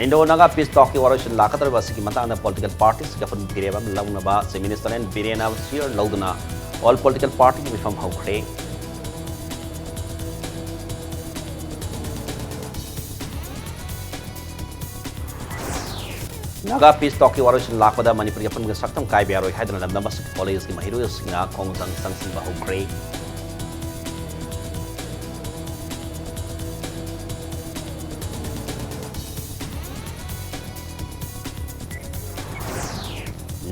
Indo Naga peace talk ꯀꯤ ꯋꯥꯔꯣꯏꯁꯤꯟ ꯂꯥꯛꯀꯗꯧꯔꯤꯕ ꯑꯁꯤꯒꯤ ꯃꯇꯥꯡꯗ political parties ꯁꯤꯡꯒꯤ ꯑꯄꯨꯟꯕ ꯐꯤꯔꯦꯞ ꯑꯃ ꯂꯧꯅꯕ Chief Minister N ꯕꯤꯔꯦꯟꯅ chair ꯂꯧꯗꯨꯅ all political party ꯒꯤ ꯃꯤꯐꯝ ꯍꯧꯈ꯭ꯔꯦ꯫ Naga peace talk ꯀꯤ ꯋꯥꯔꯣꯏꯁꯤꯟ ꯂꯥꯛꯄꯗ ꯃꯅꯤꯄꯨꯔꯒꯤ ꯑꯄꯨꯟꯕ ꯁꯛꯇꯝ ꯀꯥꯏꯕ ꯌꯥꯔꯣꯏ ꯍꯥꯏꯗꯨꯅ ꯂꯝꯗꯝ ꯑꯁꯤꯒꯤ college ꯀꯤ ꯃꯍꯩꯔꯣꯏꯁꯤꯡꯅ ꯈꯣꯡꯖꯪ ꯆꯪꯁꯤꯟꯕ ꯍꯧꯈ꯭ꯔꯦ꯫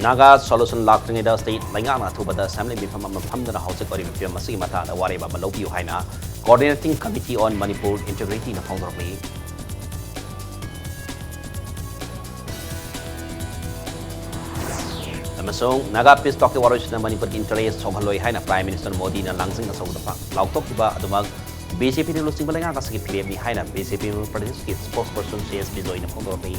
Naga solution ꯂꯥꯛꯇ꯭ꯔꯤꯉꯩꯗ state ꯂꯩꯉꯥꯛꯅ ꯑꯊꯨꯕꯗ assembly ꯃꯤꯐꯝ ꯑꯃ ꯐꯝꯗꯨꯅ ꯍꯧꯖꯤꯛ ꯑꯣꯏꯔꯤꯕ ꯐꯤꯕꯝ ꯑꯁꯤꯒꯤ ꯃꯇꯥꯡꯗ ꯋꯥꯔꯦꯞ ꯑꯃ ꯂꯧꯕꯤꯌꯨ ꯍꯥꯏꯅ Coordinating Committee on Manipur Integrity ꯅ ꯐꯣꯡꯗꯣꯔꯛꯂꯤ꯫ ꯑꯃꯁꯨꯡ Naga peace talk ꯀꯤ ꯋꯥꯔꯣꯏꯁꯤꯟꯅ ꯃꯅꯤꯄꯨꯔꯒꯤ interest ꯁꯣꯛꯍꯜꯂꯣꯏ ꯍꯥꯏꯅ Prime Minister ꯃꯣꯗꯤꯅ ꯂꯥꯡꯖꯤꯡ ꯑꯆꯧꯕꯗ ꯄꯥ-, ꯂꯥꯎꯊꯣꯛꯈꯤꯕ ꯑꯗꯨꯃꯛ ꯕꯤ ꯖꯦ ꯄꯤꯅ ꯂꯨꯆꯤꯡꯕ ꯂꯩꯉꯥꯛ ꯑꯁꯤꯒꯤ ꯐꯤꯔꯦꯞꯅꯤ ꯍꯥꯏꯅ ꯕꯤ ꯖꯦ ꯄꯤ ꯃꯅꯤꯄꯨꯔ ꯄ꯭ꯔꯗꯦꯁꯀꯤ spokesperson ꯁꯤ ꯑꯦꯁ ꯕꯤꯖꯣꯏꯅ ꯐꯣꯡꯗꯣꯔꯛꯂꯤ꯫